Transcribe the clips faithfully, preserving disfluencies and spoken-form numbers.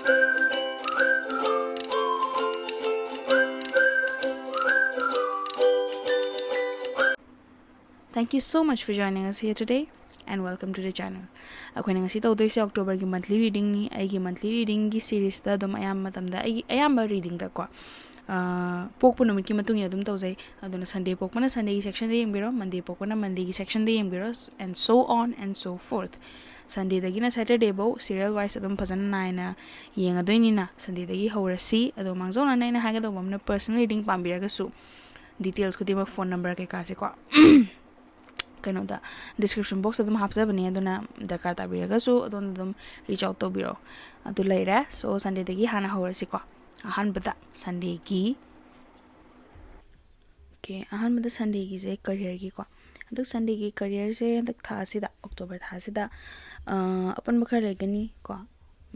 Thank you so much for joining us here today and welcome to the channel. ꯑꯩꯈꯣꯏꯅ ꯉꯁꯤ ꯇꯧꯗꯣꯏꯁꯦ ꯑꯣꯛꯇꯣꯕꯔꯒꯤ ꯃꯟꯊꯂꯤ ꯔꯤꯗꯤꯡꯅꯤ꯫ ꯑꯩꯒꯤ ꯃꯟꯊꯂꯤ ꯔꯤꯗꯤꯡꯒꯤ ꯁꯤꯔꯤꯁꯇ ꯑꯗꯨꯝ ꯑꯌꯥꯝꯕ ꯃꯇꯝꯗ, ꯑꯩꯒꯤ ꯑꯌꯥꯝꯕ ꯔꯤꯗꯤꯡꯗꯀꯣ, ꯑꯥ, ꯄꯣꯛꯄ ꯅꯨꯃꯤꯠꯀꯤ ꯃꯇꯨꯡ ꯏꯟꯅ ꯑꯗꯨꯝ ꯇꯧꯖꯩ꯫ ꯑꯗꯨꯅ ꯁꯟꯗꯦ ꯄꯣꯛꯄꯅ ꯁꯟꯗꯦꯒꯤ ꯁꯦꯛꯁꯟꯗ ꯌꯦꯡꯕꯤꯔꯣ, ꯃꯟꯗꯦ ꯄꯣꯛꯄꯅ ꯃꯟꯗꯦꯒꯤ ꯁꯦꯛꯁꯟꯗ ꯌꯦꯡꯕꯤꯔꯣ, and so on and so forth. ꯁꯟꯗꯦꯗꯒꯤꯅ ꯁꯦꯇꯔꯗꯦꯐꯧ serial wise ꯑꯗꯨꯝ ꯐꯖꯅ ꯅꯥꯏꯅ ꯌꯦꯡꯉꯗꯣꯏꯅꯤꯅ ꯁꯟꯗꯦꯗꯒꯤ ꯍꯧꯔꯁꯤ꯫ ꯑꯗꯣ ꯃꯥꯡꯖꯧꯅꯅ ꯑꯩꯅ ꯍꯥꯏꯒꯗꯧꯕ ꯑꯃꯅ, personal reading ꯄꯥꯝꯕꯤꯔꯒꯁꯨ details ꯈꯨꯗꯤꯡꯃꯛ, phone number ꯀꯩꯀꯥꯁꯦꯀꯣ, ꯀꯩꯅꯣꯗ, description box ꯑꯗꯨꯝ ꯍꯥꯞꯆꯕꯅꯦ꯫ ꯑꯗꯨꯅ ꯗꯔꯀꯥꯔ ꯇꯥꯕꯤꯔꯒꯁꯨ ꯑꯗꯣꯝꯗ ꯑꯗꯨꯝ reach out ꯇꯧꯕꯤꯔꯛꯑꯣ꯫ ꯑꯗꯨ ꯂꯩꯔꯦ꯫ So ꯁꯟꯗꯦꯗꯒꯤ ꯍꯥꯟꯅ ꯍꯧꯔꯁꯤꯀꯣ꯫ ꯑꯍꯥꯟꯕꯗ ꯁꯟꯗꯦꯒꯤ, okay, ꯑꯍꯥꯟꯕꯗ ꯁꯟꯗꯦꯒꯤꯁꯦ careerꯒꯤꯀꯣ꯫ ꯍꯟꯗꯛ ꯁꯟꯗꯦꯒꯤ careerꯁꯦ ꯍꯟꯗꯛ ꯊꯥꯁꯤꯗ, ꯑꯣꯛꯇꯣꯕꯔ ꯊꯥꯁꯤꯗ, ꯑꯥ, ꯑꯄꯟꯕ ꯈꯔ ꯂꯩꯒꯅꯤ ꯀꯣ꯫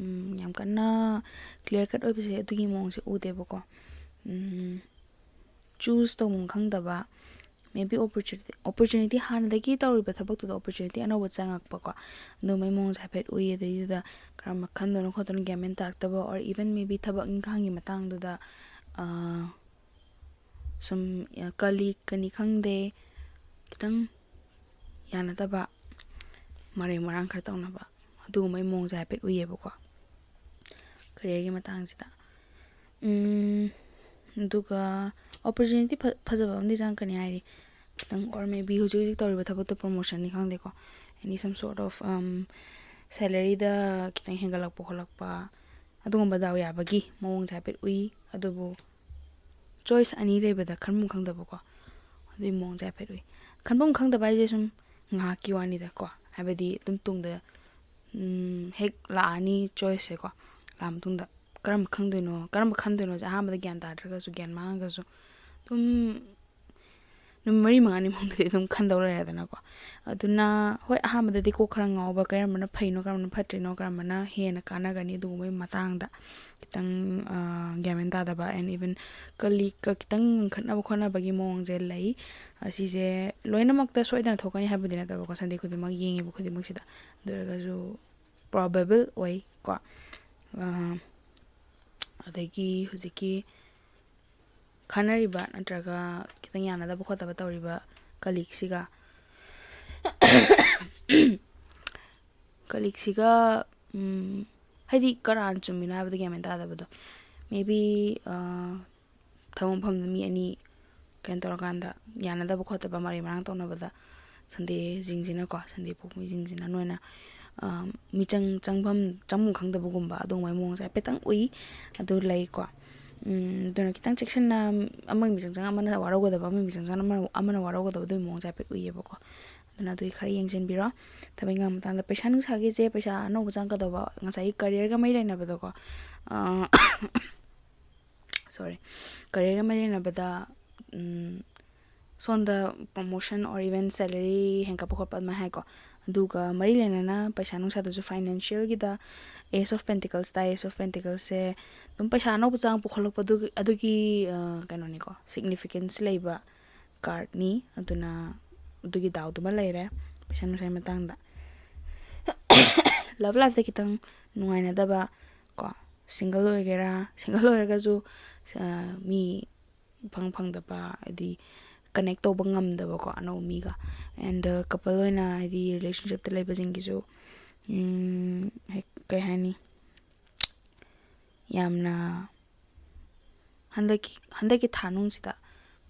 ꯎꯝ, ꯌꯥꯝ ꯀꯟꯅ clear cut ꯑꯣꯏꯕꯁꯦ ꯑꯗꯨꯒꯤ ꯃꯑꯣꯡꯁꯦ ꯎꯗꯦꯕꯀꯣ꯫ ꯎꯝ, choose ꯇꯧꯐꯝ ꯈꯪꯗꯕ, maybe opportunity, opportunity, ꯍꯥꯟꯅꯗꯒꯤ ꯇꯧꯔꯤꯕ ꯊꯕꯛꯇꯨꯗ opportunity ꯑꯅꯧꯕ ꯆꯪꯉꯛꯄꯀꯣ, ꯑꯗꯨꯝꯕꯩ ꯃꯑꯣꯡꯁꯦ ꯍꯥꯏꯐꯦꯠ ꯎꯏ꯫ ꯑꯗꯩꯗꯨꯗ ꯀꯔꯝꯕ ꯈꯟꯗꯣꯏꯅꯣ ꯈꯣꯠꯇꯣꯏꯅꯣ ꯒ꯭ꯌꯥꯟ ꯃꯦꯟ ꯇꯥꯔꯛꯇꯕ, or even maybe ꯊꯕꯛ ꯏꯪꯈꯥꯡꯒꯤ ꯃꯇꯥꯡꯗꯨꯗ, ꯑꯥ, ꯁꯨꯝ, ꯑ, colleagueꯀꯅꯤ ꯈꯪꯗꯦ, ꯈꯤꯇꯪ ꯌꯥꯅꯗꯕ, ꯃꯔꯩ ꯃꯔꯥꯡ ꯈꯔ ꯇꯧꯅꯕ, ꯑꯗꯨꯒꯨꯝꯕꯩ ꯃꯑꯣꯡꯁꯦ ꯍꯥꯏꯐꯦꯠ ꯎꯏꯌꯦꯕꯀꯣ, careerꯒꯤ ꯃꯇꯥꯡꯁꯤꯗ꯫ ꯎꯝ, ꯑꯗꯨꯒ opportunity ꯐ-, ꯐꯖꯕ ꯑꯃꯗꯤ ꯆꯪꯉꯛꯀꯅꯤ ꯍꯥꯏꯔꯤ꯫ ꯈꯤꯇꯪ, or maybe ꯍꯧꯖꯤꯛ ꯍꯧꯖꯤꯛ ꯇꯧꯔꯤꯕ ꯊꯕꯛꯇꯣ promotionꯅꯤ ꯈꯪꯗꯦꯀꯣ, any some sort of, um, salaryꯗ ꯈꯤꯇꯪ ꯍꯦꯟꯒꯠꯂꯛꯄ ꯈꯣꯠꯂꯛꯄ, ꯑꯗꯨꯒꯨꯝꯕ ꯗꯥꯎ ꯌꯥꯕꯒꯤ ꯃꯑꯣꯡꯁꯦ ꯍꯥꯏꯐꯦꯠ ꯎꯏ꯫ ꯑꯗꯨꯕꯨ choice ꯑꯅꯤ ꯂꯩꯕꯗ ꯈꯟꯐꯝ ꯈꯪꯗꯕꯀꯣ, ꯑꯗꯨꯒꯤ ꯃꯑꯣꯡꯁꯦ ꯍꯥꯏꯐꯦꯠ ꯎꯏ꯫ ꯈꯟꯐꯝ ꯈꯪꯗꯕ ꯍꯥꯏꯁꯦ ꯁꯨꯝ ꯉꯥꯏꯍꯥꯛꯀꯤ ꯋꯥꯅꯤꯗꯀꯣ, ꯍꯥꯏꯕꯗꯤ ꯑꯗꯨꯝ ꯇꯨꯡꯗ, ꯎꯝ, ꯍꯦꯛ ꯂꯥꯛꯑꯅꯤ choiceꯁꯦꯀꯣ, ꯂꯥꯛꯑ ꯃꯇꯨꯡꯗ ꯀꯔꯝꯕ ꯈꯪꯗꯣꯏꯅꯣ, ꯀꯔꯝꯕ ꯈꯟꯗꯣꯏꯅꯣꯁꯦ ꯑꯍꯥꯟꯕꯗ ꯒ꯭ꯌꯥꯟ ꯇꯥꯗ꯭ꯔꯒꯁꯨ, ꯒ꯭ꯌꯥꯟ ꯃꯥꯡꯉꯒꯁꯨ ꯑꯗꯨꯝ ꯅꯨꯃꯤꯠ ꯃꯔꯤ ꯃꯉꯥꯅꯤ ꯃꯅꯨꯡꯗꯗꯤ ꯑꯗꯨꯝ ꯈꯟꯗꯧ ꯂꯩꯔꯦꯗꯅꯀꯣ꯫ ꯑꯗꯨꯅ ꯍꯣꯏ, ꯑꯍꯥꯟꯕꯗꯗꯤ ꯀꯣꯛ ꯈꯔ ꯉꯥꯎꯕ, ꯀꯔꯝꯕꯅ ꯐꯩꯅꯣ, ꯀꯔꯝꯕꯅ ꯐꯠꯇ꯭ꯔꯤꯅꯣ, ꯀꯔꯝꯕꯅ ꯍꯦꯟꯅ ꯀꯥꯟꯅꯒꯅꯤ, ꯑꯗꯨꯒꯨꯝꯕꯒꯤ ꯃꯇꯥꯡꯗ ꯈꯤꯇꯪ, ꯑ, ꯒ꯭ꯌꯥꯟ ꯃꯦꯟ ꯇꯥꯗꯕ, and even colleagueꯀ ꯈꯤꯇꯪ ꯉꯪꯈꯠꯅꯕ ꯈꯣꯠꯅꯕꯒꯤ ꯃꯑꯣꯡꯁꯦ ꯂꯩ꯫ ꯑꯁꯤꯁꯦ ꯂꯣꯏꯅꯃꯛꯇ ꯁꯣꯏꯗꯅ ꯊꯣꯛꯀꯅꯤ ꯍꯥꯏꯕꯗꯤ ꯅꯠꯇꯕꯀꯣ, ꯁꯟꯗꯦ ꯈꯨꯗꯤꯡꯃꯛ ꯌꯦꯡꯉꯤꯕ ꯈꯨꯗꯤꯡꯃꯛꯁꯤꯗ꯫ ꯑꯗꯨ ꯑꯣꯏꯔꯒꯁꯨ probable ꯑꯣꯏ ꯀꯣ꯫ ꯑꯗꯒꯤ ꯍꯧꯖꯤꯛꯀꯤ ꯈꯟꯅꯔꯤꯕ ꯅꯠꯇ꯭ꯔꯒ ꯈꯤꯇꯪ ꯌꯥꯅꯗꯕ ꯈꯣꯠꯇꯕ ꯇꯧꯔꯤꯕ ꯀꯂꯤꯛꯁꯤꯒ ꯀꯂꯤꯛꯁꯤꯒ ꯍꯥꯏꯗꯤ ꯀꯅꯥꯅ ꯆꯨꯝꯃꯤꯅꯣ ꯍꯥꯏꯕꯗ ꯒ꯭ꯌꯥꯟ ꯃꯦꯟ ꯇꯥꯗꯕꯗꯣ꯫ ꯃꯦꯕꯤ ꯊꯕꯛ ꯃꯐꯝꯗ ꯃꯤ ꯑꯅꯤ ꯀꯩꯅꯣ ꯇꯧꯔꯀꯥꯟꯗ ꯌꯥꯅꯗꯕ ꯈꯣꯠꯇꯕ ꯃꯔꯩ ꯃꯔꯥꯡ ꯇꯧꯅꯕꯗ ꯁꯟꯗꯦꯁꯤꯡꯁꯤꯅꯀꯣ, ꯁꯟꯗꯦ ꯄꯣꯛꯄ ꯃꯤꯁꯤꯡꯁꯤꯅ ꯅꯣꯏꯅ ꯃꯤꯆꯪ ꯆꯪꯐꯝ ꯆꯪꯐꯝ ꯈꯪꯗꯕꯒꯨꯝꯕ ꯑꯗꯨꯒꯨꯝꯕꯒꯤ ꯃꯑꯣꯡꯁꯦ ꯍꯥꯏꯐꯦꯠꯇꯪ ꯎꯏ꯫ ꯑꯗꯨ ꯂꯩꯀꯣ꯫ ꯑꯗꯨꯅ ꯈꯤꯇꯪ ꯆꯦꯛꯁꯤꯟꯅ ꯑꯃꯒꯤ ꯃꯤꯆꯪ ꯆꯪꯉ ꯑꯃꯅ ꯋꯥꯔꯧꯒꯗꯕ, ꯑꯃꯒꯤ ꯃꯤꯆꯪ ꯆꯪꯉ ꯑꯃꯅ ꯑꯃꯅ ꯋꯥꯔꯧꯒꯗꯕ ꯑꯗꯨꯒꯤ ꯃꯑꯣꯡꯁꯦ ꯍꯥꯏꯐꯦꯠ ꯎꯏꯌꯦꯕꯀꯣ꯫ ꯑꯗꯨꯅ ꯑꯗꯨꯒꯤ ꯈꯔ ꯌꯦꯡꯁꯤꯟꯕꯤꯔꯣ꯫ ꯊꯕꯛ ꯏꯪꯈꯥꯡ ꯃꯇꯥꯡꯗ ꯄꯩꯁꯥ ꯅꯨꯡꯁꯥꯒꯤꯁꯦ, ꯄꯩꯁꯥ ꯑꯅꯧꯕ ꯆꯪꯉꯛꯀꯗꯧꯕ, ꯉꯁꯥꯏꯒꯤ ꯀꯔꯤꯌꯔꯒ ꯃꯔꯤ ꯂꯩꯅꯕꯗꯣꯀꯣ꯫ ꯁꯣꯔꯤ, ꯀꯔꯤꯌꯔꯒ ꯃꯔꯤ ꯂꯩꯅꯕꯗ ꯁꯣꯝꯗ promotion or even salary ꯍꯦꯟꯒꯠꯄ ꯈꯣꯠꯄ ꯑꯗꯨꯃꯥꯏꯅ ꯍꯥꯏꯀꯣ꯫ ꯑꯗꯨꯒ ꯃꯔꯤ ꯂꯩꯅꯅ ꯄꯩꯁꯥ ꯅꯨꯡꯁꯥꯗꯁꯨ, ꯐꯥꯏꯅꯥꯟꯁꯤꯌꯦꯜꯒꯤꯗ Ace of Pentacles ꯇꯥꯏ꯫ Ace of Pentaclesꯁꯦ ꯑꯗꯨꯝ ꯄꯩꯁꯥ ꯑꯅꯧꯕ ꯆꯪꯉꯛꯄ ꯈꯣꯠꯂꯛꯄ ꯑꯗꯨꯒꯤ ꯑꯗꯨꯒꯤ ꯀꯩꯅꯣꯅꯤꯀꯣ, significance ꯂꯩꯕ cardꯅꯤ꯫ ꯑꯗꯨꯅ ꯑꯗꯨꯒꯤ ꯗꯥꯎꯗꯨꯃ ꯂꯩꯔꯦ ꯄꯩꯁꯥ ꯅꯨꯡꯁꯥꯒꯤ ꯃꯇꯥꯡꯗ꯫ Love lifeꯇ ꯈꯤꯇꯪ ꯅꯨꯡꯉꯥꯏꯅꯗꯕ ꯀꯣ, single ꯑꯣꯏꯒꯦꯔꯥ, single ꯑꯣꯏꯔꯒꯁꯨ ꯃꯤ ꯐꯪ ꯐꯪꯗꯕ, ꯍꯥꯏꯗꯤ connect ꯇꯧꯕ ꯉꯝꯗꯕꯀꯣ ꯑꯅꯧꯕ ꯃꯤꯒ꯫ And couple ꯑꯣꯏꯅ ꯍꯥꯏꯗꯤ relationshipꯇ ꯂꯩꯕꯁꯤꯡꯒꯤꯁꯨ ꯀꯩ ꯍꯥꯏꯅꯤ, ꯌꯥꯝꯅ ꯍꯟꯗꯛꯀꯤ ꯍꯟꯗꯛꯀꯤ ꯊꯥꯅꯨꯡꯁꯤꯗ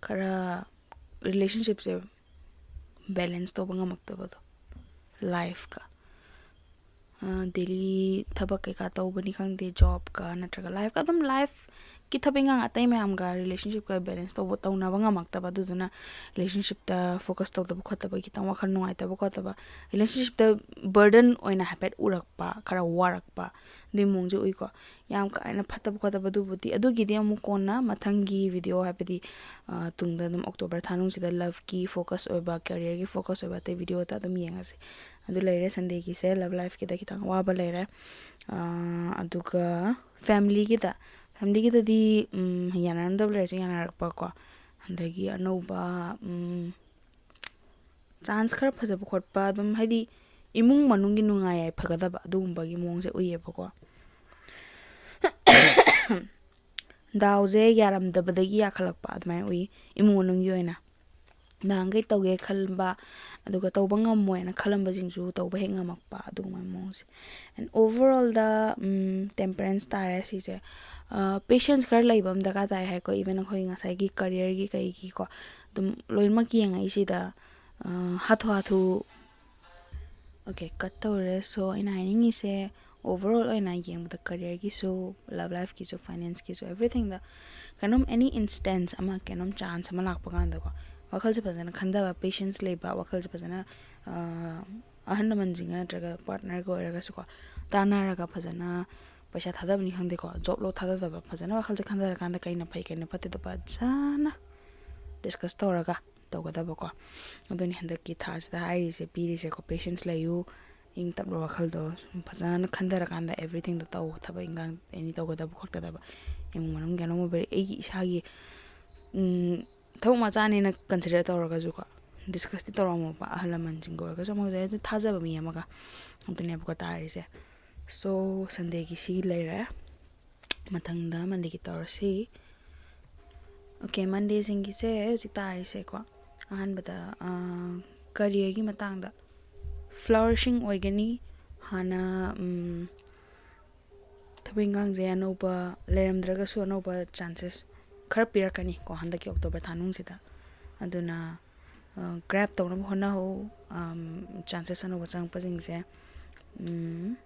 ꯈꯔ relationshipꯁꯦ balance ꯇꯧꯕ ꯉꯝꯃꯛꯇꯕꯗꯣ lifeꯀ꯫ Daily ꯊꯕꯛ ꯀꯩꯀꯥ ꯇꯧꯕꯅꯤ ꯈꯪꯗꯦ, jobꯀ ꯅꯠꯇ꯭ꯔꯒ lifeꯀ, ꯑꯗꯨꯝ lifeꯀꯤ ꯊꯕꯛ ꯏꯪꯈꯥꯡ ꯑꯇꯩ ꯃꯌꯥꯝꯒ relationshipꯀ balance ꯇꯧꯕ ꯇꯧꯅꯕ ꯉꯝꯃꯛꯇꯕ꯫ ꯑꯗꯨꯗꯨꯅ relationshipꯇ focus ꯇꯧꯗꯕ ꯈꯣꯠꯇꯕ, ꯈꯤꯇꯪ ꯋꯥꯈꯜ ꯅꯨꯡꯉꯥꯏꯇꯕ ꯈꯣꯠꯇꯕ, relationshipꯇ burden ꯑꯣꯏꯅ ꯍꯥꯏꯐꯦꯠ ꯎꯔꯛꯄ, ꯈꯔ ꯋꯥꯔꯛꯄ ꯑꯗꯨꯒꯤ ꯃꯑꯣꯡꯁꯦ ꯎꯏꯀꯣ꯫ ꯌꯥꯝ ꯀꯥ ꯍꯦꯟꯅ ꯐꯠꯇꯕ ꯈꯣꯠꯇꯕ ꯑꯗꯨꯕꯨꯗꯤ, ꯑꯗꯨꯒꯤꯗꯤ ꯑꯃꯨꯛ ꯀꯣꯟꯅ ꯃꯊꯪꯒꯤ video, ꯍꯥꯏꯕꯗꯤ ꯇꯨꯡꯗ ꯑꯗꯨꯝ October ꯊꯥꯅꯨꯡꯁꯤꯗ loveꯀꯤ focus ꯑꯣꯏꯕ, careerꯒꯤ focus ꯑꯣꯏꯕ ꯑꯇꯩ videoꯗ ꯑꯗꯨꯝ ꯌꯦꯡꯉꯁꯤ꯫ ꯑꯗꯨ ꯂꯩꯔꯦ Sundayꯒꯤꯁꯦ꯫ Love lifeꯀꯤꯗ ꯈꯤꯇꯪ ꯑꯋꯥꯕ ꯂꯩꯔꯦ꯫ ꯑꯗꯨꯒ familyꯒꯤꯗ, familyꯒꯤꯗꯗꯤ ꯌꯥꯅꯔꯝꯗꯕ ꯂꯩꯔꯁꯨ ꯌꯥꯅꯔꯛꯄꯀꯣ, ꯑꯗꯒꯤ ꯑꯅꯧꯕ chance ꯈꯔ ꯐꯖꯕ ꯈꯣꯠꯄ, ꯑꯗꯨꯝ ꯍꯥꯏꯗꯤ ꯏꯃꯨꯡ ꯃꯅꯨꯡꯒꯤ ꯅꯨꯡꯉꯥꯏ ꯌꯥꯏꯐꯒꯗꯕ ꯑꯗꯨꯒꯨꯝꯕꯒꯤ ꯃꯑꯣꯡꯁꯦ ꯎꯏꯌꯦꯕꯀꯣ꯫ ꯗꯥꯎꯁꯦ ꯌꯥꯔꯝꯗꯕꯗꯒꯤ ꯌꯥꯈꯠꯂꯛꯄ ꯑꯗꯨꯃꯥꯏꯅ ꯎꯏ, ꯏꯃꯨꯡ ꯃꯅꯨꯡꯒꯤ ꯑꯣꯏꯅ꯫ ꯅꯍꯥꯟꯈꯩ ꯇꯧꯒꯦ ꯈꯟꯕ, ꯑꯗꯨꯒ ꯇꯧꯕ ꯉꯝꯃꯣꯏꯅ ꯈꯜꯂꯝꯕꯁꯤꯡꯁꯨ ꯇꯧꯕ ꯍꯦꯛ ꯉꯝꯃꯛꯄ, ꯑꯗꯨꯒꯨꯝꯕ ꯃꯑꯣꯡꯁꯦ꯫ And overallꯗ, ꯎꯝ, temperance ꯇꯥꯔꯦ ꯁꯤꯁꯦ꯫ ꯑ, patience ꯈꯔ ꯂꯩꯕ ꯑꯃ ꯗꯔꯀꯥꯔ ꯇꯥꯏ ꯍꯥꯏꯀꯣ, even ꯑꯩꯈꯣꯏ ꯉꯁꯥꯏꯒꯤ careerꯒꯤ ꯀꯩꯒꯤꯀꯣ, ꯑꯗꯨꯝ ꯂꯣꯏꯅꯃꯛ ꯌꯦꯡꯉꯛꯏꯁꯤꯗ, ꯑ, ꯍꯥꯊꯨ ꯍꯥꯊꯨ꯫ Okay, cut ꯇꯧꯔꯦ꯫ So, ꯑꯩꯅ ꯍꯥꯏꯅꯤꯡꯉꯤꯁꯦ, overall ꯑꯣꯏꯅ ꯌꯦꯡꯕꯗ careerꯒꯤꯁꯨ, love lifeꯀꯤꯁꯨ, financeꯀꯤꯁꯨ, everythingꯗ ꯀꯩꯅꯣꯝ, any instance ꯑꯃ, ꯀꯩꯅꯣꯝ chance ꯑꯃ ꯂꯥꯛꯄ ꯀꯥꯟꯗꯀꯣ, ꯋꯥꯈꯜꯁꯦ ꯐꯖꯅ ꯈꯟꯊꯕ, patience ꯂꯩꯕ, ꯋꯥꯈꯜꯁꯦ ꯐꯖꯅ, ꯑ, ꯑꯍꯜ ꯂꯃꯟꯁꯤꯡꯒ ꯅꯠꯇ꯭ꯔꯒ partnerꯒ ꯑꯣꯏꯔꯒꯁꯨꯀꯣ, ꯇꯥꯟꯅꯔꯒ ꯐꯖꯅ ꯄꯩꯁꯥ ꯊꯥꯗꯕꯅꯤ ꯈꯪꯗꯦꯀꯣ, job ꯂꯣ ꯊꯥꯗꯗꯕ, ꯐꯖꯅ ꯋꯥꯈꯜꯁꯦ ꯈꯟꯊꯔꯀꯥꯟꯗ ꯀꯩꯅ ꯐꯩ, ꯀꯩꯅ ꯐꯠꯇꯦꯗꯣ ꯐꯖꯅ discuss ꯇꯧꯔꯒ ꯇꯧꯒꯗꯕꯀꯣ꯫ ꯑꯗꯨꯅꯤ ꯍꯟꯗꯛꯀꯤ ꯊꯥꯁꯤꯗ ꯍꯥꯏꯔꯤꯁꯦ, ꯄꯤꯔꯤꯁꯦꯀꯣ, patience ꯂꯩꯌꯨ, ꯏꯪ ꯇꯞꯂꯣ ꯋꯥꯈꯜꯗꯣ, ꯁꯨꯝ ꯐꯖꯅ ꯈꯟꯊꯔꯀꯥꯟꯗ everythingꯗꯣ ꯇꯧ, ꯊꯕꯛ ꯏꯟꯈꯥꯡ any ꯇꯧꯒꯗꯕ ꯈꯣꯠꯀꯗꯕ, ꯏꯃꯨꯡ ꯃꯅꯨꯡꯒꯤ ꯑꯅꯧꯕ ꯑꯩꯒꯤ ꯏꯁꯥꯒꯤ, ꯎꯝ, ꯊꯕꯛ ꯃꯆꯥꯅꯦꯅ consider ꯇꯧꯔꯒꯁꯨꯀꯣ, discussꯇꯤ ꯇꯧꯔꯝꯃꯣꯕ ꯑꯍꯜ ꯂꯃꯟꯁꯤꯡꯒ ꯑꯣꯏꯔꯒꯁꯨ, ꯑꯃ ꯑꯣꯏꯔꯒꯁꯨ ꯊꯥꯖꯕ ꯃꯤ ꯑꯃꯒ꯫ ꯑꯗꯨꯅꯦꯕꯀꯣ ꯇꯥꯔꯤꯁꯦ꯫ So, Sundayꯒꯤ ꯁꯤ ꯂꯩꯔꯦ꯫ ꯃꯊꯪꯗ Mondayꯒꯤ ꯇꯧꯔꯁꯤ꯫ Okay, Mondayꯁꯤꯡꯒꯤꯁꯦ ꯍꯧꯖꯤꯛ ꯇꯥꯔꯤꯁꯦꯀꯣ, ꯑꯍꯥꯟꯕꯗ, ꯑ, careerꯒꯤ ꯃꯇꯥꯡꯗ flourishing ꯑꯣꯏꯒꯅꯤ꯫ ꯍꯥꯟꯅ, ꯎꯝ, ꯊꯕꯛ ꯏꯟꯈꯥꯡꯁꯦ ꯑꯅꯧꯕ ꯂꯩꯔꯝꯗ꯭ꯔꯒꯁꯨ ꯑꯅꯧꯕ chances ꯈꯔ ꯄꯤꯔꯛꯀꯅꯤꯀꯣ ꯍꯟꯗꯛꯀꯤ October ꯊꯥꯅꯨꯡꯁꯤꯗ꯫ ꯑꯗꯨꯅ, ꯑ, grab ꯇꯧꯅꯕ ꯍꯣꯠꯅꯍꯧ, ꯑꯝ, chances ꯑꯅꯧꯕ ꯆꯪꯉꯛꯄꯁꯤꯡꯁꯦ꯫ ꯎꯝ,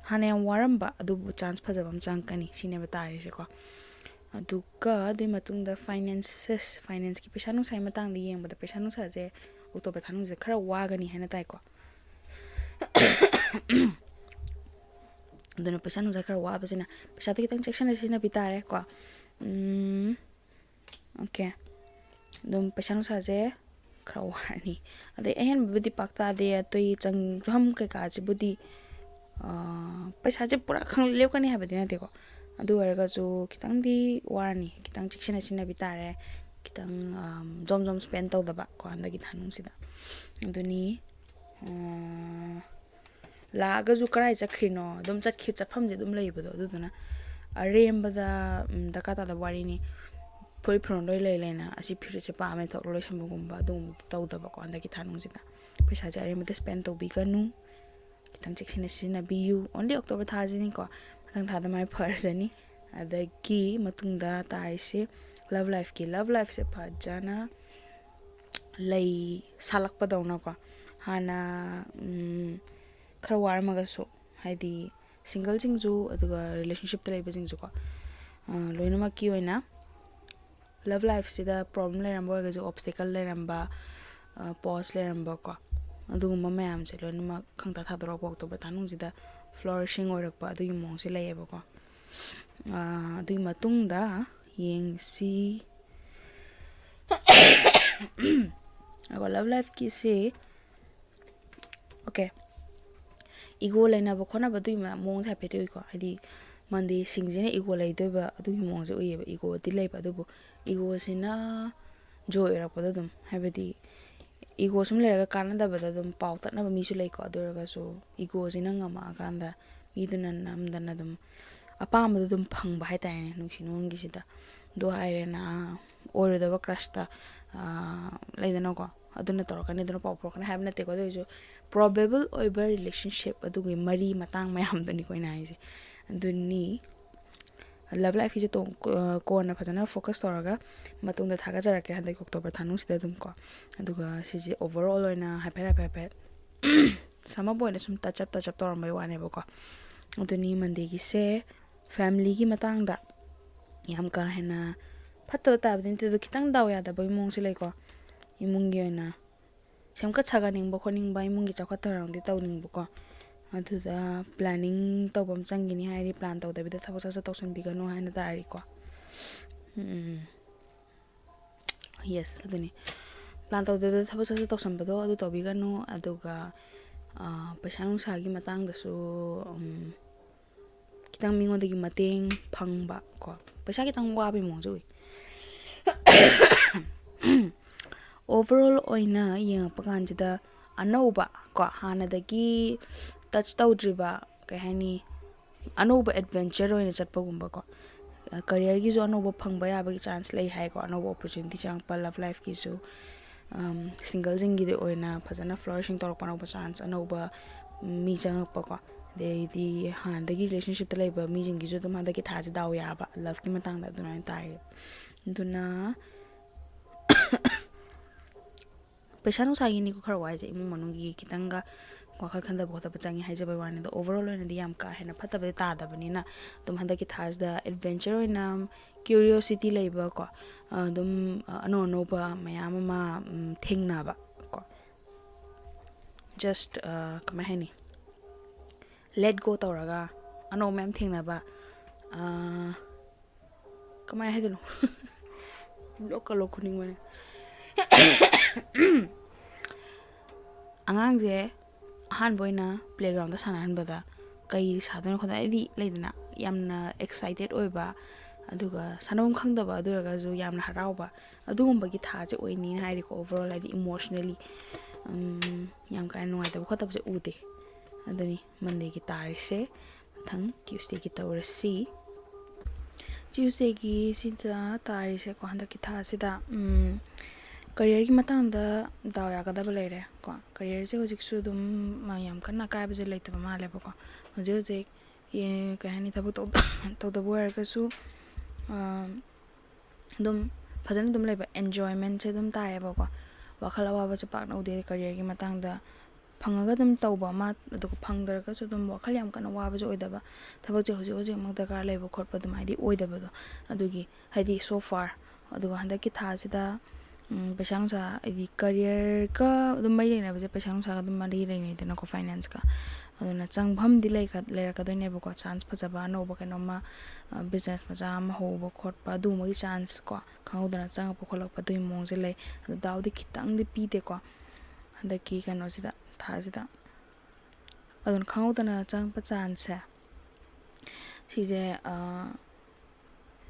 ꯍꯥꯟꯅ ꯌꯥꯝ ꯋꯥꯔꯝꯕ, ꯑꯗꯨꯕꯨ chance ꯐꯖꯕ ꯑꯃ ꯆꯪꯉꯛꯀꯅꯤ, ꯁꯤꯅꯦꯕ ꯇꯥꯔꯤꯁꯦꯀꯣ꯫ ꯑꯗꯨꯒ ꯑꯗꯨꯒꯤ ꯃꯇꯨꯡꯗ finances, financeꯀꯤ, ꯄꯩꯁꯥ ꯅꯨꯡꯁꯥꯒꯤ ꯃꯇꯥꯡꯗ ꯌꯦꯡꯕꯗ, ꯄꯩꯁꯥ ꯅꯨꯡꯁꯥꯁꯦ October ꯊꯥꯅꯨꯡꯁꯦ ꯈꯔ ꯋꯥꯒꯅꯤ ꯍꯥꯏꯅ ꯇꯥꯏꯀꯣ꯫ ꯑꯗꯨꯅ ꯄꯩꯁꯥ ꯅꯨꯡꯁꯥ ꯈꯔ ꯋꯥꯕꯁꯤꯅ ꯄꯩꯁꯥꯗ ꯈꯤꯇꯪ ꯆꯦꯛꯁꯤꯟꯅ ꯁꯤꯖꯤꯟꯅꯕꯤ ꯇꯥꯔꯦꯀꯣ꯫ ꯎꯝ, okay꯫ ꯑꯗꯨꯝ ꯄꯩꯁꯥ ꯅꯨꯡꯁꯥꯁꯦ ꯈꯔ ꯋꯥꯔꯅꯤ꯫ ꯑꯗꯩ ꯑꯍꯦꯟꯕꯕꯨꯗꯤ ꯄꯥꯛ ꯇꯥꯗꯦ, ꯑꯇꯩ ꯆꯪꯐꯝ ꯀꯩꯀꯥꯁꯤꯕꯨꯗꯤ, ꯑ, ꯄꯩꯁꯥꯁꯦ ꯄꯨꯔꯥ ꯈꯪ ꯂꯦꯞꯀꯅꯤ ꯍꯥꯏꯕꯗꯤ ꯅꯠꯇꯦꯀꯣ꯫ ꯑꯗꯨ ꯑꯣꯏꯔꯒꯁꯨ ꯈꯤꯇꯪꯗꯤ ꯋꯥꯔꯅꯤ, ꯈꯤꯇꯪ ꯆꯦꯛꯁꯤꯟꯅ ꯁꯤꯖꯤꯟꯅꯕꯤ ꯇꯥꯔꯦ, ꯈꯤꯇꯪ, ꯑꯝ, ꯖꯣꯝ ꯖꯣꯝ spend ꯇꯧꯗꯕ ꯀꯣ ꯍꯟꯗꯛꯀꯤ ꯊꯥꯅꯨꯡꯁꯤꯗ꯫ ꯑꯗꯨꯅꯤ, ꯑ, ꯂꯥꯛꯑꯒꯁꯨ ꯀꯔꯥꯏ ꯆꯠꯈ꯭ꯔꯤꯅꯣ, ꯑꯗꯨꯝ ꯆꯠꯈꯤ, ꯆꯠꯐꯝꯁꯦ ꯑꯗꯨꯝ ꯂꯩꯕꯗꯣ, ꯑꯗꯨꯗꯨꯅ ꯑꯔꯦꯝꯕꯗ ꯗꯔꯀꯥꯔ ꯇꯥꯗꯕ ꯋꯥꯔꯤꯅꯤ, ꯐꯨꯔꯤꯠ ꯐꯤꯔꯣꯜ ꯂꯣꯏ ꯂꯩ ꯂꯩꯅ ꯑꯁꯤ ꯐꯤꯔꯤꯠꯁꯦ ꯄꯥꯝꯃꯦ ꯊꯣꯛꯂ ꯂꯣꯏꯁꯟꯕꯒꯨꯝꯕ ꯑꯗꯨꯒꯨꯝꯕꯗꯤ ꯇꯧꯗꯕꯀꯣ꯫ ꯍꯟꯗꯛꯀꯤ ꯊꯥꯅꯨꯡꯁꯤꯗ ꯄꯩꯁꯥꯁꯦ ꯑꯔꯦꯝꯕꯗ ꯁ꯭ꯄꯦꯟ ꯇꯧꯕꯤꯒꯅꯨ, ꯈꯤꯇꯪ ꯆꯦꯛꯁꯤꯟꯅ ꯁꯤꯖꯤꯟꯅꯕꯤꯌꯨ꯫ ꯑꯣꯟꯂꯤ ꯑꯣꯛꯇꯣꯕꯔ ꯊꯥꯁꯤꯅꯤꯀꯣ, ꯃꯊꯪ ꯊꯥꯗ ꯃꯥꯏ ꯐꯔꯁꯅꯤ꯫ ꯑꯗꯒꯤ ꯃꯇꯨꯡꯗ ꯇꯥꯔꯤꯁꯦ ꯂꯞ ꯂꯥꯏꯐꯀꯤ ꯂꯞ ꯂꯥꯏꯐꯁꯦ ꯐꯖꯅ ꯂꯩ ꯁꯥꯠꯂꯛꯄꯗꯧꯅꯀꯣ꯫ ꯍꯥꯟꯅ ꯈꯔ ꯋꯥꯔꯝꯃꯒꯁꯨ, ꯍꯥꯏꯗꯤ ꯁꯤꯡꯒꯜꯁꯤꯡꯁꯨ ꯑꯗꯨꯒ ꯔꯤꯂꯦꯁꯟꯁꯤꯞꯇ ꯂꯩꯕꯁꯤꯡꯁꯨꯀꯣ, ꯂꯣꯏꯅꯃꯛꯀꯤ ꯑꯣꯏꯅ ꯂꯞ ꯂꯥꯏꯐꯁꯤꯗ ꯄ꯭ꯔꯣꯕ꯭ꯂꯦꯝ ꯂꯩꯔꯝꯕ ꯑꯣꯏꯔꯒꯁꯨ, ꯑꯣꯞꯁꯇꯤꯀꯜ ꯂꯩꯔꯝꯕ, ꯄꯣꯁ ꯂꯩꯔꯝꯕꯀꯣ, ꯑꯗꯨꯒꯨꯝꯕ ꯃꯌꯥꯝꯁꯦ ꯂꯣꯏꯅꯃꯛ ꯈꯪꯇꯥ ꯊꯥꯗꯣꯔꯛꯄ ꯑꯣꯛꯇꯣꯕꯔ ꯊꯥꯅꯨꯡꯁꯤꯗ ꯐ꯭ꯂꯣꯔꯤꯁꯤꯡ ꯑꯣꯏꯔꯛꯄ ꯑꯗꯨꯒꯤ ꯃꯑꯣꯡꯁꯦ ꯂꯩꯌꯦꯕꯀꯣ꯫ ꯑꯗꯨꯒꯤ ꯃꯇꯨꯡꯗ ꯌꯦꯡꯁꯤ꯫ ꯑꯗꯨꯒ ꯂꯞ ꯂꯥꯏꯐꯀꯤꯁꯤ, ꯑꯣꯀꯦ, ꯏꯒꯣ ꯂꯩꯅꯕ ꯈꯣꯠꯅꯕ ꯑꯗꯨꯒꯤ ꯃꯑꯣꯡꯁꯦ ꯍꯥꯏꯐꯦꯠꯇꯤ ꯎꯏꯀꯣ꯫ ꯍꯥꯏꯗꯤ ꯃꯟꯗꯦꯁꯤꯡꯁꯤꯅ ꯏꯒꯣ ꯂꯩꯗꯣꯏꯕ ꯑꯗꯨꯒꯤ ꯃꯑꯣꯡꯁꯦ ꯎꯏꯌꯦꯕ꯫ ꯏꯒꯣꯗꯤ ꯂꯩꯕ, ꯑꯗꯨꯕꯨ ꯏꯒꯣꯁꯤꯅ ꯖꯣꯏ ꯑꯣꯏꯔꯛꯄꯗꯣ ꯑꯗꯨꯝ, ꯍꯥꯏꯕꯗꯤ ꯏꯒꯣ ꯁꯨꯝ ꯂꯩꯔꯒ ꯀꯥꯟꯅꯗꯕꯗ ꯑꯗꯨꯝ ꯄꯥꯎ ꯇꯠꯅꯕ ꯃꯤꯁꯨ ꯂꯩꯀꯣ꯫ ꯑꯗꯨ ꯑꯣꯏꯔꯒꯁꯨ ꯏꯒꯣꯁꯤꯅ ꯉꯝꯃꯛꯑꯀꯥꯟꯗ ꯃꯤꯗꯨꯅ ꯅꯝꯗꯅ ꯑꯗꯨꯝ ꯑꯄꯥꯝꯕꯗꯣ ꯑꯗꯨꯝ ꯐꯪꯕ ꯍꯥꯏꯇꯥꯔꯦꯅꯦ, ꯅꯨꯡꯁꯤ ꯅꯨꯡꯉꯣꯟꯒꯤꯁꯤꯗ꯫ ꯑꯗꯨ ꯍꯥꯏꯔꯦꯅ, ꯑꯣꯏꯔꯣꯏꯗꯕ ꯀ꯭ꯔꯁꯇ ꯂꯩꯗꯅꯀꯣ, ꯑꯗꯨꯅ ꯇꯧꯔꯛꯀꯅꯤ, ꯑꯗꯨꯅ ꯄꯥꯎ ꯄꯨꯔꯛꯀꯅꯤ ꯍꯥꯏꯕ ꯅꯠꯇꯦꯀꯣ꯫ ꯑꯗꯨ ꯑꯣꯏꯔꯁꯨ ꯄ꯭ꯔꯣꯕꯦꯕꯜ ꯑꯣꯏꯕ ꯔꯤꯂꯦꯁꯟꯁꯤꯞ ꯑꯗꯨꯒꯤ ꯃꯔꯤ ꯃꯇꯥꯡ ꯃꯌꯥꯝꯗꯨꯅꯤꯀꯣ ꯑꯩꯅ ꯍꯥꯏꯁꯦ꯫ ꯑꯗꯨꯅꯤ ꯂꯞ ꯂꯥꯏꯐꯀꯤꯁꯦ ꯇꯣꯡ-, ꯀꯣꯟꯅ ꯐꯖꯅ ꯐꯣꯀꯁ ꯇꯧꯔꯒ ꯃꯇꯨꯡꯗ ꯊꯥꯒꯠꯆꯔꯛꯀꯦ ꯍꯟꯗꯛꯀꯤ ꯑꯣꯛꯇꯣꯕꯔ ꯊꯥꯅꯨꯡꯁꯤꯗ ꯑꯗꯨꯝ ꯀꯣ꯫ ꯑꯗꯨꯒ ꯁꯤꯁꯦ ꯑꯣꯚꯔ ꯑꯣꯜ ꯑꯣꯏꯅ ꯍꯥꯏꯐꯦꯠ ꯍꯥꯏꯐꯦꯠ ꯍꯥꯏꯐꯦꯠ ꯁꯝ ꯑꯞ ꯑꯣꯏꯅ ꯁꯨꯝ ꯇꯆ ꯑꯞ ꯇꯆ ꯑꯞ ꯇꯧꯔꯝꯕꯩ ꯋꯥꯅꯦꯕꯀꯣ꯫ ꯑꯗꯨꯅꯤ ꯃꯟꯗꯦꯒꯤꯁꯦ ꯐꯦꯃꯤꯂꯤꯒꯤ ꯃꯇꯥꯡꯗ ꯌꯥꯝ ꯀꯥ ꯍꯦꯟꯅ ꯐꯠꯇꯕ ꯇꯥꯕꯗꯤ ꯅꯠꯇꯦ, ꯑꯗꯣ ꯈꯤꯇꯪ ꯗꯥꯎ ꯌꯥꯗꯕꯒꯤ ꯃꯑꯣꯡꯁꯨ ꯂꯩꯀꯣ꯫ ꯏꯃꯨꯡꯒꯤ ꯑꯣꯏꯅ ꯁꯦꯝꯒꯠ ꯁꯥꯒꯠꯅꯤꯡꯕ ꯈꯣꯠꯅꯤꯡꯕ, ꯏꯃꯨꯡꯒꯤ ꯆꯥꯎꯈꯠ ꯊꯧꯔꯥꯡꯗꯤ ꯇꯧꯅꯤꯡꯕꯀꯣ꯫ ꯑꯗꯨꯗ ꯄ꯭ꯂꯥꯅꯤꯡ ꯇꯧꯕ ꯑꯃ ꯆꯪꯒꯅꯤ ꯍꯥꯏꯔꯗꯤ, ꯄ꯭ꯂꯥꯟ ꯇꯧꯗꯕꯤꯗ ꯊꯕꯛ ꯁꯠ ꯁꯠ ꯇꯧꯁꯟꯕꯤꯒꯅꯨ ꯍꯥꯏꯅ ꯇꯥꯔꯤꯀꯣ꯫ ꯎꯝ, ꯌꯦꯁ, ꯑꯗꯨꯅꯤ꯫ ꯄ꯭ꯂꯥꯟ ꯇꯧꯗꯕꯤꯗ ꯊꯕꯛ ꯁꯠ ꯁꯠ ꯇꯧꯁꯟꯕꯗꯣ ꯑꯗꯨ ꯇꯧꯕꯤꯒꯅꯨ꯫ ꯑꯗꯨꯒ, ꯑ, ꯄꯩꯁꯥ ꯅꯨꯡꯁꯥꯒꯤ ꯃꯇꯥꯡꯗꯁꯨ, ꯎꯝ, ꯈꯤꯇꯪ ꯃꯤꯉꯣꯟꯗꯒꯤ ꯃꯇꯦꯡ ꯐꯪꯕ ꯀꯣ, ꯄꯩꯁꯥ ꯈꯤꯇꯪ ꯋꯥꯕꯒꯤ ꯃꯑꯣꯡꯁꯨ ꯎꯏ꯫ ꯑꯣꯚꯔ ꯑꯣꯜ ꯑꯣꯏꯅ ꯌꯦꯡꯉꯛꯄ ꯀꯥꯟꯁꯤꯗ ꯑꯅꯧꯕ ꯀꯣ, ꯍꯥꯟꯅꯗꯒꯤ ꯇꯆ ꯇꯧꯗ꯭ꯔꯤꯕ, ꯀꯩ ꯍꯥꯏꯅꯤ, ꯑꯅꯧꯕ ꯑꯦꯗꯚꯦꯟꯆꯔ ꯑꯣꯏꯅ ꯆꯠꯄꯒꯨꯝꯕꯀꯣ, ꯀꯔꯤꯌꯔꯒꯤꯁꯨ ꯑꯅꯧꯕ ꯐꯪꯕ ꯌꯥꯕꯒꯤ ꯆꯥꯟꯁ ꯂꯩ ꯍꯥꯏꯀꯣ, ꯑꯅꯧꯕ ꯑꯣꯄꯣꯔꯆꯨꯅꯤꯇꯤ ꯆꯪꯉꯛꯄ, ꯂꯞ ꯂꯥꯏꯐꯀꯤꯁꯨ, ꯁꯤꯡꯒꯜꯁꯤꯡꯒꯤꯗꯤ ꯑꯣꯏꯅ ꯐꯖꯅ ꯐ꯭ꯂꯣꯔꯤꯁꯤꯡ ꯇꯧꯔꯛꯄ, ꯑꯅꯧꯕ ꯆꯥꯟꯁ, ꯑꯅꯧꯕ ꯃꯤ ꯆꯪꯉꯛꯄꯀꯣ, ꯑꯗꯩꯗꯤ ꯍꯥꯟꯅꯗꯒꯤ ꯔꯤꯂꯦꯁꯟꯁꯤꯞꯇ ꯂꯩꯕ ꯃꯤꯁꯤꯡꯒꯤꯁꯨ ꯑꯗꯨꯝ ꯍꯟꯗꯛꯀꯤ ꯊꯥꯁꯦ ꯗꯥꯎ ꯌꯥꯕ, ꯂꯞꯀꯤ ꯃꯇꯥꯡꯗ ꯑꯗꯨꯃꯥꯏꯅ ꯇꯥꯏꯌꯦ꯫ ꯑꯗꯨꯅ ꯄꯩꯁꯥ ꯅꯨꯡꯁꯥꯒꯤꯅꯤꯀꯣ ꯈꯔ ꯋꯥꯏꯁꯦ, ꯏꯃꯨꯡ ꯃꯅꯨꯡꯒꯤ ꯈꯤꯇꯪꯒ ꯋꯥꯈꯜ ꯈꯟꯊꯕ ꯈꯣꯠꯊꯕ ꯆꯪꯉꯤ ꯍꯥꯏꯖꯕꯩ ꯋꯥꯅꯤꯗ, ꯑꯣꯚꯔꯑꯣꯜ ꯑꯣꯏꯅꯗꯤ ꯌꯥꯝ ꯀꯥ ꯍꯦꯟꯅ ꯐꯠꯇꯕꯗꯤ ꯇꯥꯗꯕꯅꯤꯅ, ꯑꯗꯨꯝ ꯍꯟꯗꯛꯀꯤ ꯊꯥꯁꯤꯗ ꯑꯦꯗꯚꯦꯟꯆꯔ ꯑꯣꯏꯅ, ꯀ꯭ꯌꯨꯔꯤꯌꯣꯁꯤꯇꯤ ꯂꯩꯕ ꯀꯣ, ꯑꯗꯨꯝ ꯑꯅꯧ ꯑꯅꯧꯕ ꯃꯌꯥꯝ ꯑꯃ, ꯎꯝ, ꯊꯦꯡꯅꯕ ꯀꯣ, ꯖꯁ ꯀꯃꯥꯏ ꯍꯥꯏꯅꯤ, ꯂꯦꯠ ꯒꯣ ꯇꯧꯔꯒ ꯑꯅꯧꯕ ꯃꯌꯥꯝ ꯊꯦꯡꯅꯕ, ꯑ, ꯀꯃꯥꯏ ꯍꯥꯏꯗꯣꯏꯅꯣ? ꯂꯣꯛꯀ ꯂꯣꯛ ꯈꯨꯅꯤꯡꯕꯅꯦ꯫ ꯑꯉꯥꯡꯁꯦ ꯑꯍꯥꯟꯕ ꯑꯣꯏꯅ ꯄ꯭ꯂꯦꯒ꯭ꯔꯥꯎꯟꯗ ꯁꯥꯟꯅꯍꯟꯕꯗ ꯀꯩ ꯁꯥꯗꯣꯏꯅꯣ ꯈꯪꯗꯦ, ꯍꯥꯏꯗꯤ ꯂꯩꯗꯅ, ꯌꯥꯝꯅ ꯑꯦꯛꯁꯥꯏꯇꯦꯠ ꯑꯣꯏꯕ, ꯑꯗꯨꯒ ꯁꯥꯟꯅꯐꯝ ꯈꯪꯗꯕ, ꯑꯗꯨ ꯑꯣꯏꯔꯒꯁꯨ ꯌꯥꯝꯅ ꯍꯔꯥꯎꯕ, ꯑꯗꯨꯒꯨꯝꯕꯒꯤ ꯊꯥꯁꯦ ꯑꯣꯏꯅꯤꯅ ꯍꯥꯏꯔꯤꯀꯣ꯫ ꯑꯣꯚꯔꯑꯣꯜ ꯍꯥꯏꯗꯤ ꯏꯃꯣꯁꯅꯦꯜꯂꯤ ꯌꯥꯝ ꯀꯥ ꯍꯦꯟꯅ ꯅꯨꯡꯉꯥꯏꯇꯕ ꯈꯣꯠꯇꯕꯁꯦ ꯎꯗꯦ꯫ ꯑꯗꯨꯅꯤ ꯃꯟꯗꯦꯒꯤ ꯇꯥꯔꯤꯁꯦ꯫ ꯃꯊꯪ ꯇ꯭ꯌꯨꯁꯗꯦꯒꯤ ꯇꯧꯔꯁꯤ꯫ ꯇ꯭ꯌꯨꯁꯗꯦꯒꯤ ꯁꯤꯗ ꯇꯥꯔꯤꯁꯦꯀꯣ, ꯍꯟꯗꯛꯀꯤ ꯊꯥꯁꯤꯗ, ꯎꯝ, ꯀꯔꯤꯌꯔꯒꯤ ꯃꯇꯥꯡꯗ ꯗꯥꯎ ꯌꯥꯒꯗꯕ ꯂꯩꯔꯦ ꯀꯣ꯫ ꯀꯔꯤꯌꯔꯁꯦ ꯍꯧꯖꯤꯛꯁꯨ ꯑꯗꯨꯝ ꯌꯥꯝ ꯀꯟꯅ ꯑꯀꯥꯏꯕꯁꯦ ꯂꯩꯇꯕ ꯃꯥꯜꯂꯦꯕꯀꯣ꯫ ꯍꯧꯖꯤꯛ ꯍꯧꯖꯤꯛ, ꯑꯦ, ꯀꯩ ꯍꯥꯏꯅꯤ, ꯊꯕꯛ ꯇꯧ-, ꯇꯧꯗꯕ ꯑꯣꯏꯔꯒꯁꯨ, ꯑꯥ, ꯑꯗꯨꯝ ꯐꯖꯅ ꯑꯗꯨꯝ ꯂꯩꯕ, ꯑꯦꯟꯖꯣꯏꯃꯦꯟꯁꯦ ꯑꯗꯨꯝ ꯇꯥꯏꯌꯦꯕꯀꯣ꯫ ꯋꯥꯈꯜ ꯑꯋꯥꯕꯁꯦ ꯄꯥꯛꯅ ꯎꯗꯦ ꯀꯔꯤꯌꯔꯒꯤ ꯃꯇꯥꯡꯗ꯫ ꯐꯪꯉꯒ ꯑꯗꯨꯝ ꯇꯧꯕ ꯑꯃ, ꯑꯗꯨꯒ ꯐꯪꯗ꯭ꯔꯒꯁꯨ ꯑꯗꯨꯝ ꯋꯥꯈꯜ ꯌꯥꯝ ꯀꯟꯅ ꯋꯥꯕꯁꯨ ꯑꯣꯏꯗꯕ, ꯊꯕꯛꯁꯦ ꯍꯧꯖꯤꯛ ꯍꯧꯖꯤꯛꯃꯛ ꯗꯔꯀꯥꯔ ꯂꯩꯕ ꯈꯣꯠꯄ ꯑꯗꯨꯃꯥꯏꯗꯤ ꯑꯣꯏꯗꯕꯗꯣ꯫ ꯑꯗꯨꯒꯤ ꯍꯥꯏꯗꯤ, so far꯫ ꯑꯗꯨꯒ ꯍꯟꯗꯛꯀꯤ ꯊꯥꯁꯤꯗ, ꯎꯝ, ꯄꯩꯁꯥ ꯅꯨꯡꯁꯥ, ꯍꯥꯏꯗꯤ ꯀꯔꯤꯌꯔꯒ ꯑꯗꯨꯝ ꯃꯔꯤ ꯂꯩꯅꯕꯁꯦ ꯄꯩꯁꯥ ꯅꯨꯡꯁꯥꯒ ꯑꯗꯨꯝ ꯃꯔꯤ ꯂꯩꯅꯩꯗꯅꯀꯣ, ꯐꯥꯏꯅꯥꯟꯁꯀ꯫ ꯑꯗꯨꯅ ꯆꯪꯐꯝꯗꯤ ꯂꯩꯈ꯭ꯔ-, ꯂꯩꯔꯛꯀꯗꯣꯏꯅꯦꯕꯀꯣ, ꯆꯥꯟꯁ ꯐꯖꯕ, ꯑꯅꯧꯕ ꯀꯩꯅꯣꯝꯃ, ꯑ, ꯕꯤꯖꯤꯅꯦꯁ ꯃꯆꯥ ꯑꯃ ꯍꯧꯕ ꯈꯣꯠꯄ, ꯑꯗꯨꯒꯨꯝꯕꯒꯤ ꯆꯥꯟꯁ ꯀꯣ, ꯈꯪꯍꯧꯗꯅ ꯆꯪꯉꯛꯄ ꯈꯣꯠꯂꯛꯄ ꯑꯗꯨꯒꯤ ꯃꯑꯣꯡꯁꯦ ꯂꯩ꯫ ꯑꯗꯣ ꯗꯥꯎꯗꯤ ꯈꯤꯇꯪꯗꯤ ꯄꯤꯗꯦꯀꯣ ꯍꯟꯗꯛꯀꯤ ꯀꯩꯅꯣꯁꯤꯗ, ꯊꯥꯁꯤꯗ꯫ ꯑꯗꯨꯅ ꯈꯪꯍꯧꯗꯅ ꯆꯪꯉꯛꯄ ꯆꯥꯟꯁꯁꯦ, ꯁꯤꯁꯦ, ꯑ,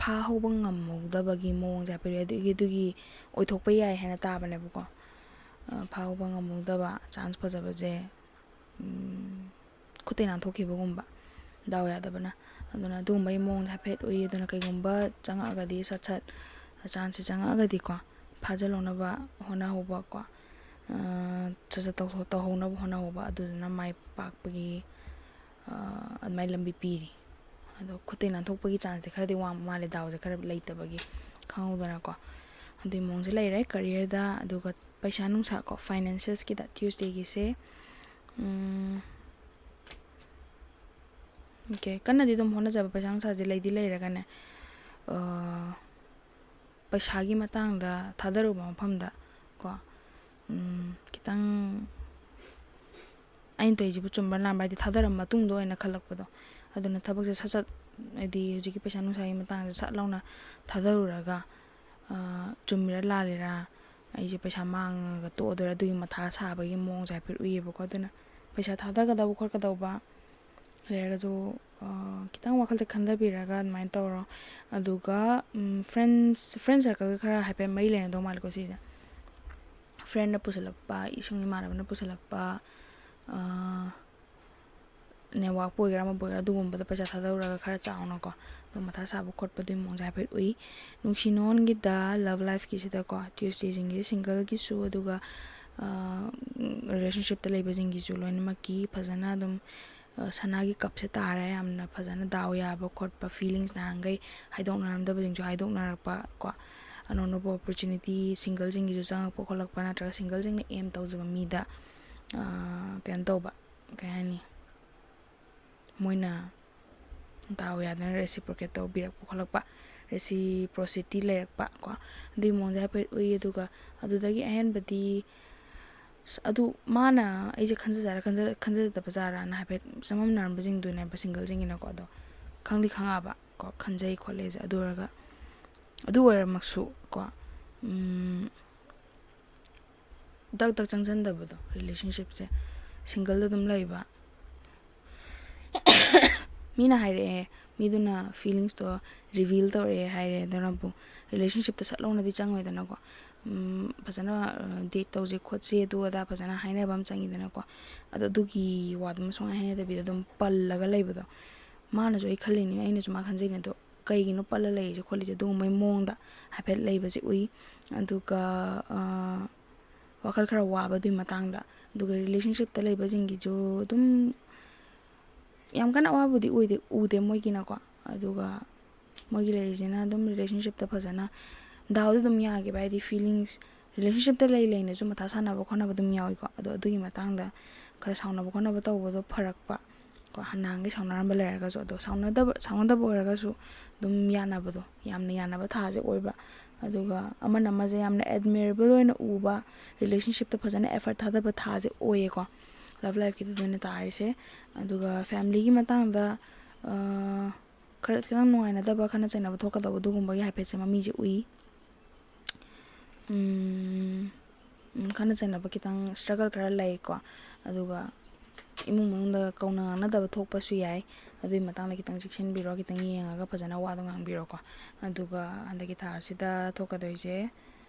ꯐꯥꯍꯧꯕ ꯉꯝꯍꯧꯗꯕꯒꯤ ꯃꯑꯣꯡꯁꯦ ꯍꯥꯏꯐꯦꯠ, ꯑꯗꯨꯒꯤ, ꯑꯗꯨꯒꯤ ꯑꯣꯏꯊꯣꯛꯄ ꯌꯥꯏ ꯍꯥꯏꯅ ꯇꯥꯕꯅꯦꯕꯀꯣ꯫ ꯑ, ꯐꯥꯍꯧꯕ ꯉꯝꯍꯧꯗꯕ, ꯆꯥꯟꯁ ꯐꯖꯕꯁꯦ, ꯎꯝ, ꯈꯨꯠꯇꯩ ꯅꯥꯟꯊꯣꯛꯈꯤꯕꯒꯨꯝꯕ꯫ ꯗꯥꯎ ꯌꯥꯗꯕꯅ꯫ ꯑꯗꯨꯅ ꯑꯗꯨꯒꯨꯝꯕꯒꯤ ꯃꯑꯣꯡꯗ ꯍꯥꯏꯐꯦꯠ ꯎꯏ꯫ ꯑꯗꯨꯅ ꯀꯩꯒꯨꯝꯕ ꯆꯪꯉꯛꯑꯒꯗꯤ ꯁꯠ ꯁꯠ ꯆꯥꯟꯁꯁꯦ ꯆꯪꯉꯛꯑꯒꯗꯤꯀꯣ, ꯐꯥꯖꯤꯜꯍꯧꯅꯕ ꯍꯣꯠꯅꯍꯧꯕꯀꯣ꯫ ꯁꯠ ꯁꯠ ꯇꯧꯍꯧ- ꯇꯧꯍꯧꯅꯕ ꯍꯣꯠꯅꯍꯧꯕ, ꯑꯗꯨꯗꯨꯅ ꯃꯥꯏ ꯄꯥꯛꯄꯒꯤ ꯑꯗꯨꯃꯥꯏꯅ ꯂꯝꯕꯤ ꯄꯤꯔꯤ꯫ ꯑꯗꯣ ꯈꯨꯠꯇꯩ ꯅꯥꯟꯊꯣꯛꯄꯒꯤ ꯆꯥꯟꯁꯁꯦ ꯈꯔꯗꯤ ꯋꯥꯡꯕ ꯃꯥꯜꯂꯦ, ꯗꯥꯎꯁꯦ ꯈꯔ ꯂꯩꯇꯕꯒꯤ꯫ ꯈꯪꯍꯧꯗꯅꯀꯣ꯫ ꯑꯗꯨꯒꯤ ꯃꯑꯣꯡꯁꯦ ꯂꯩꯔꯦ ꯀꯔꯤꯌꯔꯗ꯫ ꯑꯗꯨꯒ ꯄꯩꯁꯥ ꯅꯨꯡꯁꯥ ꯀꯣ, ꯐꯥꯏꯅꯥꯟꯁꯤꯌꯦꯜꯁꯀꯤꯗ ꯇ꯭ꯌꯨꯁꯗꯦꯒꯤꯁꯦ꯫ ꯑꯣꯀꯦ, ꯀꯟꯅꯗꯤ ꯑꯗꯨꯝ ꯍꯣꯠꯅꯖꯕ, ꯄꯩꯁꯥ ꯅꯨꯡꯁꯥꯁꯦ ꯂꯩꯗꯤ ꯂꯩꯔꯒꯅꯦ, ꯄꯩꯁꯥꯒꯤ ꯃꯇꯥꯡꯗ ꯊꯥꯗꯔꯨꯕ ꯃꯐꯝꯗ ꯀꯣ, ꯈꯤꯇꯪ ꯑꯩꯅ ꯇꯧꯔꯤꯁꯤꯕꯨ ꯆꯨꯝꯕ꯭ꯔꯥ ꯂꯥꯟꯕ꯭ꯔꯥ ꯍꯥꯏꯗꯤ ꯊꯥꯗꯔ ꯃꯇꯨꯡꯗ ꯑꯣꯏꯅ ꯈꯜꯂꯛꯄꯗꯣ꯫ ꯑꯗꯨꯅ ꯊꯕꯛꯁꯦ ꯁꯠ ꯁꯠ, ꯍꯥꯏꯗꯤ ꯍꯧꯖꯤꯛꯀꯤ ꯄꯩꯁꯥ ꯅꯨꯡꯁꯥꯒꯤ ꯃꯇꯥꯡꯁꯦ ꯁꯠ ꯂꯥꯎꯅ ꯊꯥꯗꯔꯨꯔꯒ, ꯆꯨꯝꯃꯤꯔꯥ ꯂꯥꯜꯂꯤꯔꯥ, ꯑꯩꯁꯦ ꯄꯩꯁꯥ ꯃꯥꯡꯉꯒ ꯇꯣꯛꯑꯗꯣꯏꯔꯥ, ꯑꯗꯨꯒꯤ ꯃꯊꯥ ꯁꯥꯕꯒꯤ ꯃꯑꯣꯡꯁꯦ ꯍꯥꯏꯐꯦꯠ ꯎꯏꯌꯦꯕꯀꯣ꯫ ꯑꯗꯨꯅ ꯄꯩꯁꯥ ꯊꯥꯗꯒꯗꯕ ꯈꯣꯠꯀꯗꯧꯕ ꯂꯩꯔꯒꯁꯨ, ꯈꯤꯇꯪ ꯋꯥꯈꯜꯁꯦ ꯈꯟꯊꯕꯤꯔꯒ ꯑꯗꯨꯃꯥꯏꯅ ꯇꯧꯔꯣ꯫ ꯑꯗꯨꯒ friends, friend circle ꯈꯔ ꯍꯥꯏꯐꯦꯠ ꯃꯔꯤ ꯂꯩꯅꯗꯧ ꯃꯥꯜꯂꯦꯀꯣ ꯁꯤꯁꯦ꯫ ꯐ꯭ꯔꯦꯟꯅ ꯄꯨꯁꯤꯜꯂꯛꯄ, ꯏꯁꯨꯡ ꯏꯃꯥꯟꯅꯕꯅ ꯄꯨꯁꯤꯜꯂꯛꯄ, ꯅꯦꯠꯋꯥꯛꯄꯨ ꯑꯣꯏꯒꯦꯔꯥ ꯑꯃꯕꯨ ꯑꯣꯏꯒꯦꯔꯥ, ꯑꯗꯨꯒꯨꯝꯕꯗ ꯄꯩꯁꯥ ꯊꯥꯗꯧꯔꯒ ꯈꯔ ꯆꯥꯎꯅꯀꯣ, ꯑꯗꯨꯝ ꯃꯊꯥ ꯁꯥꯕ ꯈꯣꯠꯄꯗꯨꯒꯤ ꯃꯑꯣꯡꯁꯦ ꯍꯥꯏꯐꯦꯠ ꯎꯏ꯫ ꯅꯨꯡꯁꯤ ꯅꯨꯡꯉꯣꯟꯒꯤꯗ, ꯂꯞ ꯂꯥꯏꯐꯀꯤꯁꯤꯗꯀꯣ, ꯇ꯭ꯌꯨꯁꯗꯦꯁꯤꯡꯒꯤ ꯁꯤꯡꯒꯜꯒꯤꯁꯨ, ꯑꯗꯨꯒ ꯔꯤꯂꯦꯁꯟꯁꯤꯞꯇ ꯂꯩꯕꯁꯤꯡꯒꯤꯁꯨ ꯂꯣꯏꯅꯃꯛꯀꯤ ꯐꯖꯅ ꯑꯗꯨꯝ ꯁꯅꯥꯒꯤ ꯀꯞꯁꯦ ꯇꯥꯔꯦ꯫ ꯌꯥꯝꯅ ꯐꯖꯅ ꯗꯥꯎ ꯌꯥꯕ ꯈꯣꯠꯄ, ꯐꯤꯂꯤꯡꯁ ꯅꯍꯥꯟꯈꯩ ꯍꯥꯏꯗꯣꯛꯅꯔꯝꯗꯕꯁꯤꯡꯁꯨ ꯍꯥꯏꯗꯣꯛꯅꯔꯛꯄ ꯀꯣ, ꯑꯅꯧ ꯑꯅꯧꯕ ꯑꯣꯄꯣꯔꯆꯨꯅꯤꯇꯤ ꯁꯤꯡꯒꯜꯁꯤꯡꯒꯤꯁꯨ ꯆꯪꯉꯛꯄ ꯈꯣꯠꯂꯛꯄ, ꯅꯠꯇ꯭ꯔꯒ ꯁꯤꯡꯒꯜꯁꯤꯡꯅ ꯑꯦꯝ ꯇꯧꯖꯕ ꯃꯤꯗ ꯀꯩꯅꯣ ꯇꯧꯕ, ꯀꯩ ꯍꯥꯏꯅꯤ, ꯃꯣꯏꯅ ꯗꯥꯎ ꯌꯥꯗꯅ ꯔꯦꯁꯤꯄ꯭ꯔꯣꯀꯦꯠ ꯇꯧꯕꯤꯔꯛꯄ ꯈꯣꯠꯂꯛꯄ, ꯔꯦꯁꯤꯄ꯭ꯔꯣꯁꯤꯇꯤ ꯂꯩꯔꯛꯄ ꯀꯣ, ꯑꯗꯨꯒꯤ ꯃꯑꯣꯡꯗ ꯍꯥꯏꯐꯦꯠ ꯎꯏ꯫ ꯑꯗꯨꯒ ꯑꯗꯨꯗꯒꯤ ꯑꯍꯦꯟꯕꯗꯤ ꯑꯗꯨ ꯃꯥꯅ ꯑꯩꯁꯦ ꯈꯟꯖꯖꯥꯔ ꯈꯟꯖꯗꯕ ꯖꯥꯔꯅ ꯍꯥꯏꯐꯦꯠ ꯆꯃꯝꯅꯔꯝꯕꯁꯤꯡꯗꯨꯅꯦꯕ ꯁꯤꯡꯒꯜꯁꯤꯡꯒꯤꯅꯀꯣ꯫ ꯑꯗꯣ ꯈꯪꯗꯤ ꯈꯪꯉꯛꯑꯕ ꯀꯣ, ꯈꯟꯖꯩ ꯈꯣꯠꯂꯦꯁꯦ꯫ ꯑꯗꯨ ꯑꯣꯏꯔꯒ, ꯑꯗꯨ ꯑꯣꯏꯔꯃꯛꯁꯨ ꯀꯣ, ꯗꯛ ꯗꯛ ꯆꯪꯁꯤꯟꯗꯕꯗꯣ, ꯔꯤꯂꯦꯁꯟꯁꯤꯞꯁꯦ ꯁꯤꯡꯒꯜꯗ ꯑꯗꯨꯝ ꯂꯩꯕ꯫ ꯃꯤꯅ ꯍꯥꯏꯔꯛꯑꯦ, ꯃꯤꯗꯨꯅ ꯐꯤꯂꯤꯡꯁꯇꯣ ꯔꯤꯕꯤꯜ ꯇꯧꯔꯛꯑꯦ ꯍꯥꯏꯔꯦ, ꯑꯗꯨꯅꯕꯨ ꯔꯤꯂꯦꯁꯟꯁꯤꯞꯇ ꯁꯠ ꯂꯧꯅꯗꯤ ꯆꯪꯉꯣꯏꯗꯅꯀꯣ꯫ ꯐꯖꯅ ꯗꯦꯠ ꯇꯧꯁꯦ ꯈꯣꯠꯁꯦ ꯑꯗꯨ ꯑꯗꯥ ꯐꯖꯅ ꯍꯥꯏꯅꯕ ꯑꯃ ꯆꯪꯉꯤꯗꯅꯀꯣ꯫ ꯑꯗꯣ ꯑꯗꯨꯒꯤ ꯋꯥꯗꯨꯃ ꯁꯨꯡꯍꯥꯏ ꯍꯥꯏꯅꯗꯕꯤꯗ ꯑꯗꯨꯝ ꯄꯜꯂꯒ ꯂꯩꯕꯗꯣ, ꯃꯥꯅꯁꯨ ꯑꯩ ꯈꯜꯂꯤꯅꯤ, ꯑꯩꯅꯁꯨ ꯃꯥ ꯈꯟꯖꯩꯅꯤ, ꯑꯗꯣ ꯀꯩꯒꯤꯅꯣ ꯄꯠꯂ ꯂꯩꯔꯤꯁꯦ ꯈꯣꯠꯂꯤꯁꯦ, ꯑꯗꯨꯒꯨꯝꯕꯩ ꯃꯑꯣꯡꯗ ꯍꯥꯏꯐꯦꯠ ꯂꯩꯕꯁꯦ ꯎꯏ꯫ ꯑꯗꯨꯒ ꯋꯥꯈꯜ ꯈꯔ ꯋꯥꯕ ꯑꯗꯨꯒꯤ ꯃꯇꯥꯡꯗ꯫ ꯑꯗꯨꯒ ꯔꯤꯂꯦꯁꯟꯁꯤꯞꯇ ꯂꯩꯕꯁꯤꯡꯒꯤꯁꯨ ꯑꯗꯨꯝ ꯌꯥꯝ ꯀꯟꯅ ꯑꯋꯥꯕꯗꯤ ꯑꯣꯏꯗꯦ ꯎꯗꯦ ꯃꯣꯏꯒꯤꯅꯀꯣ꯫ ꯑꯗꯨꯒ ꯃꯣꯏꯒꯤ ꯂꯩꯔꯤꯁꯤꯅ ꯑꯗꯨꯝ ꯔꯤꯂꯦꯁꯟꯁꯤꯞꯇ ꯐꯖꯅ ꯗꯥꯎꯗꯤ ꯑꯗꯨꯝ ꯌꯥꯈꯤꯕ, ꯍꯥꯏꯗꯤ ꯐꯤꯂꯤꯡꯁ, ꯔꯤꯂꯦꯁꯟꯁꯤꯞꯇ ꯂꯩ ꯂꯩꯅꯁꯨ ꯃꯊꯥ ꯁꯥꯟꯅꯕ ꯈꯣꯠꯅꯕ ꯑꯗꯨꯝ ꯌꯥꯎꯏꯀꯣ꯫ ꯑꯗꯣ ꯑꯗꯨꯒꯤ ꯃꯇꯥꯡꯗ ꯈꯔ ꯁꯥꯎꯅꯕ ꯈꯣꯠꯅꯕ ꯇꯧꯕꯗꯣ ꯐꯔꯛꯄ ꯀꯣ, ꯅꯍꯥꯟꯒꯩ ꯁꯥꯎꯅꯔꯝꯕ ꯂꯩꯔꯒꯁꯨ꯫ ꯑꯗꯣ ꯁꯥꯎꯅꯗꯕ ꯁꯥꯎꯅꯗꯕ ꯑꯣꯏꯔꯒꯁꯨ ꯑꯗꯨꯝ ꯌꯥꯅꯕꯗꯣ, ꯌꯥꯝꯅ ꯌꯥꯅꯕ ꯊꯥꯁꯦ ꯑꯣꯏꯕ꯫ ꯑꯗꯨꯒ ꯑꯃꯅ ꯑꯃꯁꯦ ꯌꯥꯝꯅ ꯑꯦꯗꯃꯤꯔꯦꯕꯜ ꯑꯣꯏꯅ ꯎꯕ, ꯔꯤꯂꯦꯁꯟꯁꯤꯞꯇ ꯐꯖꯅ ꯑꯦꯐꯔꯠ ꯊꯥꯗꯕ ꯊꯥꯁꯦ ꯑꯣꯏꯌꯦꯀꯣ, ꯂꯞ ꯂꯥꯏꯐꯀꯤꯗ ꯑꯣꯏꯅ ꯇꯥꯔꯤꯁꯦ꯫ ꯑꯗꯨꯒ ꯐꯦꯃꯤꯂꯤꯒꯤ ꯃꯇꯥꯡꯗ ꯈꯔ ꯈꯤꯇꯪ ꯅꯨꯡꯉꯥꯏꯅꯗꯕ, ꯈꯠꯅ ꯆꯩꯅꯕ ꯊꯣꯛꯀꯗꯧꯕ ꯑꯗꯨꯒꯨꯝꯕꯒꯤ ꯍꯥꯏꯐꯦꯠꯁꯦ ꯃꯃꯤꯁꯦ ꯎꯏ꯫ ꯎꯝ, ꯎꯝ, ꯈꯠꯅ ꯆꯩꯅꯕ ꯈꯤꯇꯪ ꯁ꯭ꯇ꯭ꯔꯒꯜ ꯈꯔ ꯂꯩꯀꯣ꯫ ꯑꯗꯨꯒ ꯏꯃꯨꯡ ꯃꯅꯨꯡꯗ ꯀꯧꯅ ꯉꯥꯡꯅꯗꯕ ꯊꯣꯛꯄꯁꯨ ꯌꯥꯏ꯫ ꯑꯗꯨꯒꯤ ꯃꯇꯥꯡꯗ ꯈꯤꯇꯪ ꯆꯦꯛꯁꯤꯟꯕꯤꯔꯣ, ꯈꯤꯇꯪ ꯌꯦꯡꯉꯒ ꯐꯖꯅ ꯋꯥꯗꯣ ꯉꯥꯡꯕꯤꯔꯣꯀꯣ꯫ ꯑꯗꯨꯒ ꯍꯟꯗꯛꯀꯤ ꯊꯥ ꯑꯁꯤꯗ ꯊꯣꯛꯀꯗꯣꯏꯁꯦ,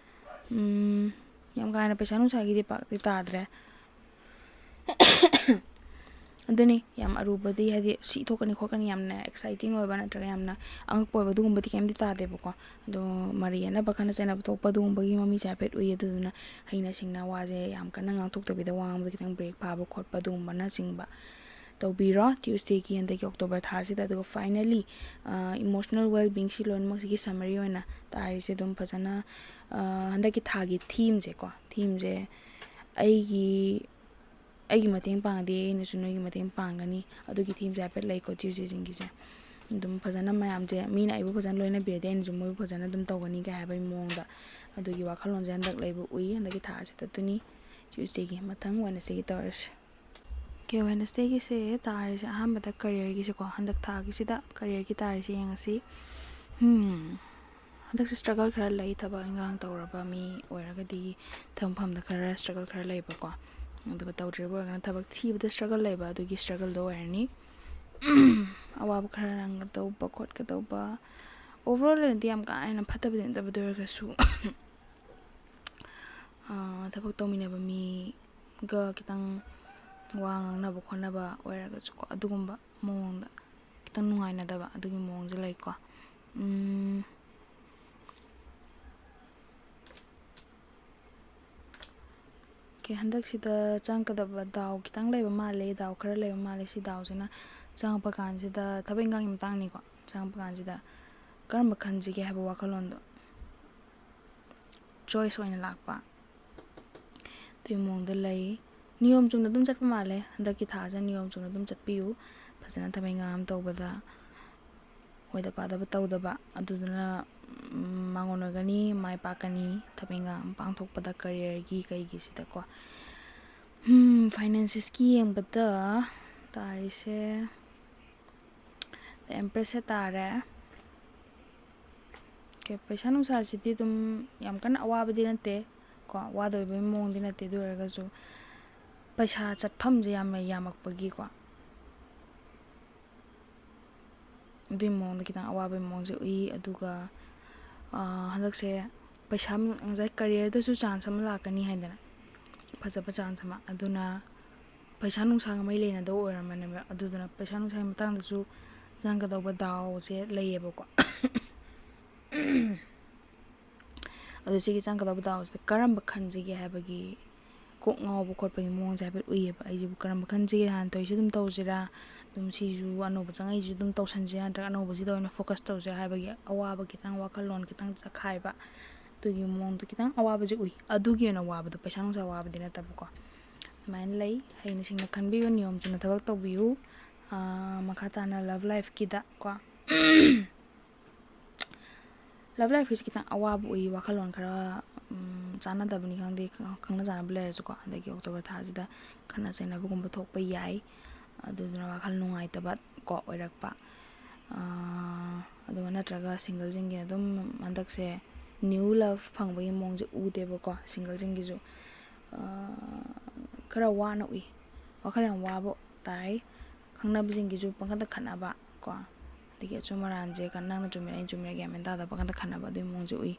ꯎꯝ, ꯌꯥꯝ ꯀꯥ ꯍꯦꯟꯅ ꯄꯩꯁꯥ ꯅꯨꯡꯁꯥꯒꯤꯗꯤ ꯄꯥꯛꯇꯤ ꯇꯥꯗ꯭ꯔꯦ꯫ ꯑꯗꯨꯅꯤ ꯌꯥꯝ ꯑꯔꯨꯕꯗꯤ, ꯍꯥꯏꯗꯤ ꯁꯤ ꯊꯣꯛꯀꯅꯤ ꯈꯣꯠꯀꯅꯤ ꯌꯥꯝꯅ ꯑꯦꯛꯁꯥꯏꯇꯤꯡ ꯑꯣꯏꯕ ꯅꯠꯇ꯭ꯔꯒ ꯌꯥꯝꯅ ꯑꯉꯛꯄ ꯑꯣꯏꯕ ꯑꯗꯨꯒꯨꯝꯕꯗꯤ ꯀꯩꯝꯇ ꯇꯥꯗꯦꯕꯀꯣ꯫ ꯑꯗꯣ ꯃꯔꯩ ꯌꯦꯠꯅꯕ, ꯈꯠꯅ ꯆꯩꯅꯕ ꯊꯣꯛꯄ ꯑꯗꯨꯒꯨꯝꯕꯒꯤ ꯃꯃꯤꯁꯦ ꯍꯥꯏꯐꯦꯠ ꯎꯏ꯫ ꯑꯗꯨꯗꯨꯅ ꯍꯩꯅ ꯁꯤꯡꯅ ꯋꯥꯁꯦ ꯌꯥꯝ ꯀꯟꯅ ꯉꯥꯡꯊꯣꯛꯇꯕꯤꯗ, ꯋꯥ ꯉꯥꯡꯕꯗ ꯈꯤꯇꯪ ꯕ꯭ꯔꯦꯛ ꯐꯥꯕ ꯈꯣꯠꯄ ꯑꯗꯨꯒꯨꯝꯕꯅꯆꯤꯡꯕ ꯇꯧꯕꯤꯔꯣ꯫ ꯇ꯭ꯌꯨꯁꯗꯦꯒꯤ, ꯍꯟꯗꯛꯀꯤ ꯑꯣꯛꯇꯣꯕꯔ ꯊꯥꯁꯤꯗ꯫ ꯑꯗꯨꯒ ꯐꯥꯏꯅꯦꯜꯂꯤ, ꯏꯃꯣꯁꯅꯦꯜ ꯋꯦꯜꯕꯤꯡꯁꯤ ꯂꯣꯏꯅꯃꯛꯁꯤꯒꯤ ꯁꯝꯃꯔꯤ ꯑꯣꯏꯅ ꯇꯥꯔꯤꯁꯦ꯫ ꯑꯗꯨꯝ ꯐꯖꯅ, ꯑ, ꯍꯟꯗꯛꯀꯤ ꯊꯥꯒꯤ ꯊꯤꯝꯁꯦꯀꯣ, ꯊꯤꯝꯁꯦ ꯑꯩꯒꯤ ꯑꯩꯒꯤ ꯃꯇꯦꯡ ꯄꯥꯡꯉꯗꯤ ꯑꯩꯅꯁꯨ ꯅꯣꯏꯒꯤ ꯃꯇꯦꯡ ꯄꯥꯡꯒꯅꯤ꯫ ꯑꯗꯨꯒꯤ ꯊꯤꯝꯁꯦ ꯍꯥꯏꯐꯦꯠ ꯂꯩꯀꯣ ꯇ꯭ꯌꯨꯁꯗꯦꯁꯤꯡꯒꯤꯁꯦ꯫ ꯑꯗꯨꯝ ꯐꯖꯅ ꯃꯌꯥꯝꯁꯦ, ꯃꯤꯅ ꯑꯩꯕꯨ ꯐꯖꯅ ꯂꯣꯏꯅꯕꯤꯔꯗꯤ ꯑꯩꯅꯁꯨ ꯃꯣꯏꯕꯨ ꯐꯖꯅ ꯑꯗꯨꯝ ꯇꯧꯒꯅꯤ ꯀꯥꯏ ꯍꯥꯏꯕꯒꯤ ꯃꯑꯣꯡꯗ꯫ ꯑꯗꯨꯒꯤ ꯋꯥꯈꯜꯂꯣꯟꯁꯦ ꯍꯟꯗꯛ ꯂꯩꯕ ꯎꯏ, ꯍꯟꯗꯛꯀꯤ ꯊꯥ ꯑꯁꯤꯗ꯫ ꯑꯗꯨꯅꯤ ꯇ꯭ꯌꯨꯁꯗꯦꯒꯤ꯫ ꯃꯊꯪ ꯋꯦꯅꯁꯗꯦꯒꯤ ꯇꯧꯔꯁꯦ꯫ ꯑꯣꯀꯦ, ꯋꯦꯅꯁꯗꯦꯒꯤꯁꯦ ꯇꯥꯔꯤꯁꯦ ꯑꯍꯥꯟꯕꯗ ꯀꯔꯤꯌꯔꯒꯤꯁꯦꯀꯣ, ꯍꯟꯗꯛ ꯊꯥꯒꯤꯁꯤꯗ ꯀꯔꯤꯌꯔꯒꯤ ꯇꯥꯔꯤꯁꯦ ꯌꯦꯡꯉꯁꯤ꯫ ꯎꯝ, ꯍꯟꯗꯛꯁꯦ ꯁ꯭ꯇ꯭ꯔꯒꯜ ꯈꯔ ꯂꯩ, ꯊꯕꯛ ꯏꯟꯈꯥꯡ ꯇꯧꯔꯕ ꯃꯤ ꯑꯣꯏꯔꯒꯗꯤ ꯊꯕꯛ ꯃꯐꯝꯗ ꯈꯔ ꯁ꯭ꯇ꯭ꯔꯒꯜ ꯈꯔ ꯂꯩꯕꯀꯣ꯫ ꯑꯗꯨꯒ ꯇꯧꯗ꯭ꯔꯤꯕ ꯑꯣꯏꯔꯒꯅ ꯊꯕꯛ ꯊꯤꯕꯗ ꯁ꯭ꯇ꯭ꯔꯒꯜ ꯂꯩꯕ, ꯑꯗꯨꯒꯤ ꯁ꯭ꯇ꯭ꯔꯒꯜꯗꯣ ꯑꯣꯏꯔꯅꯤ꯫ ꯑꯋꯥꯕ ꯈꯔ ꯅꯪꯒꯗꯧꯕ ꯈꯣꯠꯀꯗꯧꯕ, ꯑꯣꯚꯔꯑꯣꯜ ꯑꯣꯏꯅꯗꯤ ꯌꯥꯝ ꯀꯥ ꯍꯦꯟꯅ ꯐꯠꯇꯕꯗꯤ ꯅꯠꯇꯕ, ꯑꯗꯨ ꯑꯣꯏꯔꯒꯁꯨ, ꯑꯥ, ꯊꯕꯛ ꯇꯧꯃꯤꯟꯅꯕ ꯃꯤꯒ ꯈꯤꯇꯪ ꯋꯥ ꯉꯥꯡꯅꯕ ꯈꯣꯠꯅꯕ ꯑꯣꯏꯔꯒꯁꯨꯀꯣ, ꯑꯗꯨꯒꯨꯝꯕ ꯃꯑꯣꯡꯗ ꯈꯤꯇꯪ ꯅꯨꯡꯉꯥꯏꯅꯗꯕ ꯑꯗꯨꯒꯤ ꯃꯑꯣꯡꯁꯦ ꯂꯩꯀꯣ꯫ ꯎꯝ, ꯑꯣꯀꯦ, ꯍꯟꯗꯛꯁꯤꯗ ꯆꯪꯉꯛꯀꯗꯕ ꯗꯥꯎ ꯈꯤꯇꯪ ꯂꯩꯕ ꯃꯥꯜꯂꯦ, ꯗꯥꯎ ꯈꯔ ꯂꯩꯕ ꯃꯥꯜꯂꯦ꯫ ꯁꯤ ꯗꯥꯎꯁꯤꯅ ꯆꯪꯉꯛꯄ ꯀꯥꯟꯁꯤꯗ, ꯊꯕꯛ ꯏꯪꯈꯥꯡꯒꯤ ꯃꯇꯥꯡꯅꯤꯀꯣ, ꯆꯪꯉꯛꯄ ꯀꯥꯟꯁꯤꯗ ꯀꯔꯝꯕ ꯈꯟꯁꯤꯒꯦ ꯍꯥꯏꯕ ꯋꯥꯈꯜꯂꯣꯟꯗꯣ, ꯆꯣꯏꯁ ꯑꯣꯏꯅ ꯂꯥꯛꯄ, ꯑꯗꯨꯒꯤ ꯃꯑꯣꯡꯗ ꯂꯩ꯫ ꯅꯤꯌꯣꯝ ꯆꯨꯝꯅ ꯑꯗꯨꯝ ꯆꯠꯄ ꯃꯥꯜꯂꯦ ꯍꯟꯗꯛꯀꯤ ꯊꯥꯁꯦ, ꯅꯤꯌꯣꯝ ꯆꯨꯝꯅ ꯑꯗꯨꯝ ꯆꯠꯄꯤꯌꯨ꯫ ꯐꯖꯅ ꯊꯕꯛ ꯏꯪꯈꯥꯡ ꯑꯃ ꯇꯧꯕꯗ ꯑꯣꯏꯗ ꯄꯥꯗꯕ ꯇꯧꯗꯕ, ꯑꯗꯨꯗꯨꯅ, ꯎꯝ, ꯃꯥꯡꯑꯣꯟ ꯑꯣꯏꯒꯅꯤ, ꯃꯥꯏ ꯄꯥꯛꯀꯅꯤ꯫ ꯊꯕꯛ ꯏꯪꯈꯥꯡ ꯑꯃ ꯄꯥꯡꯊꯣꯛꯄꯗ, ꯀꯔꯤꯌꯔꯒꯤ ꯀꯩꯒꯤꯁꯤꯗꯀꯣ꯫ ꯎꯝ, ꯐꯥꯏꯅꯥꯟꯁꯦꯁꯀꯤ ꯌꯦꯡꯕꯗ ꯇꯥꯔꯤꯁꯦ ꯑꯦꯝꯄ꯭ꯔꯦꯁꯁꯦ ꯇꯥꯔꯦ꯫ ꯑꯣꯀꯦ, ꯄꯩꯁꯥ ꯅꯨꯡꯁꯥꯁꯤꯗꯤ ꯑꯗꯨꯝ ꯌꯥꯝ ꯀꯟꯅ ꯑꯋꯥꯕꯗꯤ ꯅꯠꯇꯦ ꯀꯣ, ꯋꯥꯗꯣꯏꯕꯒꯤ ꯃꯑꯣꯡꯗꯤ ꯅꯠꯇꯦ꯫ ꯑꯗꯨ ꯑꯣꯏꯔꯒꯁꯨ ꯄꯩꯁꯥ ꯆꯠꯐꯝꯁꯦ ꯌꯥꯝꯅ ꯌꯥꯝꯃꯛꯄꯒꯤꯀꯣ, ꯑꯗꯨꯒꯤ ꯃꯑꯣꯡꯗ ꯈꯤꯇꯪ ꯑꯋꯥꯕꯒꯤ ꯃꯑꯣꯡꯁꯦ ꯎꯏ꯫ ꯑꯗꯨꯒ, ꯑꯥ, ꯍꯟꯗꯛꯁꯦ ꯄꯩꯁꯥ, ꯉꯁꯥꯏ ꯀꯔꯤꯌꯔꯗꯁꯨ ꯆꯥꯟꯁ ꯑꯃ ꯂꯥꯛꯀꯅꯤ ꯍꯥꯏꯗꯅ, ꯐꯖꯕ ꯆꯥꯟꯁ ꯑꯃ, ꯑꯗꯨꯅ ꯄꯩꯁꯥ ꯅꯨꯡꯁꯥꯒ ꯃꯔꯤ ꯂꯩꯅꯗꯧ ꯑꯣꯏꯔꯝꯃꯅꯦꯕ꯫ ꯑꯗꯨꯗꯨꯅ ꯄꯩꯁꯥ ꯅꯨꯡꯁꯥꯒꯤ ꯃꯇꯥꯡꯗꯁꯨ ꯆꯪꯒꯗꯧꯕ ꯗꯥꯎꯁꯦ ꯂꯩꯌꯦꯕꯀꯣ꯫ ꯑꯗꯣ ꯁꯤꯒꯤ ꯆꯪꯒꯗꯧꯕ ꯗꯥꯎꯁꯤꯗ ꯀꯔꯝꯕ ꯈꯟꯁꯤꯒꯦ ꯍꯥꯏꯕꯒꯤ ꯀꯣꯛ ꯉꯥꯎꯕ ꯈꯣꯠꯄꯒꯤ ꯃꯑꯣꯡꯁꯦ ꯍꯥꯏꯐꯦꯠ ꯎꯏꯌꯦꯕ꯫ ꯑꯩꯁꯤꯕꯨ ꯀꯔꯝꯕ ꯈꯟꯁꯤꯒꯦ, ꯍꯥꯟꯅ ꯇꯧꯔꯤꯁꯦ ꯑꯗꯨꯝ ꯇꯧꯁꯤꯔꯥ, ꯑꯗꯨꯝ ꯁꯤꯁꯨ ꯑꯅꯧꯕ ꯆꯪꯉꯛꯏꯁꯤꯁꯨ ꯑꯗꯨꯝ ꯇꯧꯁꯟꯁꯤꯔꯥ, ꯅꯠꯇ꯭ꯔꯒ ꯑꯅꯧꯕꯁꯤꯗ ꯑꯣꯏꯅ ꯐꯣꯀꯁ ꯇꯧꯁꯤꯔꯥ ꯍꯥꯏꯕꯒꯤ ꯑꯋꯥꯕ ꯈꯤꯇꯪ, ꯋꯥꯈꯜꯂꯣꯟ ꯈꯤꯇꯪ ꯆꯈꯥꯏꯕ, ꯑꯗꯨꯒꯤ ꯃꯑꯣꯡꯗ ꯈꯤꯇꯪ ꯑꯋꯥꯕꯁꯦ ꯎꯏ꯫ ꯑꯗꯨꯒꯤ ꯑꯣꯏꯅ ꯋꯥꯕꯗꯣ, ꯄꯩꯁꯥ ꯅꯨꯡꯁꯥ ꯋꯥꯕꯗꯤ ꯅꯠꯇꯕꯀꯣ꯫ ꯑꯗꯨꯃꯥꯏꯅ ꯂꯩ꯫ ꯍꯩꯅ ꯁꯤꯡꯅ ꯈꯟꯕꯤꯌꯨ, ꯅꯤꯌꯣꯝ ꯆꯨꯝꯅ ꯊꯕꯛ ꯇꯧꯕꯤꯌꯨ꯫ ꯑꯥ, ꯃꯈꯥ ꯇꯥꯅ ꯂꯚ ꯂꯥꯏꯐꯀꯤꯗ ꯀꯣ꯫ ꯂꯚ ꯂꯥꯏꯐꯀꯤꯁꯤ ꯈꯤꯇꯪ ꯑꯋꯥꯕ ꯎꯏ, ꯋꯥꯈꯜꯂꯣꯟ ꯈꯔ, ꯎꯝ, ꯆꯥꯟꯅꯗꯕꯅꯤ ꯈꯪꯗꯦ, ꯈꯪꯅ ꯆꯥꯟꯅꯕ ꯂꯩꯔꯁꯨꯀꯣ, ꯑꯗꯒꯤ ꯑꯣꯛꯇꯣꯕꯔ ꯊꯥꯁꯤꯗ ꯈꯠꯅ ꯆꯩꯅꯕꯒꯨꯝꯕ ꯊꯣꯛꯄ ꯌꯥꯏ꯫ ꯑꯗꯨꯗꯨꯅ ꯋꯥꯈꯜ ꯅꯨꯡꯉꯥꯏꯇꯕ ꯀꯣ ꯑꯣꯏꯔꯛꯄ꯫ ꯑꯥ, ꯑꯗꯨꯒ ꯅꯠꯇ꯭ꯔꯒ ꯁꯤꯡꯒꯜꯁꯤꯡꯒꯤ ꯑꯗꯨꯝ ꯍꯟꯗꯛꯁꯦ ꯅ꯭ꯌꯨ ꯂꯚ ꯐꯪꯕꯒꯤ ꯃꯑꯣꯡꯁꯦ ꯎꯗꯦꯕꯀꯣ꯫ ꯁꯤꯡꯒꯜꯁꯤꯡꯒꯤꯁꯨ, ꯑꯥ, ꯈꯔ ꯋꯥꯅ ꯎꯏ, ꯋꯥꯈꯜ ꯌꯥꯝ ꯋꯥꯕ ꯇꯥꯏ꯫ ꯈꯪꯅꯕꯁꯤꯡꯒꯤꯁꯨ ꯄꯪꯈꯠꯇ ꯈꯠꯅꯕ ꯀꯣ, ꯑꯗꯒꯤ ꯑꯆꯨꯝ ꯑꯔꯥꯟꯁꯦ ꯀ-, ꯅꯪꯅ ꯆꯨꯝꯃꯦ, ꯑꯩꯅ ꯆꯨꯝꯃꯦ, ꯒ꯭ꯌꯥꯟ ꯃꯦꯟ ꯇꯥꯗꯕ, ꯄꯪꯈꯠꯇ ꯈꯠꯅꯕ, ꯑꯗꯨꯒꯤ ꯃꯑꯣꯡꯁꯦ ꯎꯏ꯫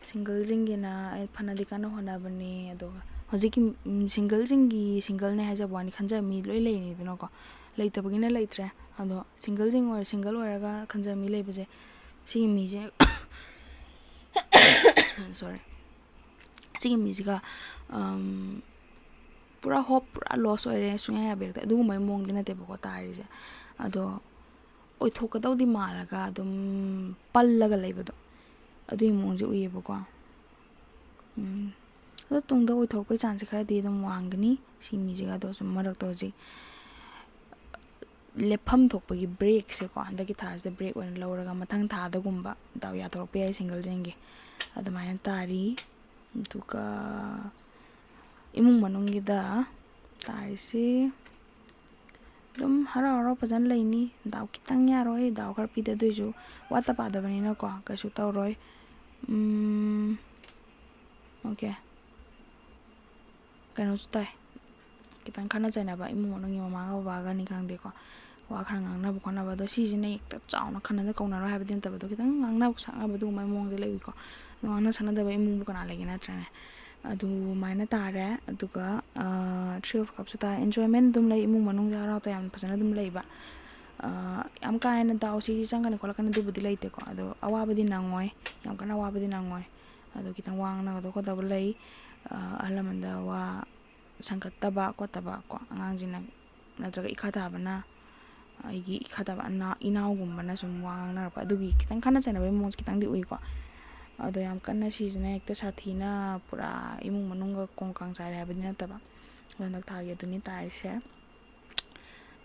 ꯁꯤꯡꯒꯜꯁꯤꯡꯒꯤꯅ ꯑꯩ ꯐꯅꯗꯤ ꯀꯟꯅ ꯍꯣꯠꯅꯕꯅꯦ, ꯑꯗꯨꯒ ꯍꯧꯖꯤꯛꯀꯤ, ꯎꯝ, ꯁꯤꯡꯒꯜꯁꯤꯡꯒꯤ, ꯁꯤꯡꯒꯜꯅꯦ ꯍꯥꯏꯖꯕ ꯋꯥꯅꯤ, ꯈꯟꯖꯕ ꯃꯤ ꯂꯣꯏ ꯂꯩꯔꯤꯅꯤꯗꯅꯀꯣ꯫ ꯂꯩꯇꯕꯒꯤꯅ ꯂꯩꯇ꯭ꯔꯦ꯫ ꯑꯗꯣ ꯁꯤꯡꯒꯜꯁꯤꯡ ꯑꯣꯏꯔ ꯁꯤꯡꯒꯜ ꯑꯣꯏꯔꯒ ꯈꯟꯖꯕ ꯃꯤ ꯂꯩꯕꯁꯦ, ꯁꯤꯒꯤ ꯃꯤꯁꯦ ꯁꯣꯔꯤ ꯁꯤꯒꯤ ꯃꯤꯁꯤꯒ ꯄꯨꯔꯥ ꯍꯣꯞ ꯄꯨꯔꯥ ꯂꯣꯁ ꯑꯣꯏꯔꯦ, ꯁꯨꯡꯌꯥ ꯌꯥꯕꯤꯔꯛꯇꯦ, ꯑꯗꯨꯒꯨꯝꯕꯒꯤ ꯃꯑꯣꯡꯗꯤ ꯅꯠꯇꯦꯕꯀꯣ ꯇꯥꯔꯤꯁꯦ꯫ ꯑꯗꯣ ꯑꯣꯏꯊꯣꯛꯀꯗꯧꯗꯤ ꯃꯥꯜꯂꯒ ꯑꯗꯨꯝ ꯄꯜꯂꯒ ꯂꯩꯕꯗꯣ, ꯑꯗꯨꯒꯤ ꯃꯑꯣꯡꯁꯦ ꯎꯏꯌꯦꯕꯀꯣ꯫ ꯎꯝ꯫ ꯑꯗꯣ ꯇꯨꯡꯗ ꯑꯣꯏꯊꯣꯔꯛꯄꯩ ꯆꯥꯟꯁꯁꯦ ꯈꯔꯗꯤ ꯑꯗꯨꯝ ꯋꯥꯡꯒꯅꯤ ꯁꯤ ꯃꯤꯁꯤꯒ꯫ ꯑꯗꯣ ꯁꯨꯝ ꯃꯔꯛꯇ ꯍꯧꯖꯤꯛ ꯂꯦꯞꯐꯝ ꯊꯣꯛꯄꯒꯤ ꯕ꯭ꯔꯦꯛꯁꯦꯀꯣ, ꯍꯟꯗꯛꯀꯤ ꯊꯥꯁꯤꯗ ꯕ꯭ꯔꯦꯛ ꯑꯣꯏꯅ ꯂꯧꯔꯒ ꯃꯊꯪ ꯊꯥꯗꯒꯨꯝꯕ ꯗꯥꯎ ꯌꯥꯊꯣꯔꯛꯄ ꯌꯥꯏ ꯁꯤꯡꯒꯜꯁꯤꯡꯒꯤ꯫ ꯑꯗꯨꯃꯥꯏꯅ ꯇꯥꯔꯤ꯫ ꯑꯗꯨꯒ ꯏꯃꯨꯡ ꯃꯅꯨꯡꯒꯤꯗ ꯇꯥꯔꯤꯁꯤ ꯑꯗꯨꯝ ꯍꯔꯥꯎ ꯍꯔꯥꯎ ꯐꯖꯅ ꯂꯩꯅꯤ꯫ ꯗꯥꯎ ꯈꯤꯇꯪ ꯌꯥꯔꯣꯏ, ꯗꯥꯎ ꯈꯔ ꯄꯤꯗꯦ, ꯑꯗꯨꯏꯁꯨ ꯋꯥꯠꯇ ꯄꯥꯗꯕꯅꯤꯅꯀꯣ ꯀꯩꯁꯨ ꯇꯧꯔꯣꯏ꯫ ꯎꯝ, ꯑꯣꯀꯦ꯫ ꯀꯩꯅꯣꯁꯨ ꯇꯥꯏ, ꯈꯤꯇꯪ ꯈꯠꯅ ꯆꯩꯅꯕ, ꯏꯃꯨꯡ ꯃꯅꯨꯡꯒꯤ ꯃꯃꯥꯒ ꯕꯕꯥꯒꯅꯤ ꯈꯪꯗꯦꯀꯣ, ꯋꯥ ꯈꯔ ꯉꯥꯡꯅꯕ ꯈꯣꯠꯅꯕ꯫ ꯑꯗꯣ ꯁꯤꯁꯤꯅ ꯍꯦꯛꯇ ꯆꯥꯎꯅ ꯈꯠꯅꯗ ꯀꯧꯅꯔꯣꯏ ꯍꯥꯏꯕꯗꯤ ꯅꯠꯇꯕ, ꯑꯗꯣ ꯈꯤꯇꯪ ꯉꯥꯡꯅꯕ ꯁꯛꯅꯕ ꯑꯗꯨꯒꯨꯝꯕ ꯃꯑꯣꯡꯗ ꯂꯩꯕꯤꯀꯣ꯫ ꯑꯗꯣ ꯉꯥꯡꯅ ꯁꯛꯅꯗꯕ ꯏꯃꯨꯡꯕꯨ ꯀꯅꯥ ꯂꯩꯒꯦ, ꯅꯠꯇ꯭ꯔꯅꯦ? ꯑꯗꯨꯃꯥꯏꯅ ꯇꯥꯔꯦ꯫ ꯑꯗꯨꯒ Three of Cupsꯁꯨ ꯇꯥꯔꯦ꯫ Enjoyment ꯑꯗꯨꯝ ꯂꯩ, ꯏꯃꯨꯡ ꯃꯅꯨꯡꯗ ꯍꯔꯥꯎ ꯇꯌꯥꯝꯅ ꯐꯖꯅ ꯑꯗꯨꯝ ꯂꯩꯕ꯫ ꯑ, ꯌꯥꯝ ꯀꯥ ꯍꯦꯟꯅ ꯗꯥꯎ ꯁꯤꯁꯤ ꯆꯪꯒꯅꯤ ꯈꯣꯠꯂꯛꯀꯅꯤ ꯑꯗꯨꯕꯨꯗꯤ ꯂꯩꯇꯦꯀꯣ꯫ ꯑꯗꯣ ꯑꯋꯥꯕꯗꯤ ꯅꯪꯉꯣꯏ, ꯌꯥꯝ ꯀꯟꯅ ꯑꯋꯥꯕꯗꯤ ꯅꯪꯉꯣꯏ꯫ ꯑꯗꯣ ꯈꯤꯇꯪ ꯋꯥ ꯉꯥꯡꯅꯒꯗꯧ ꯈꯣꯠꯇꯧꯕ ꯂꯩ꯫ ꯑ, ꯑꯍꯜ ꯂꯃꯟꯗ ꯋꯥ ꯁꯪꯒꯠꯇꯕ ꯈꯣꯠꯇꯕ ꯀꯣ, ꯑꯉꯥꯡꯁꯤꯡꯅ ꯅꯠꯇ꯭ꯔꯒ ꯏꯈꯥ ꯊꯥꯕꯅ, ꯑꯩꯒꯤ ꯏꯈꯥ ꯊꯥꯕ ꯑꯅꯥ-, ꯏꯅꯥꯎꯒꯨꯝꯕꯅ ꯁꯨꯝ ꯋꯥ ꯉꯥꯡꯅꯔꯛꯄ, ꯑꯗꯨꯒꯤ ꯈꯤꯇꯪ ꯈꯠꯅ ꯆꯩꯅꯕꯒꯤ ꯃꯑꯣꯡꯁꯦ ꯈꯤꯇꯪꯗꯤ ꯎꯏꯀꯣ꯫ ꯑꯗꯣ ꯌꯥꯝ ꯀꯟꯅ ꯁꯤꯁꯤꯅ ꯍꯦꯛꯇ ꯁꯥꯊꯤꯅ ꯄꯨꯔꯥ ꯏꯃꯨꯡ ꯃꯅꯨꯡꯒ ꯀꯣꯡ ꯀꯥꯡ ꯆꯥꯏꯔꯦ ꯍꯥꯏꯕꯗꯤ ꯅꯠꯇꯕ꯫ ꯑꯗꯣ ꯍꯟꯗꯛ ꯊꯥꯒꯤ ꯑꯗꯨꯅꯤ ꯇꯥꯔꯤꯁꯦ꯫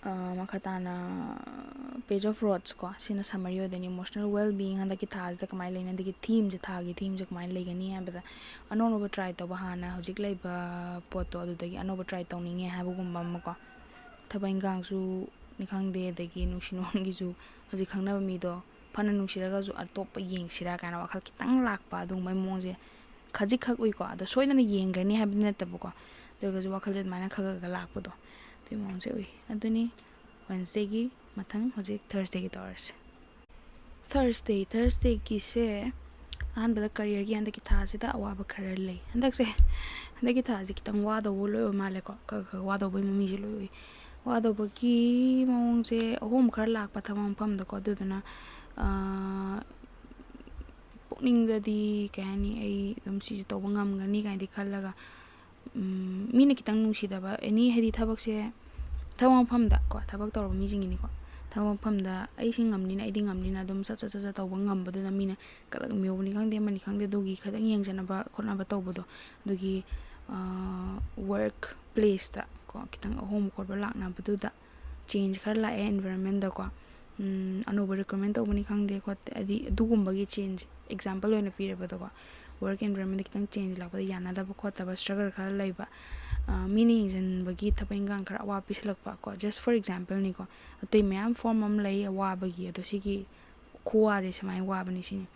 ꯑ, ꯃꯈꯥ ꯇꯥꯅ Page of Rods ꯀꯣ, ꯁꯤꯅ summary ꯑꯣꯏꯗꯣꯏꯅꯤ꯫ Emotional well-being ꯍꯟꯗꯛꯀꯤ ꯊꯥꯁꯤꯗ ꯀꯃꯥꯏꯅ ꯂꯩꯅꯤ, ꯑꯗꯒꯤ themeꯁꯦ, ꯊꯥꯒꯤ themeꯁꯦ ꯀꯃꯥꯏꯅ ꯂꯩꯒꯅꯤ ꯍꯥꯏꯕꯗ, ꯑꯅꯧ ꯑꯅꯧꯕ try ꯇꯧꯕ, ꯍꯥꯟꯅ ꯍꯧꯖꯤꯛ ꯂꯩꯕ ꯄꯣꯠꯇꯣ ꯑꯗꯨꯗꯒꯤ ꯑꯅꯧꯕ try ꯇꯧꯅꯤꯡꯉꯦ ꯍꯥꯏꯕꯒꯨꯝꯕ ꯑꯃꯀꯣ꯫ ꯊꯕꯛ ꯏꯟꯈꯥꯡꯁꯨꯅꯤ ꯈꯪꯗꯦ, ꯑꯗꯒꯤ ꯅꯨꯡꯁꯤ ꯅꯨꯡꯉꯣꯟꯒꯤꯁꯨ, ꯍꯧꯖꯤꯛ ꯈꯪꯅꯕ ꯃꯤꯗꯣ ꯐꯅ ꯅꯨꯡꯁꯤꯔꯒꯁꯨ ꯑꯇꯣꯞꯄ ꯌꯦꯡꯁꯤꯔꯥ ꯀꯥꯏꯅ ꯋꯥꯈꯜ ꯈꯤꯇꯪ ꯂꯥꯛꯄ, ꯑꯗꯨꯒꯨꯝꯕꯩ ꯃꯑꯣꯡꯁꯦ ꯈꯖꯤꯛꯈꯛ ꯎꯏꯀꯣ꯫ ꯑꯗꯣ ꯁꯣꯏꯗꯅ ꯌꯦꯡꯈ꯭ꯔꯅꯤ ꯍꯥꯏꯕꯗꯤ ꯅꯠꯇꯕꯀꯣ, ꯑꯗꯨ ꯑꯣꯏꯔꯒꯁꯨ ꯋꯥꯈꯜꯁꯦ ꯑꯗꯨꯃꯥꯏꯅ ꯈꯔ ꯈꯔ ꯈꯔ ꯂꯥꯛꯄꯗꯣ, ꯑꯗꯨꯒꯤ ꯃꯑꯣꯡꯁꯦ ꯎꯏ꯫ ꯑꯗꯨꯅꯤ Wednesdayꯒꯤ꯫ ꯃꯊꯪ ꯍꯧꯖꯤꯛ Thursdayꯒꯤ ꯇꯧꯔꯁꯦ꯫ Thursday, Thursdayꯒꯤꯁꯦ ꯑꯍꯥꯟꯕꯗ careerꯒꯤ ꯍꯟꯗꯛꯀꯤ ꯊꯥꯁꯤꯗ ꯑꯋꯥꯕ ꯈꯔ ꯂꯩ꯫ ꯍꯟꯗꯛꯁꯦ, ꯍꯟꯗꯛꯀꯤ ꯊꯥꯁꯦ ꯈꯤꯇꯪ ꯋꯥꯗꯧꯕ ꯂꯣꯏ ꯑꯣꯏ ꯃꯥꯜꯂꯦꯀꯣ, ꯈꯔ ꯈꯔ ꯋꯥꯗꯧꯕꯒꯤ ꯃꯃꯤꯁꯦ ꯂꯣꯏ ꯎꯏ꯫ ꯋꯥꯗꯧꯕꯒꯤ ꯃꯑꯣꯡꯁꯦ ꯑꯍꯣꯡꯕ ꯈꯔ ꯂꯥꯛꯄ ꯊꯕꯛ ꯃꯐꯝꯗꯀꯣ꯫ ꯑꯗꯨꯗꯨꯅ ꯄꯨꯛꯅꯤꯡꯗꯗꯤ ꯀꯩ ꯍꯥꯏꯅꯤ, ꯑꯩ ꯑꯗꯨꯝ ꯁꯤꯁꯦ ꯇꯧꯕ ꯉꯝꯒꯅꯤ ꯀꯥꯏꯅꯗꯤ ꯈꯜꯂꯒ, ꯃꯤꯅ ꯈꯤꯇꯪ ꯅꯨꯡꯁꯤꯗꯕ ꯑꯦꯅꯤ, ꯍꯥꯏꯗꯤ ꯊꯕꯛꯁꯦ, ꯊꯕꯛ ꯃꯐꯝꯗ ꯀꯣ, ꯊꯕꯛ ꯇꯧꯔꯕ ꯃꯤꯁꯤꯡꯒꯤꯅꯤꯀꯣ, ꯊꯕꯛ ꯃꯐꯝꯗ ꯑꯩꯁꯤ ꯉꯝꯅꯤꯅ, ꯑꯩꯗꯤ ꯉꯝꯅꯤꯅ ꯑꯗꯨꯝ ꯁꯠ ꯁꯠ ꯁꯠ ꯁꯠ ꯇꯧꯕ ꯉꯝꯕꯗꯨꯅ ꯃꯤꯅ ꯀꯂꯛ ꯃꯤꯑꯣꯕꯅꯤ ꯈꯪꯗꯦ, ꯑꯃꯅꯤ ꯈꯪꯗꯦ, ꯑꯗꯨꯒꯤ ꯈꯤꯇꯪ ꯌꯦꯡꯖꯅꯕ ꯈꯣꯠꯅꯕ ꯇꯧꯕꯗꯣ, ꯑꯗꯨꯒꯤ ꯋꯥꯔꯛ ꯄ꯭ꯂꯦꯁꯇ ꯀꯣ ꯈꯤꯇꯪ ꯑꯍꯣꯡꯕ ꯈꯣꯠꯄ ꯂꯥꯛꯅꯕꯗꯨꯗ ꯆꯦꯟꯖ ꯈꯔ ꯂꯥꯛꯑꯦ ꯑꯦꯟꯚꯥꯏꯔꯣꯟꯃꯦꯟꯗꯀꯣ꯫ ꯑꯅꯧꯕ ꯔꯤꯀ꯭ꯔꯨꯠꯃꯦꯟ ꯇꯧꯕꯅꯤ ꯈꯪꯗꯦ ꯈꯣꯠꯇꯦ, ꯍꯥꯏꯗꯤ ꯑꯗꯨꯒꯨꯝꯕꯒꯤ ꯆꯦꯟꯖ, ꯑꯦꯛꯖꯥꯝꯄꯜ ꯑꯣꯏꯅ ꯄꯤꯔꯕꯗꯀꯣ, ꯋꯥꯔꯛ ꯑꯦꯟꯚꯥꯏꯔꯣꯟꯃꯦꯟꯗ ꯈꯤꯇꯪ ꯆꯦꯟꯖ ꯂꯥꯛꯄꯗ ꯌꯥꯅꯗꯕ ꯈꯣꯠꯇꯕ, ꯁ꯭ꯇ꯭ꯔꯒꯜ ꯈꯔ ꯂꯩꯕ, ꯃꯤꯅ ꯌꯦꯡꯁꯤꯟꯕꯒꯤ ꯊꯕꯛ ꯏꯟꯈꯥꯡ ꯈꯔ ꯑꯋꯥꯕ ꯄꯤꯁꯤꯜꯂꯛꯄ ꯀꯣ, just for exampleꯅꯤꯀꯣ꯫ ꯑꯇꯩ ꯃꯌꯥꯝ ꯐꯣꯔꯝ ꯑꯃ ꯂꯩ ꯑꯋꯥꯕꯒꯤ, ꯑꯗꯣ ꯁꯤꯒꯤ ꯈꯨꯋꯥꯁꯦ ꯁꯨꯃꯥꯏꯅ ꯋꯥꯕꯅꯤ ꯁꯤꯅꯤ꯫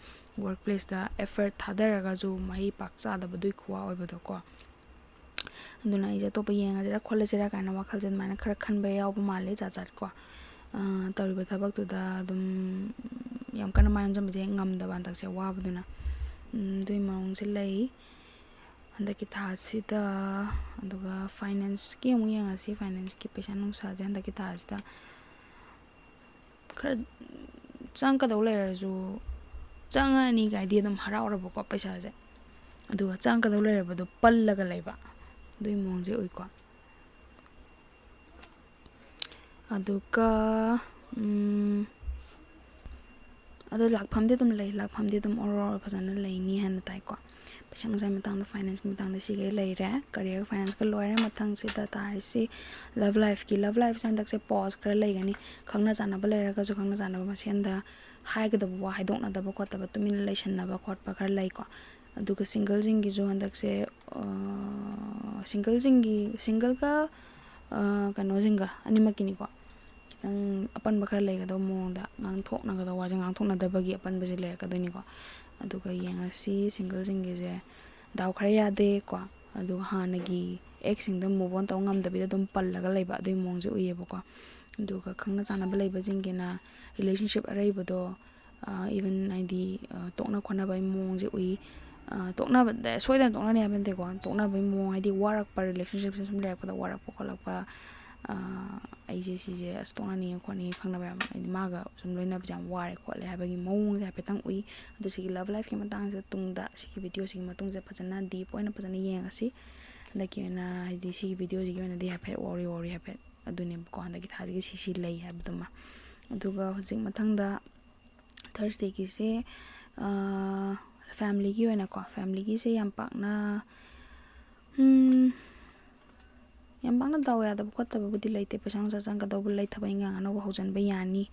ꯋꯥꯔꯛ ꯄ꯭ꯂꯦꯁꯇ ꯑꯦꯐꯔꯠ ꯊꯥꯗꯔꯒꯁꯨ ꯃꯍꯩ ꯄꯥꯛ ꯆꯥꯗꯕꯗꯨꯒꯤ ꯈꯨꯋꯥ ꯑꯣꯏꯕꯗꯣꯀꯣ꯫ ꯑꯗꯨꯅ ꯑꯩꯁꯦ ꯑꯇꯣꯞꯄ ꯌꯦꯡꯉꯁꯤꯔꯥ ꯈꯣꯠꯂꯁꯤꯔꯥ ꯀꯥꯏꯅ ꯋꯥꯈꯜꯁꯦ ꯑꯗꯨꯃꯥꯏꯅ ꯈꯔ ꯈꯟꯕ ꯌꯥꯎꯕ ꯃꯥꯜꯂꯦ, ꯖꯥꯠ ꯖꯥꯠ ꯀꯣ꯫ ꯇꯧꯔꯤꯕ ꯊꯕꯛꯇꯨꯗ ꯑꯗꯨꯝ ꯌꯥꯝ ꯀꯟꯅ ꯃꯥꯏ ꯑꯣꯟꯁꯤꯟꯕꯁꯦ ꯍꯦꯛ ꯉꯝꯗꯕ ꯍꯟꯗꯛꯁꯦ, ꯋꯥꯕꯗꯨꯅ꯫ ꯑꯗꯨꯒꯤ ꯃꯑꯣꯡꯁꯦ ꯂꯩ꯫ ꯍꯟꯗꯛꯀꯤ ꯊꯥꯁꯤꯗ꯫ ꯑꯗꯨꯒ ꯐꯥꯏꯅꯥꯟꯁꯀꯤ ꯑꯃꯨꯛ ꯌꯦꯡꯉꯁꯤ꯫ ꯐꯥꯏꯅꯥꯟꯁꯀꯤ ꯄꯩꯁꯥ ꯅꯨꯡꯁꯥꯁꯦ ꯍꯟꯗꯛꯀꯤ ꯊꯥꯁꯤꯗ ꯈꯔ ꯆꯪꯉꯛꯀꯗꯧ ꯂꯩꯔꯁꯨ, ꯆꯪꯉꯛꯑꯅꯤ ꯀꯥꯏꯗꯤ ꯑꯗꯨꯝ ꯍꯔꯥꯎꯔꯕꯀꯣ ꯄꯩꯁꯥꯁꯦ, ꯑꯗꯨꯒ ꯆꯪꯉꯛꯀꯗꯧ ꯂꯩꯔꯕꯗꯣ ꯄꯜꯂꯒ ꯂꯩꯕ, ꯑꯗꯨꯒꯤ ꯃꯑꯣꯡꯁꯦ ꯎꯏꯀꯣ꯫ ꯑꯗꯨꯒ ꯑꯗꯣ ꯂꯥꯛꯐꯝꯗꯤ ꯑꯗꯨꯝ ꯂꯩ, ꯂꯥꯛꯐꯝꯗꯤ ꯑꯗꯨꯝ ꯑꯣꯔ ꯐꯖꯅ ꯂꯩꯅꯤ ꯍꯥꯏꯅ ꯇꯥꯏꯀꯣ꯫ ꯄꯩꯁꯥ ꯅꯨꯡꯁꯥꯒꯤ ꯃꯇꯥꯡꯗ, ꯐꯥꯏꯅꯥꯟꯁꯀꯤ ꯃꯇꯥꯡꯗ ꯁꯤꯈꯩ ꯂꯩꯔꯦ꯫ ꯀꯔꯤꯌꯔ, ꯐꯥꯏꯅꯥꯟꯁꯀ ꯂꯣꯏꯔꯦ꯫ ꯃꯊꯪꯁꯤꯗ ꯇꯥꯔꯤꯁꯤ ꯂꯞ ꯂꯥꯏꯐꯀꯤ꯫ ꯂꯞ ꯂꯥꯏꯐꯁꯦ ꯍꯟꯗꯛꯁꯦ ꯄꯣꯖ ꯈꯔ ꯂꯩꯒꯅꯤ꯫ ꯈꯪꯅ ꯆꯥꯟꯅꯕ ꯂꯩꯔꯒꯁꯨ ꯈꯪꯅ ꯆꯥꯟꯅꯕ ꯃꯁꯦꯟꯗ ꯍꯥꯏꯒꯗꯕ ꯋꯥ ꯍꯥꯏꯗꯣꯛꯅꯗꯕ ꯈꯣꯠꯇꯕ, ꯇꯨꯃꯤꯟꯅ ꯂꯩꯁꯟꯅꯕ ꯈꯣꯠꯄ ꯈꯔ ꯂꯩꯀꯣ꯫ ꯑꯗꯨꯒ ꯁꯤꯡꯒꯜꯁꯤꯡꯒꯤꯁꯨ ꯍꯟꯗꯛꯁꯦ, ꯁꯤꯡꯒꯜꯁꯤꯡꯒꯤ, ꯁꯤꯡꯒꯜꯒ ꯀꯩꯅꯣꯁꯤꯡꯒ ꯑꯅꯤꯃꯛꯀꯤꯅꯤꯀꯣ, ꯈꯤꯇꯪ ꯑꯄꯟꯕ ꯈꯔ ꯂꯩꯒꯗꯕ ꯃꯑꯣꯡꯗ, ꯉꯥꯡꯊꯣꯛꯅꯒꯗꯕ ꯋꯥꯁꯦ ꯉꯥꯡꯊꯣꯛꯅꯗꯕꯒꯤ ꯑꯄꯟꯕꯁꯦ ꯂꯩꯔꯛꯀꯗꯣꯏꯅꯤꯀꯣ꯫ ꯑꯗꯨꯒ ꯌꯦꯡꯉꯁꯤ ꯁꯤꯡꯒꯜꯁꯤꯡꯒꯤꯁꯦ꯫ ꯗꯥꯎ ꯈꯔ ꯌꯥꯗꯦꯀꯣ꯫ ꯑꯗꯨꯒ ꯍꯥꯟꯅꯒꯤ ꯑꯦꯛꯁꯁꯤꯡꯗꯣ ꯃꯨꯚ ꯑꯣꯟ ꯇꯧ ꯉꯝꯗꯕꯤꯗ ꯑꯗꯨꯝ ꯄꯜꯂꯒ ꯂꯩꯕ, ꯑꯗꯨꯒꯤ ꯃꯑꯣꯡꯁꯦ ꯎꯏꯌꯦꯕꯀꯣ꯫ ꯑꯗꯨꯒ ꯈꯪꯅ ꯆꯥꯟꯅꯕ ꯂꯩꯕꯁꯤꯡꯒꯤꯅ ꯔꯤꯂꯦꯁꯟꯁꯤꯞ ꯑꯔꯩꯕꯗꯣ, ꯏꯚꯟ ꯍꯥꯏꯗꯤ ꯇꯣꯛꯅ ꯈꯣꯠꯅꯕꯒꯤ ꯃꯑꯣꯡꯁꯦ ꯎꯏ꯫ ꯇꯣꯛꯅꯕꯗ ꯁꯣꯏꯗꯅ ꯇꯣꯛꯅꯅꯤ ꯍꯥꯏꯕ ꯅꯠꯇꯦꯀꯣ, ꯇꯣꯛꯅꯕꯒꯤ ꯃꯑꯣꯡ ꯍꯥꯏꯗꯤ ꯋꯥꯔꯛꯄ, ꯔꯤꯂꯦꯁꯟꯁꯤꯞꯁꯦ ꯁꯨꯝ ꯂꯩꯔꯛꯄꯗ ꯋꯥꯔꯛꯄ ꯈꯣꯠꯂꯛꯄ, ꯑꯩꯁꯦ ꯁꯤꯁꯦ ꯑꯁ ꯇꯣꯛꯅꯅꯤꯡꯉꯦ ꯈꯣꯠꯅꯤꯡꯉꯦ, ꯈꯪꯅꯕ ꯌꯥꯝ, ꯍꯥꯏꯗꯤ ꯃꯥꯒ ꯁꯨꯝ ꯂꯣꯏꯅꯕꯁꯦ ꯌꯥꯝ ꯋꯥꯔꯦ ꯈꯣꯠꯂꯦ ꯍꯥꯏꯕꯒꯤ ꯃꯑꯣꯡꯁꯦ ꯍꯥꯏꯐꯦꯠꯇꯪ ꯎꯏ꯫ ꯑꯗꯣ ꯁꯤꯒꯤ love lifeꯀꯤ ꯃꯇꯥꯡꯁꯦ ꯇꯨꯡꯗ, ꯁꯤꯒꯤ videoꯁꯤꯒꯤ ꯃꯇꯨꯡꯁꯦ ꯐꯖꯅ deep ꯑꯣꯏꯅ ꯐꯖꯅ ꯌꯦꯡꯉꯁꯤ꯫ ꯍꯟꯗꯛꯀꯤ ꯑꯣꯏꯅ ꯍꯥꯏꯗꯤ ꯁꯤꯒꯤ videoꯁꯤꯒꯤ ꯑꯣꯏꯅꯗꯤ ꯍꯥꯏꯐꯦꯠ ꯋꯥꯔꯤ ꯋꯥꯔꯤ ꯍꯥꯏꯐꯦꯠ ꯑꯗꯨꯅꯦꯕꯀꯣ, ꯍꯟꯗꯛꯀꯤ ꯊꯥꯁꯤꯒꯤ ꯁꯤ ꯁꯤ ꯂꯩ ꯍꯥꯏꯕꯗꯨꯃ꯫ ꯑꯗꯨꯒ ꯍꯧꯖꯤꯛ ꯃꯊꯪꯗ Thursdayꯒꯤꯁꯦ familyꯒꯤ ꯑꯣꯏꯅꯀꯣ, familyꯒꯤꯁꯦ ꯌꯥꯝ ꯄꯥꯛꯅ ꯎꯝ, ꯌꯥꯝ ꯄꯥꯛꯅ ꯗꯥꯎ ꯌꯥꯗꯕ ꯈꯣꯠꯇꯕꯕꯨꯗꯤ ꯂꯩꯇꯦ꯫ ꯄꯩꯁꯥ ꯅꯨꯡꯁꯥ ꯆꯪꯒꯗꯧꯕ ꯂꯩ, ꯊꯕꯛ ꯏꯟꯈꯥꯡ ꯑꯅꯧꯕ ꯍꯧꯖꯤꯟꯕ ꯌꯥꯅꯤ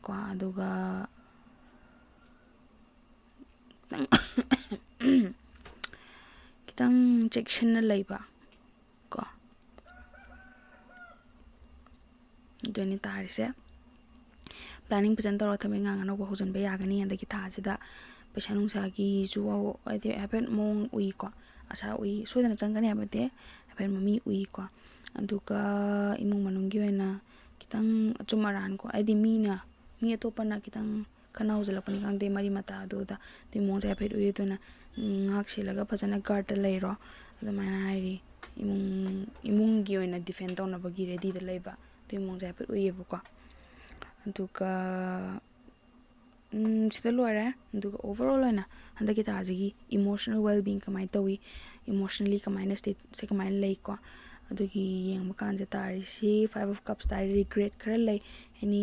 ꯀꯣ꯫ ꯑꯗꯨꯒ ꯈꯤꯇꯪ ꯈꯤꯇꯪ ꯆꯦꯛꯁꯤꯟꯅ ꯂꯩꯕ ꯀꯣ꯫ ꯑꯗꯨꯅꯤ ꯇꯥꯔꯤꯁꯦ꯫ Planning ꯐꯖꯅ ꯇꯧꯔꯒ ꯊꯕꯛ ꯏꯟꯈꯥꯡ ꯑꯅꯧꯕ ꯍꯧꯖꯤꯟꯕ ꯌꯥꯒꯅꯤ ꯍꯟꯗꯛꯀꯤ ꯊꯥꯁꯤꯗ꯫ ꯄꯩꯁꯥ ꯅꯨꯡꯁꯥꯒꯤꯁꯨ ꯍꯥꯏꯗꯤ ꯍꯥꯏꯐꯦꯠ ꯃꯑꯣꯡ ꯎꯏꯀꯣ, ꯑꯁꯥ ꯎꯏ, ꯁꯣꯏꯗꯅ ꯆꯪꯒꯅꯤ ꯍꯥꯏꯕ ꯅꯠꯇꯦ, ꯍꯥꯏꯐꯦꯠ ꯃꯃꯤ ꯎꯏꯀꯣ꯫ ꯑꯗꯨꯒ ꯏꯃꯨꯡ ꯃꯅꯨꯡꯒꯤ ꯑꯣꯏꯅ ꯈꯤꯇꯪ ꯑꯆꯨꯝ ꯑꯔꯥꯟꯀꯣ, ꯍꯥꯏꯗꯤ ꯃꯤꯅ, ꯃꯤ ꯑꯇꯣꯞꯄꯅ ꯈꯤꯇꯪ ꯈꯠꯅ ꯍꯧꯖꯤꯜꯂꯛꯄꯅꯤ ꯈꯪꯗꯦ, ꯃꯔꯤ ꯃꯇꯥ ꯑꯗꯨꯗ, ꯑꯗꯨꯒꯤ ꯃꯑꯣꯡꯁꯦ ꯍꯥꯏꯐꯦꯠ ꯎꯏ꯫ ꯑꯗꯨꯅ ꯎꯝ, ꯉꯥꯛ ꯁꯦꯜꯂꯒ ꯐꯖꯅ guardꯇ ꯂꯩꯔꯣ ꯑꯗꯨꯃꯥꯏꯅ ꯍꯥꯏꯔꯤ꯫ ꯏꯃꯨꯡ, ꯏꯃꯨꯡꯒꯤ ꯑꯣꯏꯅ defend ꯇꯧꯅꯕꯒꯤ readyꯗ ꯂꯩꯕ ꯑꯗꯨꯒꯤ ꯃꯑꯣꯡꯁꯦ ꯍꯥꯏꯐꯦꯠ ꯎꯏꯌꯦꯕꯀꯣ꯫ ꯑꯗꯨꯒ ꯎꯝ, ꯁꯤꯗ ꯂꯣꯏꯔꯦ꯫ ꯑꯗꯨꯒ overall ꯑꯣꯏꯅ ꯍꯟꯗꯛꯀꯤ ꯊꯥꯁꯤꯒꯤ emotional well being ꯀꯃꯥꯏꯅ ꯇꯧꯏ, emotionally ꯀꯃꯥꯏꯅ stateꯁꯦ ꯀꯃꯥꯏꯅ ꯂꯩꯀꯣ, ꯑꯗꯨꯒꯤ ꯌꯦꯡꯕ ꯀꯥꯟꯁꯦ ꯇꯥꯔꯤꯁꯤ Five of Cups ꯇꯥꯔꯤ, regret ꯈꯔ ꯂꯩ꯫ Any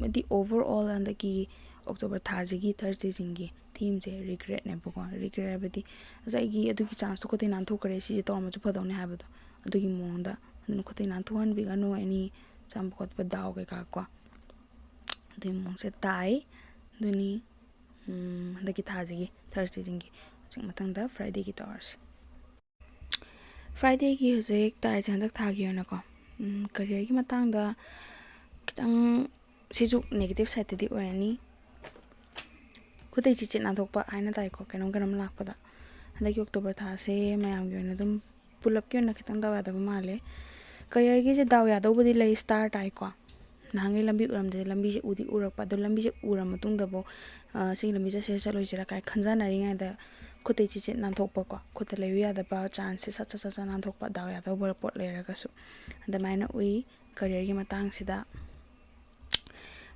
ꯍꯥꯏꯗꯤ overall ꯍꯟꯗꯛꯀꯤ October ꯊꯥꯁꯤꯒꯤ Thursdayꯁꯤꯡꯒꯤ themeꯁꯦ regretꯅꯦꯕꯀꯣ꯫ Regret ꯍꯥꯏꯕꯗꯤ ꯉꯁꯥꯏꯒꯤ ꯑꯗꯨꯒꯤ chanceꯇꯣ ꯈꯨꯠꯇꯩ ꯅꯥꯟꯊꯣꯛꯈ꯭ꯔꯦ, ꯁꯤꯁꯦ ꯇꯧꯔꯝꯃꯁꯨ ꯐꯗꯧꯅꯦ ꯍꯥꯏꯕꯗꯣ, ꯑꯗꯨꯒꯤ ꯃꯑꯣꯡꯗ꯫ ꯑꯗꯨꯅ ꯈꯨꯠꯇꯩ ꯅꯥꯟꯊꯣꯛꯍꯟꯕꯤꯒꯅꯨ, any ꯆꯪꯕ ꯈꯣꯠꯄ ꯗꯥꯎ ꯀꯩꯀꯥ ꯀꯣ, ꯑꯗꯨꯒꯤ ꯃꯑꯣꯡꯁꯦ ꯇꯥꯏ꯫ ꯑꯗꯨꯅꯤ ꯎꯝ, ꯍꯟꯗꯛꯀꯤ ꯊꯥꯁꯤꯒꯤ Thursdayꯁꯤꯡꯒꯤ꯫ ꯍꯧꯖꯤꯛ ꯃꯊꯪꯗ Fridayꯒꯤ ꯇꯧꯔꯁꯤ꯫ Fridayꯒꯤ ꯍꯧꯖꯤꯛ ꯇꯥꯏꯁꯦ ꯍꯟꯗꯛ ꯊꯥꯒꯤ ꯑꯣꯏꯅꯀꯣ, ꯎꯝ, careerꯒꯤ ꯃꯇꯥꯡꯗ ꯈꯤꯇꯪ, ꯁꯤꯁꯨ negative sideꯇꯗꯤ ꯑꯣꯏꯔꯅꯤ꯫ ꯈꯨꯠꯇꯩ ꯆꯤꯠ ꯆꯤꯠ ꯅꯥꯟꯊꯣꯛꯄ ꯍꯥꯏꯅ ꯇꯥꯏꯀꯣ, ꯀꯩꯅꯣꯝ ꯀꯩꯅꯣꯝ ꯂꯥꯛꯄꯗ꯫ ꯍꯟꯗꯛꯀꯤ October ꯊꯥꯁꯦ ꯃꯌꯥꯝꯒꯤ ꯑꯣꯏꯅ ꯑꯗꯨꯝ ꯄꯨꯂꯞꯀꯤ ꯑꯣꯏꯅ ꯈꯤꯇꯪ ꯗꯥꯎ ꯌꯥꯗꯕ ꯃꯥꯜꯂꯦ꯫ Careerꯒꯤꯁꯦ ꯗꯥꯎ ꯌꯥꯗꯧꯕꯗꯤ ꯂꯩ, star ꯇꯥꯏꯀꯣ꯫ ꯅꯍꯥꯟꯈꯩ ꯂꯝꯕꯤ ꯎꯔꯝꯗꯦ, ꯂꯝꯕꯤꯁꯦ ꯎꯗꯤ ꯎꯔꯛꯄ, ꯑꯗꯣ ꯂꯝꯕꯤꯁꯦ ꯎꯔ ꯃꯇꯨꯡꯗꯐꯥꯎ, ꯑ, ꯁꯤꯒꯤ ꯂꯝꯕꯤ ꯆꯠꯁꯤꯔꯥ ꯆꯠꯂꯣꯏꯁꯤꯔꯥ ꯀꯥꯏ ꯈꯟꯖꯅꯔꯤꯉꯩꯗ ꯈꯨꯠꯇꯩ ꯆꯤꯆꯤꯠ ꯅꯥꯟꯊꯣꯛꯄꯀꯣ, ꯈꯨꯠꯇ ꯂꯩꯌꯨ ꯌꯥꯗꯕ ꯆꯥꯟꯁꯁꯦ ꯁꯠ ꯁꯠ ꯁꯠ ꯁꯠ ꯅꯥꯟꯊꯣꯛꯄ, ꯗꯥꯎ ꯌꯥꯗꯧꯕ ꯄꯣꯠ ꯂꯩꯔꯒꯁꯨ꯫ ꯑꯗꯨꯃꯥꯏꯅ ꯎꯏ ꯀꯔꯤꯌꯔꯒꯤ ꯃꯇꯥꯡꯁꯤꯗ꯫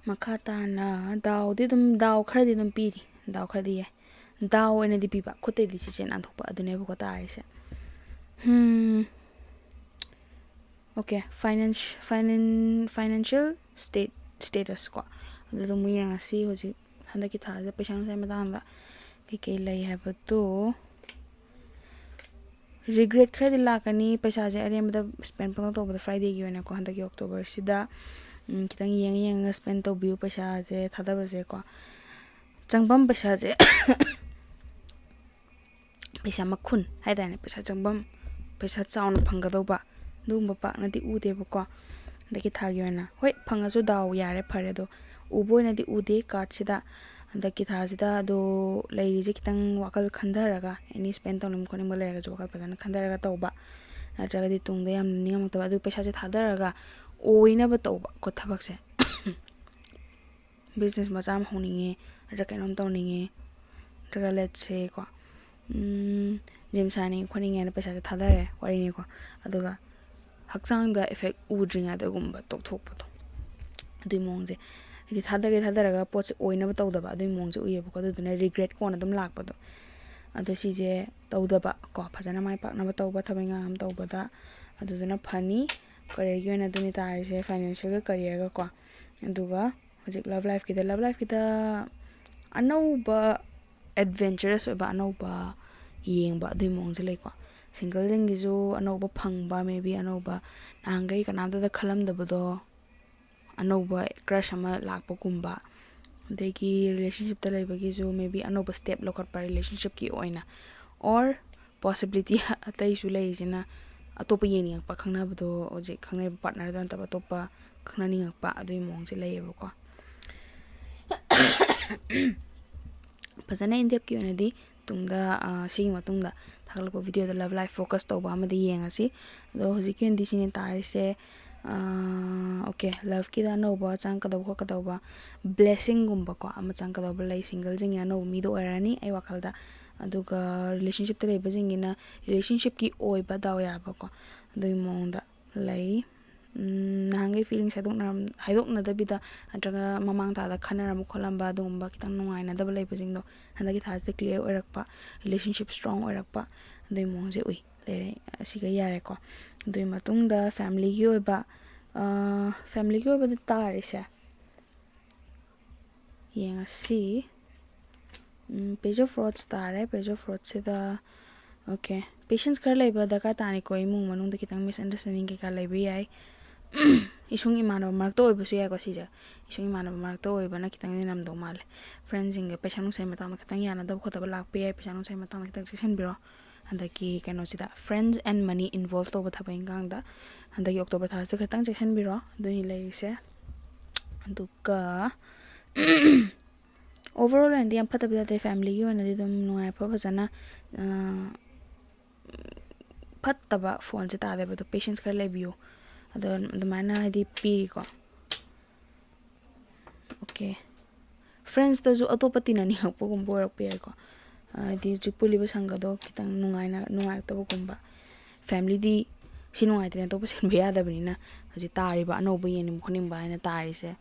ꯃꯈꯥ ꯇꯥꯅ ꯗꯥꯎꯗꯤ ꯑꯗꯨꯝ, ꯗꯥꯎ ꯈꯔꯗꯤ ꯑꯗꯨꯝ ꯄꯤꯔꯤ, ꯗꯥꯎ ꯈꯔꯗꯤ ꯌꯥꯏ꯫ ꯗꯥꯎ ꯑꯣꯏꯅꯗꯤ ꯄꯤꯕ, ꯈꯨꯠꯇꯩꯗꯤ ꯆꯤꯆꯤꯠ ꯅꯥꯟꯊꯣꯛꯄ, ꯑꯗꯨꯅꯦꯕꯀꯣ ꯇꯥꯔꯤꯁꯦ꯫ Um, okay, finance-, finance-, financial state-, states ꯀꯣ, ꯑꯗꯨꯗ ꯑꯃꯨꯛ ꯌꯦꯡꯉꯁꯤ꯫ ꯍꯧꯖꯤꯛ ꯍꯟꯗꯛꯀꯤ ꯊꯥꯁꯦ ꯄꯩꯁꯥ ꯅꯨꯡꯁꯥꯒꯤ ꯃꯇꯥꯡꯗ ꯀꯩꯀꯩ ꯂꯩ ꯍꯥꯏꯕꯗꯣ꯫ ꯔꯤꯒ꯭ꯔꯦꯠ ꯈꯔꯗꯤ ꯂꯥꯛꯀꯅꯤ, ꯄꯩꯁꯥꯁꯦ ꯑꯔꯦꯝꯕꯗ ꯁ꯭ꯄꯦꯟ ꯄꯪꯇꯧ ꯇꯧꯕꯗ꯫ ꯐ꯭ꯔꯥꯏꯗꯦꯒꯤ ꯑꯣꯏꯅꯀꯣ, ꯍꯟꯗꯛꯀꯤ ꯑꯣꯛꯇꯣꯕꯔꯁꯤꯗ, ꯎꯝ, ꯈꯤꯇꯪ ꯌꯦꯡꯉ ꯌꯦꯡꯉꯒ ꯁ꯭ꯄꯦꯟ ꯇꯧꯕꯤꯌꯨ, ꯄꯩꯁꯥꯁꯦ ꯊꯥꯗꯕꯁꯦꯀꯣ꯫ ꯆꯪꯐꯝ ꯄꯩꯁꯥꯁꯦ ꯄꯩꯁꯥ ꯃꯈꯨꯟ ꯍꯥꯏꯇꯥꯔꯦꯅꯦ, ꯄꯩꯁꯥ ꯆꯪꯐꯝ, ꯄꯩꯁꯥ ꯆꯥꯎꯅ ꯐꯪꯒꯗꯧꯕ, ꯑꯗꯨꯒꯨꯝꯕ ꯄꯥꯛꯅꯗꯤ ꯎꯗꯦꯕꯀꯣ꯫ ꯍꯟꯗꯛꯀꯤ ꯊꯥꯒꯤ ꯑꯣꯏꯅ, ꯍꯣꯏ, ꯐꯪꯉꯁꯨ ꯗꯥꯎ ꯌꯥꯔꯦ, ꯐꯔꯦ, ꯑꯗꯣ ꯎꯕ ꯑꯣꯏꯅꯗꯤ ꯎꯗꯦ ꯀꯥꯔꯠꯁꯤꯗ꯫ ꯍꯟꯗꯛꯀꯤ ꯊꯥꯁꯤꯗ ꯑꯗꯣ ꯂꯩꯔꯤꯁꯦ ꯈꯤꯇꯪ ꯋꯥꯈꯜ ꯈꯟꯊꯔꯒ, ꯑꯦꯅꯤ ꯁ꯭ꯄꯦꯟ ꯇꯧꯅꯤꯡꯕ ꯈꯣꯠꯅꯤꯡꯕ ꯂꯩꯔꯒꯁꯨ ꯋꯥꯈꯜ ꯐꯖꯅ ꯈꯟꯊꯔꯒ ꯇꯧꯕ, ꯅꯠꯇ꯭ꯔꯒꯗꯤ ꯇꯨꯡꯗ ꯌꯥꯝ ꯅꯤꯡꯉꯝꯃꯛꯇꯕ꯫ ꯑꯗꯨ ꯄꯩꯁꯥꯁꯦ ꯊꯥꯗꯔꯒ ꯑꯣꯏꯅꯕ ꯇꯧꯕ ꯀꯣ ꯊꯕꯛꯁꯦ꯫ ꯕꯤꯖꯤꯅꯦꯁ ꯃꯆꯥ ꯑꯃ ꯍꯧꯅꯤꯡꯉꯦ, ꯅꯠꯇ꯭ꯔꯒ ꯀꯩꯅꯣꯝ ꯇꯧꯅꯤꯡꯉꯦ, ꯅꯠꯇ꯭ꯔꯒ let's say ꯀꯣ, ꯎꯝ, ꯖꯤꯝ ꯁꯥꯟꯅꯅꯤꯡꯉꯦ ꯈꯣꯠꯅꯤꯡꯉꯦꯅ ꯄꯩꯁꯥꯁꯦ ꯊꯥꯗꯔꯦ, ꯋꯥꯔꯤꯅꯤꯀꯣ꯫ ꯑꯗꯨꯒ ꯍꯛꯆꯥꯡꯗ ꯏꯐꯦꯛ ꯎꯗ꯭ꯔꯤꯉꯩꯗꯒꯨꯝꯕ ꯇꯣꯛꯊꯣꯛꯄꯗꯣ, ꯑꯗꯨꯒꯤ ꯃꯑꯣꯡꯁꯦ, ꯍꯥꯏꯗꯤ ꯊꯥꯗꯒꯦ ꯊꯥꯗꯔꯒ ꯄꯣꯠꯁꯦ ꯑꯣꯏꯅꯕ ꯇꯧꯗꯕ, ꯑꯗꯨꯒꯤ ꯃꯑꯣꯡꯁꯦ ꯎꯏꯌꯦꯕꯀꯣ꯫ ꯑꯗꯨꯗꯨꯅ ꯔꯤꯒ꯭ꯔꯦꯠ ꯀꯣꯟꯅ ꯑꯗꯨꯝ ꯂꯥꯛꯄꯗꯣ, ꯑꯗꯣ ꯁꯤꯁꯦ ꯇꯧꯗꯕ ꯀꯣ, ꯐꯖꯅ ꯃꯥꯏ ꯄꯥꯛꯅꯕ ꯇꯧꯕ, ꯊꯕꯛ ꯏꯪꯈꯥꯡ ꯑꯃ ꯇꯧꯕꯗ, ꯑꯗꯨꯗꯨꯅ ꯐꯅꯤ꯫ ꯀꯔꯤꯌꯔꯒꯤ ꯑꯣꯏꯅ ꯑꯗꯨꯅꯤ ꯇꯥꯔꯤꯁꯦ, ꯐꯥꯏꯅꯥꯟꯁꯤꯌꯦꯜꯒ ꯀꯔꯤꯌꯔꯒ ꯀꯣ꯫ ꯑꯗꯨꯒ ꯍꯧꯖꯤꯛ ꯂꯞ ꯂꯥꯏꯐꯀꯤꯗ, ꯂꯞ ꯂꯥꯏꯐꯀꯤꯗ ꯑꯅꯧꯕ ꯑꯦꯗꯚꯦꯟꯆꯔꯁ ꯑꯣꯏꯕ, ꯑꯅꯧꯕ ꯌꯦꯡꯕ, ꯑꯗꯨꯒꯤ ꯃꯑꯣꯡꯁꯦ ꯂꯩꯀꯣ꯫ ꯁꯤꯡꯒꯜꯁꯤꯡꯒꯤꯁꯨ ꯑꯅꯧꯕ ꯐꯪꯕ, ꯃꯦ ꯕꯤ ꯑꯅꯧꯕ, ꯅꯍꯥꯟꯈꯩ ꯀꯅꯥꯝꯇꯗ ꯈꯜꯂꯝꯗꯕꯗꯣ, ꯑꯅꯧꯕ ꯀ꯭ꯔꯁ ꯑꯃ ꯂꯥꯛꯄꯒꯨꯝꯕ, ꯑꯗꯒꯤ ꯔꯤꯂꯦꯁꯟꯁꯤꯞꯇ ꯂꯩꯕꯒꯤꯁꯨ ꯃꯦ ꯕꯤ ꯑꯅꯧꯕ ꯁ꯭ꯇꯦꯞ ꯂꯧꯈꯠꯄ ꯔꯤꯂꯦꯁꯟꯁꯤꯞꯀꯤ ꯑꯣꯏꯅ, ꯑꯣꯔ ꯄꯣꯁꯤꯕꯤꯂꯤꯇꯤ ꯑꯇꯩꯁꯨ ꯂꯩꯔꯤꯁꯤꯅ ꯑꯇꯣꯞꯄ ꯌꯦꯡꯅꯤꯡꯉꯛꯄ, ꯈꯪꯅꯕꯗꯣ ꯍꯧꯖꯤꯛ ꯈꯪꯅꯔꯤꯕ ꯄꯥꯔꯠꯅꯔꯗ ꯅꯠꯇꯕ ꯑꯇꯣꯞꯄ ꯈꯪꯅꯅꯤꯡꯉꯛꯄ, ꯑꯗꯨꯒꯤ ꯃꯑꯣꯡꯁꯦ ꯂꯩꯌꯦꯕꯀꯣ꯫ ꯐꯖꯅ ꯏꯟ ꯗꯦꯞꯀꯤ ꯑꯣꯏꯅꯗꯤ ꯇꯨꯡꯗ, ꯑ, ꯁꯤꯒꯤ ꯃꯇꯨꯡꯗ ꯊꯥꯒꯠꯂꯛꯄ ꯚꯤꯗꯤꯑꯣꯗ ꯂꯞ ꯂꯥꯏꯐ ꯐꯣꯀꯁ ꯇꯧꯕ ꯑꯃꯗꯤ ꯌꯦꯡꯉꯁꯤ꯫ ꯑꯗꯣ ꯍꯧꯖꯤꯛꯀꯤ ꯑꯣꯏꯅꯗꯤ ꯁꯤꯅꯦ ꯇꯥꯔꯤꯁꯦ꯫ ꯑ, ꯑꯣꯀꯦ, ꯂꯞꯀꯤꯗ ꯑꯅꯧꯕ ꯆꯪꯉꯛꯀꯗꯧꯕ ꯈꯣꯠꯀꯗꯧꯕ ꯕ꯭ꯂꯦꯁꯤꯡꯒꯨꯝꯕꯀꯣ ꯑꯃ ꯆꯪꯉꯛꯀꯗꯧꯕ ꯂꯩ, ꯁꯤꯡꯒꯜꯁꯤꯡꯒꯤ ꯑꯅꯧꯕ ꯃꯤꯗꯣ ꯑꯣꯏꯔꯅꯤ ꯑꯩ ꯋꯥꯈꯜꯗ꯫ ꯑꯗꯨꯒ ꯔꯤꯂꯦꯁꯟꯁꯤꯞꯇ ꯂꯩꯕꯁꯤꯡꯒꯤꯅ ꯔꯤꯂꯦꯁꯟꯁꯤꯞꯀꯤ ꯑꯣꯏꯕ ꯗꯥꯎ ꯌꯥꯕꯀꯣ, ꯑꯗꯨꯒꯤ ꯃꯑꯣꯡꯗ ꯂꯩ꯫ ꯎꯝ, ꯅꯍꯥꯟꯈꯩ ꯐꯤꯂꯤꯡꯁ ꯍꯥꯏꯗꯣꯛꯅꯔꯝ-, ꯍꯥꯏꯗꯣꯛꯅꯗꯕꯤꯗ ꯅꯠꯇ꯭ꯔꯒ ꯃꯃꯥꯡ ꯊꯥꯗ ꯈꯟꯅꯔꯝꯕ ꯈꯣꯠꯂꯝꯕ ꯑꯗꯨꯒꯨꯝꯕ ꯈꯤꯇꯪ ꯅꯨꯡꯉꯥꯏꯅꯗꯕ ꯂꯩꯕꯁꯤꯡꯗꯣ ꯍꯟꯗꯛꯀꯤ ꯊꯥꯁꯤꯗ ꯀ꯭ꯂꯤꯌꯥꯔ ꯑꯣꯏꯔꯛꯄ, ꯔꯤꯂꯦꯁꯟꯁꯤꯞ ꯁ꯭ꯇꯔꯣꯡ ꯑꯣꯏꯔꯛꯄ, ꯑꯗꯨꯒꯤ ꯃꯑꯣꯡꯁꯦ ꯎꯏ꯫ ꯂꯩꯔꯦ, ꯑꯁꯤꯒ ꯌꯥꯔꯦꯀꯣ꯫ ꯑꯗꯨꯒꯤ ꯃꯇꯨꯡꯗ ꯐꯦꯃꯤꯂꯤꯒꯤ ꯑꯣꯏꯕ, ꯐꯦꯃꯤꯂꯤꯒꯤ ꯑꯣꯏꯕꯗ ꯇꯥꯔꯤꯁꯦ ꯌꯦꯡꯉꯁꯤ꯫ ꯄꯦꯖ ꯑꯣꯐ ꯔꯣꯗꯁ ꯇꯥꯔꯦ꯫ ꯄꯦꯖ ꯑꯣꯐ ꯔꯣꯗꯁꯤꯗ, ꯑꯣꯀꯦ, ꯄꯦꯁꯦꯟꯁ ꯈꯔ ꯂꯩꯕ ꯗꯔꯀꯥꯔ ꯇꯥꯅꯤꯀꯣ꯫ ꯏꯃꯨꯡ ꯃꯅꯨꯡꯗ ꯈꯤꯇꯪ ꯃꯤꯁꯑꯟꯗꯔꯁꯇꯦꯟꯗꯤꯡ ꯀꯩꯀꯥ ꯂꯩꯕ ꯌꯥꯏ꯫ ꯏꯁꯨꯡ ꯏꯃꯥꯟꯅꯕ ꯃꯔꯛꯇ ꯑꯣꯏꯕꯁꯨ ꯌꯥꯏꯀꯣ ꯁꯤꯁꯦ꯫ ꯏꯁꯨꯡ ꯏꯃꯥꯟꯅꯕ ꯃꯔꯛꯇ ꯑꯣꯏꯕꯅ ꯈꯤꯇꯪꯗꯤ ꯅꯝꯗꯧ ꯃꯥꯜꯂꯦ꯫ ꯐ꯭ꯔꯦꯟꯁꯤꯡꯒ ꯄꯩꯁꯥ ꯅꯨꯡꯁꯥꯒꯤ ꯃꯇꯥꯡꯗ ꯈꯤꯇꯪ ꯌꯥꯅꯗꯕ ꯈꯣꯠꯇꯕ ꯂꯥꯛꯄ ꯌꯥꯏ꯫ ꯄꯩꯁꯥ ꯅꯨꯡꯁꯥꯒꯤ ꯃꯇꯥꯡꯗ ꯈꯤꯇꯪ ꯆꯦꯛꯁꯤꯟꯕꯤꯔꯣ꯫ ꯍꯟꯗꯛꯀꯤ ꯀꯩꯅꯣꯁꯤꯗ friends and money involve ꯇꯧꯕ ꯊꯕꯛ ꯏꯟꯈꯥꯡꯗ ꯍꯟꯗꯛꯀꯤ ꯑꯣꯛꯇꯣꯕꯔ ꯊꯥꯁꯦ ꯈꯤꯇꯪ ꯆꯦꯛꯁꯤꯟꯕꯤꯔꯣ꯫ ꯑꯗꯨꯅꯤ ꯂꯩꯔꯤꯁꯦ꯫ ꯑꯗꯨꯒ overall ꯑꯣꯏꯅꯗꯤ ꯌꯥꯝ ꯐꯠꯇꯕ ꯅꯠꯇꯦ꯫ ꯐꯦꯃꯤꯂꯤꯒꯤ ꯑꯣꯏꯅꯗꯤ ꯑꯗꯨꯝ ꯅꯨꯡꯉꯥꯏ ꯑꯐꯕ ꯐꯖꯅ, ꯑ, ꯐꯠꯇꯕ ꯐꯣꯟꯁꯦ ꯇꯥꯗꯦꯕ꯫ ꯑꯗꯣ ꯄꯦꯁꯦꯟꯁ ꯈꯔ ꯂꯩꯕꯤꯌꯨ꯫ ꯑꯗꯣ ꯑꯗꯨꯃꯥꯏꯅ ꯍꯥꯏꯗꯤ ꯄꯤꯔꯤꯀꯣ꯫ ꯑꯣꯀꯦ꯫ ꯐ꯭ꯔꯦꯟꯁꯇꯁꯨ ꯑꯇꯣꯞꯄ ꯇꯤꯟꯅꯅꯤꯡꯉꯛꯄꯒꯨꯝꯕ ꯑꯣꯏꯔꯛꯄ ꯌꯥꯏꯀꯣ꯫ ꯍꯥꯏꯗꯤ ꯍꯧꯖꯤꯛ ꯄꯨꯜꯂꯤꯕ ꯁꯪꯒꯗꯣ ꯈꯤꯇꯪ ꯅꯨꯡꯉꯥꯏꯅ, ꯅꯨꯡꯉꯥꯏꯔꯛꯇꯕꯒꯨꯝꯕ꯫ ꯐꯦꯃꯤꯂꯤꯗꯤ ꯁꯤ ꯅꯨꯡꯉꯥꯏꯇ꯭ꯔꯦ ꯑꯇꯣꯞꯄ ꯁꯤꯟꯕ ꯌꯥꯗꯕꯅꯤꯅ ꯍꯧꯖꯤꯛ ꯇꯥꯔꯤꯕ ꯑꯅꯧꯕ ꯌꯦꯡꯅꯤꯡꯕ ꯈꯣꯠꯅꯤꯡꯕ ꯍꯥꯏꯅ ꯇꯥꯔꯤꯁꯦ꯫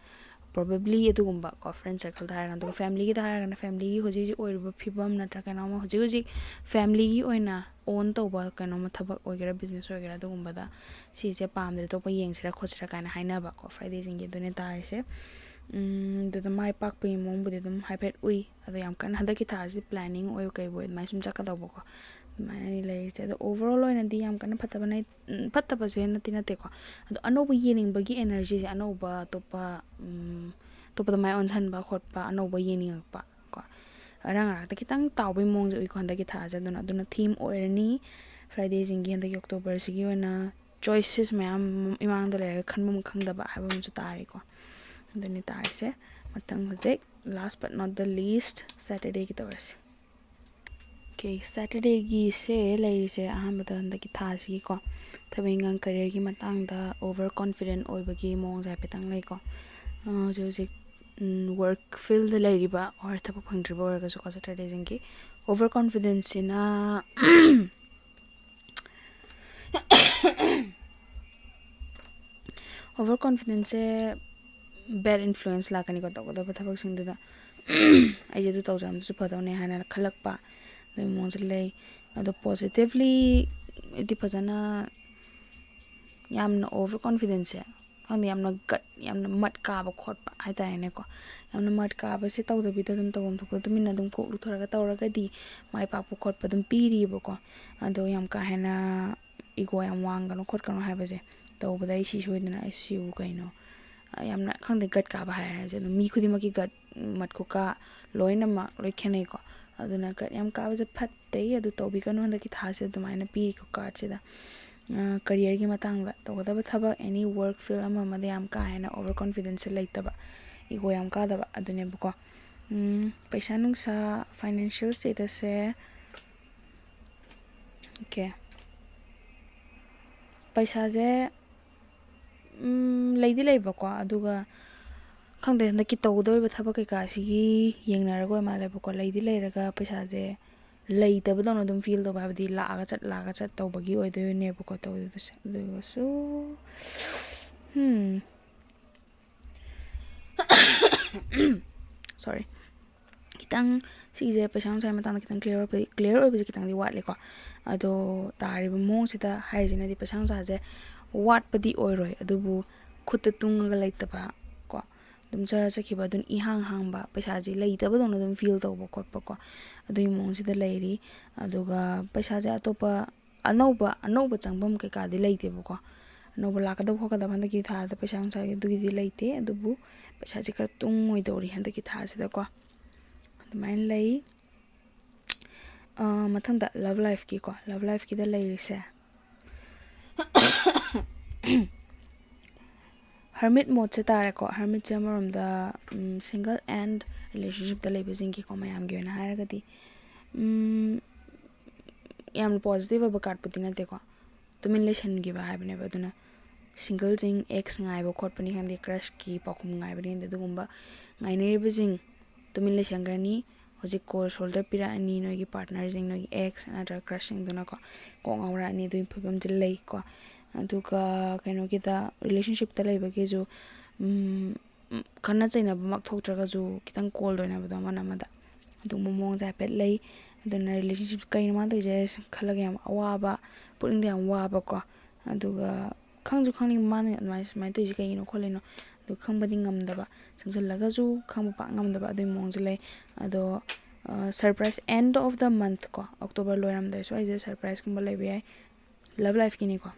Probably ꯑꯗꯨꯒꯨꯝꯕ ꯀꯣ, ꯐ꯭ꯔꯦꯟ ꯁꯔꯀꯜꯗ ꯍꯥꯏꯔꯒꯅ꯫ ꯑꯗꯨꯒ ꯐꯦꯃꯤꯂꯤꯒꯤꯗ ꯍꯥꯏꯔꯒꯅ ꯐꯦꯃꯤꯂꯤꯒꯤ ꯍꯧꯖꯤꯛ ꯍꯧꯖꯤꯛ ꯑꯣꯏꯔꯤꯕ ꯐꯤꯕꯝ ꯅꯠꯇ꯭ꯔꯒ ꯀꯩꯅꯣꯝꯃ ꯍꯧꯖꯤꯛ ꯍꯧꯖꯤꯛ ꯐꯦꯃꯤꯂꯤꯒꯤ ꯑꯣꯏꯅ ꯑꯣꯟ ꯇꯧꯕ ꯀꯩꯅꯣꯝꯃ ꯊꯕꯛ ꯑꯣꯏꯒꯦꯔꯥ ꯕꯤꯖꯤꯅꯦꯁ ꯑꯣꯏꯒꯦꯔꯥ ꯑꯗꯨꯒꯨꯝꯕꯗ ꯁꯤꯁꯦ ꯄꯥꯝꯗ꯭ꯔꯦ ꯑꯇꯣꯞꯄ ꯌꯦꯡꯁꯤꯔꯥ ꯈꯣꯠꯁꯤꯔꯥ ꯀꯥꯏꯅ ꯍꯥꯏꯅꯕ ꯀꯣ, ꯐ꯭ꯔꯥꯏꯗꯦꯁꯤꯡꯒꯤ ꯑꯗꯨꯅꯦ ꯇꯥꯔꯤꯁꯦ꯫ ꯎꯝ, ꯑꯗꯨꯗ ꯃꯥꯏ ꯄꯥꯛꯄꯒꯤ ꯃꯑꯣꯡꯕꯨꯗꯤ ꯑꯗꯨꯝ ꯍꯥꯏꯐꯦꯠ ꯎꯏ꯫ ꯑꯗꯣ ꯌꯥꯝ ꯀꯟꯅ ꯍꯟꯗꯛꯀꯤ ꯊꯥꯁꯤ ꯄ꯭ꯂꯥꯅꯤꯡ ꯑꯣꯏ ꯀꯩꯕꯨ ꯑꯗꯨꯃꯥꯏꯅ ꯁꯨꯝ ꯆꯠꯀꯗꯧꯕꯀꯣ, ꯑꯗꯨꯃꯥꯏꯅꯅꯤ ꯂꯩꯔꯤꯁꯦ꯫ ꯑꯗꯣ overall ꯑꯣꯏꯅꯗꯤ ꯌꯥꯝ ꯀꯟꯅ ꯐꯠꯇꯕ ꯅꯠ-, ꯎꯝ, ꯐꯠꯇꯕꯁꯦ ꯅꯠꯇꯤ ꯅꯠꯇꯦꯀꯣ꯫ ꯑꯗꯣ ꯑꯅꯧꯕ ꯌꯦꯡꯅꯤꯡꯕꯒꯤ ꯑꯦꯅꯔꯖꯤꯁꯦ, ꯑꯅꯧꯕ ꯑꯇꯣꯞꯄ, ꯎꯝ, ꯑꯇꯣꯞꯄꯗ ꯃꯥꯏ ꯑꯣꯟꯁꯤꯟꯕ ꯈꯣꯠꯄ, ꯑꯅꯧꯕ ꯌꯦꯡꯅꯤꯡꯉꯛꯄ ꯀꯣ, ꯑꯔꯥꯡ ꯑꯔꯥꯛꯇ ꯈꯤꯇꯪ ꯇꯥꯎꯕꯒꯤ ꯃꯑꯣꯡꯁꯦ ꯎꯏꯀꯣ ꯍꯟꯗꯛꯀꯤ ꯊꯥꯁꯦ꯫ ꯑꯗꯨꯅ, ꯑꯗꯨꯅ ꯊꯤꯝ ꯑꯣꯏꯔꯅꯤ ꯐ꯭ꯔꯥꯏꯗꯦꯁꯤꯡꯒꯤ ꯍꯟꯗꯛꯀꯤ ꯑꯣꯛꯇꯣꯕꯔꯁꯤꯒꯤ ꯑꯣꯏꯅ꯫ ꯆꯣꯏꯁꯦꯁ ꯃꯌꯥꯝ ꯏꯃꯥꯡꯗ ꯂꯩꯔꯒ ꯈꯟꯐꯝ ꯈꯪꯗꯕ ꯍꯥꯏꯕ ꯑꯃꯁꯨ ꯇꯥꯔꯦꯀꯣ꯫ ꯑꯗꯨꯅꯤ ꯇꯥꯔꯤꯁꯦ꯫ ꯃꯊꯪ ꯍꯧꯖꯤꯛ last but not the least ꯁꯦꯇꯔꯗꯦꯒꯤ ꯇꯧꯔꯁꯦ꯫ ꯑꯣꯀꯦ, ꯁꯦꯇꯔꯗꯦꯒꯤꯁꯦ ꯂꯩꯔꯤꯁꯦ ꯑꯍꯥꯟꯕꯗ ꯍꯟꯗꯛꯀꯤ ꯊꯥꯁꯤꯒꯤꯀꯣ ꯊꯕꯛ ꯏꯪꯈꯥꯡ ꯀꯦꯔꯤꯌꯔꯒꯤ ꯃꯇꯥꯡꯗ ꯑꯣꯚꯔ ꯀꯣꯟꯐꯤꯗꯦꯟ ꯑꯣꯏꯕꯒꯤ ꯃꯑꯣꯡꯁꯦ ꯍꯥꯏꯐꯦꯠꯇꯪ ꯂꯩꯀꯣ꯫ ꯑ, ꯍꯧꯖꯤꯛ ꯍꯧꯖꯤꯛ ꯎꯝ, work field ꯗ ꯂꯩꯔꯤꯕ or ꯊꯕꯛ ꯐꯪꯗ꯭ꯔꯤꯕ ꯑꯣꯏꯔꯒꯁꯨꯀꯣ, ꯁꯦꯇꯔꯗꯦꯁꯤꯡꯒꯤ over confidence ꯁꯤꯅ over confidence ꯁꯦ bad influence ꯂꯥꯛꯀꯅꯤꯀꯣ, ꯇꯧꯒꯗꯕ ꯊꯕꯛꯁꯤꯡꯗꯨꯗ꯫ ꯑꯩꯁꯦ ꯑꯗꯨ ꯇꯧꯖꯔꯝꯗꯁꯨ ꯐꯗꯧꯅꯦ ꯍꯥꯏꯅ ꯈꯜꯂꯛꯄ, ꯑꯗꯨꯒꯤ ꯃꯑꯣꯡꯁꯦ ꯂꯩ꯫ ꯑꯗꯣ positively ꯗꯤ ꯐꯖꯅ, ꯌꯥꯝꯅ over confidence ꯁꯦ, ꯈꯪꯗꯦ, ꯌꯥꯝꯅ gut, ꯌꯥꯝꯅ ꯃꯠ ꯀꯥꯕ ꯈꯣꯠꯄ ꯍꯥꯏꯇꯥꯔꯦꯅꯦꯀꯣ, ꯌꯥꯝꯅ ꯃꯠ ꯀꯥꯕꯁꯦ ꯇꯧꯗꯕꯤꯗ, ꯑꯗꯨꯝ ꯇꯧꯐꯝ ꯊꯣꯛꯄ ꯇꯨꯃꯤꯟꯅ ꯑꯗꯨꯝ ꯀꯣꯛ ꯂꯨꯞꯊꯣꯔꯒ ꯇꯧꯔꯒꯗꯤ ꯃꯥꯏ ꯄꯥꯛꯄ ꯈꯣꯠꯄ ꯑꯗꯨꯝ ꯄꯤꯔꯤꯕꯀꯣ꯫ ꯑꯗꯣ ꯌꯥꯝ ꯀꯥ ꯍꯦꯟꯅ ego ꯌꯥꯝ ꯋꯥꯡꯒꯅꯨ ꯈꯣꯠꯀꯅꯨ ꯍꯥꯏꯕꯁꯦ ꯇꯧꯕꯗ, ꯑꯩ ꯁꯤ ꯁꯣꯏꯗꯅ, ꯑꯩ ꯁꯤꯕꯨ ꯀꯩꯅꯣ, ꯌꯥꯝꯅ, ꯈꯪꯗꯦ, gut ꯀꯥꯕ ꯍꯥꯏꯔꯁꯦ꯫ ꯑꯗꯨꯝ ꯃꯤ ꯈꯨꯗꯤꯡꯃꯛꯀꯤ gut, ꯃꯠ ꯈꯨꯀꯥ ꯂꯣꯏꯅꯃꯛ ꯂꯣꯏ ꯈꯦꯠꯅꯩꯀꯣ꯫ ꯑꯗꯨꯅ gut ꯌꯥꯝ ꯀꯥꯕꯁꯦ ꯐꯠꯇꯦ, ꯑꯗꯨ ꯇꯧꯕꯤꯒꯅꯨ ꯍꯟꯗꯛꯀꯤ ꯊꯥꯁꯦ ꯑꯗꯨꯃꯥꯏꯅ ꯄꯤꯔꯤꯀꯣ card ꯁꯤꯗ꯫ ꯑ, career ꯒꯤ ꯃꯇꯥꯡꯗ, ꯇꯧꯒꯗꯕ ꯊꯕꯛ, any work field ꯑꯃ ꯑꯃꯗ ꯌꯥꯝ ꯀꯥ ꯍꯦꯟꯅ over confidence ꯁꯦ ꯂꯩꯇꯕ, ego ꯌꯥꯝ ꯀꯥꯗꯕ ꯑꯗꯨꯅꯦꯕꯀꯣ꯫ ꯎꯝ, ꯄꯩꯁꯥ ꯅꯨꯡꯁꯥ, financial status ꯁꯦ, okay, ꯄꯩꯁꯥꯁꯦ, ꯎꯝ, ꯂꯩꯗꯤ ꯂꯩꯕꯀꯣ, ꯑꯗꯨꯒ ꯈꯪꯗꯦ, ꯍꯟꯗꯛꯀꯤ ꯇꯧꯒꯗꯧꯔꯤꯕ ꯊꯕꯛ ꯀꯩꯀꯥꯁꯤꯒꯤ ꯌꯦꯡꯅꯔꯒ ꯑꯣꯏ ꯃꯥꯜꯂꯦꯕꯀꯣ, ꯂꯩꯗꯤ ꯂꯩꯔꯒ ꯄꯩꯁꯥꯁꯦ ꯂꯩꯇꯕꯗꯧꯅ ꯑꯗꯨꯝ feel ꯇꯧꯕ, ꯍꯥꯏꯕꯗꯤ ꯂꯥꯛꯑꯒ ꯆꯠ, ꯂꯥꯛꯑꯒ ꯆꯠ ꯇꯧꯕꯒꯤ ꯑꯣꯏꯗꯣꯏꯅꯦꯕꯀꯣ ꯇꯧꯗꯣꯏꯁꯦ꯫ ꯑꯗꯨꯒꯁꯨ, ꯎꯝ, sorry, ꯈꯤꯇꯪ ꯁꯤꯒꯤꯁꯦ ꯄꯩꯁꯥ ꯅꯨꯡꯁꯥꯒꯤ ꯃꯇꯥꯡꯗ ꯈꯤꯇꯪ clear ꯑꯣꯏꯕ, clear ꯑꯣꯏꯕꯁꯦ ꯈꯤꯇꯪꯗꯤ ꯋꯥꯠꯂꯤꯀꯣ꯫ ꯑꯗꯣ ꯇꯥꯔꯤꯕ ꯃꯑꯣꯡꯁꯤꯗ ꯍꯥꯏꯔꯤꯁꯤꯅꯗꯤ ꯄꯩꯁꯥ ꯅꯨꯡꯁꯥꯁꯦ ꯋꯥꯠꯄꯗꯤ ꯑꯣꯏꯔꯣꯏ, ꯑꯗꯨꯕꯨ ꯈꯨꯠꯇ ꯇꯨꯡꯉꯒ ꯂꯩꯇꯕ ꯀꯣ, ꯑꯗꯨꯝ ꯆꯔ ꯆꯠꯈꯤꯕ, ꯑꯗꯨꯝ ꯏꯍꯥꯡ ꯍꯥꯡꯕ, ꯄꯩꯁꯥꯁꯤ ꯂꯩꯇꯕꯗꯧꯅ ꯑꯗꯨꯝ feel ꯇꯧꯕ ꯈꯣꯠꯄ ꯀꯣ, ꯑꯗꯨꯒꯤ ꯃꯑꯣꯡꯁꯤꯗ ꯂꯩꯔꯤ꯫ ꯑꯗꯨꯒ ꯄꯩꯁꯥꯁꯦ ꯑꯇꯣꯞꯄ ꯑꯅꯧꯕ, ꯑꯅꯧꯕ ꯆꯪꯐꯝ ꯀꯩꯀꯥꯗꯤ ꯂꯩꯇꯦꯕꯀꯣ꯫ ꯑꯅꯧꯕ ꯂꯥꯛꯀꯗꯕ ꯈꯣꯠꯀꯗꯕ ꯍꯟꯗꯛꯀꯤ ꯊꯥꯗ ꯄꯩꯁꯥ ꯅꯨꯡꯁꯥꯒꯤ ꯑꯗꯨꯒꯤꯗꯤ ꯂꯩꯇꯦ, ꯑꯗꯨꯕꯨ ꯄꯩꯁꯥꯁꯦ ꯈꯔ ꯇꯨꯡꯉꯣꯏꯗꯧꯔꯤ ꯍꯟꯗꯛꯀꯤ ꯊꯥꯁꯤꯗꯀꯣ꯫ ꯑꯗꯨꯃꯥꯏꯅ ꯂꯩ꯫ ꯑ, ꯃꯊꯪꯗ love life ꯀꯤꯀꯣ, love life ꯀꯤꯗ ꯂꯩꯔꯤꯁꯦ꯫ Hermit mode ꯁꯦ ꯇꯥꯔꯦꯀꯣ꯫ Hermit ꯁꯦ ꯑꯃꯔꯣꯝꯗ, ꯎꯝ, single and relationship ꯇ ꯂꯩꯕꯁꯤꯡꯒꯤꯀꯣ, ꯃꯌꯥꯝꯒꯤ ꯑꯣꯏꯅ ꯍꯥꯏꯔꯒꯗꯤ, ꯎꯝ, ꯌꯥꯝꯅ positive ꯑꯣꯏꯕ card ꯄꯨꯗꯤ ꯅꯠꯇꯦꯀꯣ꯫ ꯇꯨꯃꯤꯟ ꯂꯩꯁꯟꯈꯤꯕ ꯍꯥꯏꯕꯅꯦꯕ꯫ ꯑꯗꯨꯅ ꯁꯤꯡꯒꯜꯁꯤꯡ ꯑꯦꯛꯁ ꯉꯥꯏꯕ ꯈꯣꯠꯄꯅꯤ ꯈꯪꯗꯦ, ꯀ꯭ꯔꯁꯀꯤ ꯄꯥꯎꯈꯨꯝ ꯉꯥꯏꯕꯅꯤ ꯈꯪꯗꯦ, ꯑꯗꯨꯒꯨꯝꯕ ꯉꯥꯏꯅꯔꯤꯕꯁꯤꯡ ꯇꯨꯃꯤꯟ ꯂꯩꯁꯟꯈ꯭ꯔꯅꯤ꯫ ꯍꯧꯖꯤꯛ ꯀꯣꯜ ꯁꯣꯜꯗꯔ ꯄꯤꯔꯛꯑꯅꯤ ꯅꯣꯏꯒꯤ ꯄꯥꯔꯠꯅꯔꯁꯤꯡ, ꯅꯣꯏꯒꯤ ꯑꯦꯛꯁ ꯅꯠꯇ꯭ꯔꯒ ꯀ꯭ꯔꯁꯁꯤꯡꯗꯨꯅꯀꯣ꯫ ꯀꯣꯛ ꯉꯥꯎꯔꯛꯑꯅꯤ, ꯑꯗꯨꯒꯤ ꯐꯤꯕꯝꯁꯤ ꯂꯩꯀꯣ꯫ ꯑꯗꯨꯒ ꯀꯩꯅꯣꯒꯤꯗ, ꯔꯤꯂꯦꯁꯟꯁꯤꯞꯇ ꯂꯩꯕꯒꯤꯁꯨ, ꯎꯝ, ꯎꯝ, ꯈꯠꯅ ꯆꯩꯅꯕꯃꯛ ꯊꯣꯛꯇ꯭ꯔꯒꯁꯨ ꯈꯤꯇꯪ ꯀꯣꯜ ꯑꯣꯏꯅꯕꯗꯣ ꯑꯃꯅ ꯑꯃꯗ, ꯑꯗꯨꯒꯨꯝꯕ ꯃꯑꯣꯡꯁꯦ ꯍꯥꯏꯐꯦꯠ ꯂꯩ꯫ ꯑꯗꯨꯅ ꯔꯤꯂꯦꯁꯟꯁꯤꯞ ꯀꯩꯅꯣ ꯃꯥꯅ ꯇꯧꯔꯤꯁꯦ ꯈꯜꯂꯒ ꯌꯥꯝ ꯑꯋꯥꯕ, ꯄꯨꯛꯅꯤꯡꯗ ꯌꯥꯝ ꯋꯥꯕꯀꯣ꯫ ꯑꯗꯨꯒ ꯈꯪꯁꯨ ꯈꯪꯅꯤꯡꯕ, ꯃꯥꯅ ꯑꯗꯨꯃꯥꯏꯅ, ꯁꯨꯃꯥꯏꯅ ꯇꯧꯔꯤꯁꯦ ꯀꯩꯒꯤꯅꯣ ꯈꯣꯠꯂꯤꯅꯣ, ꯑꯗꯨ ꯈꯪꯕꯗꯤ ꯉꯝꯗꯕ, ꯆꯪꯁꯤꯜꯂꯒꯁꯨ ꯈꯪꯕ ꯄꯥꯛ ꯉꯝꯗꯕ, ꯑꯗꯨꯒꯤ ꯃꯑꯣꯡꯁꯦ ꯂꯩ꯫ ꯑꯗꯣ surprise, end of the month ꯀꯣ, ꯑꯣꯛꯇꯣꯕꯔ ꯂꯣꯏꯔꯝꯗꯥꯏ ꯁ꯭ꯋꯥꯏꯁꯤꯗ ꯁꯔꯄ꯭ꯔꯥꯏꯁꯀꯨꯝꯕ ꯂꯩꯕ ꯌꯥꯏ꯫ ꯂꯞ ꯂꯥꯏꯐꯀꯤꯅꯤꯀꯣ꯫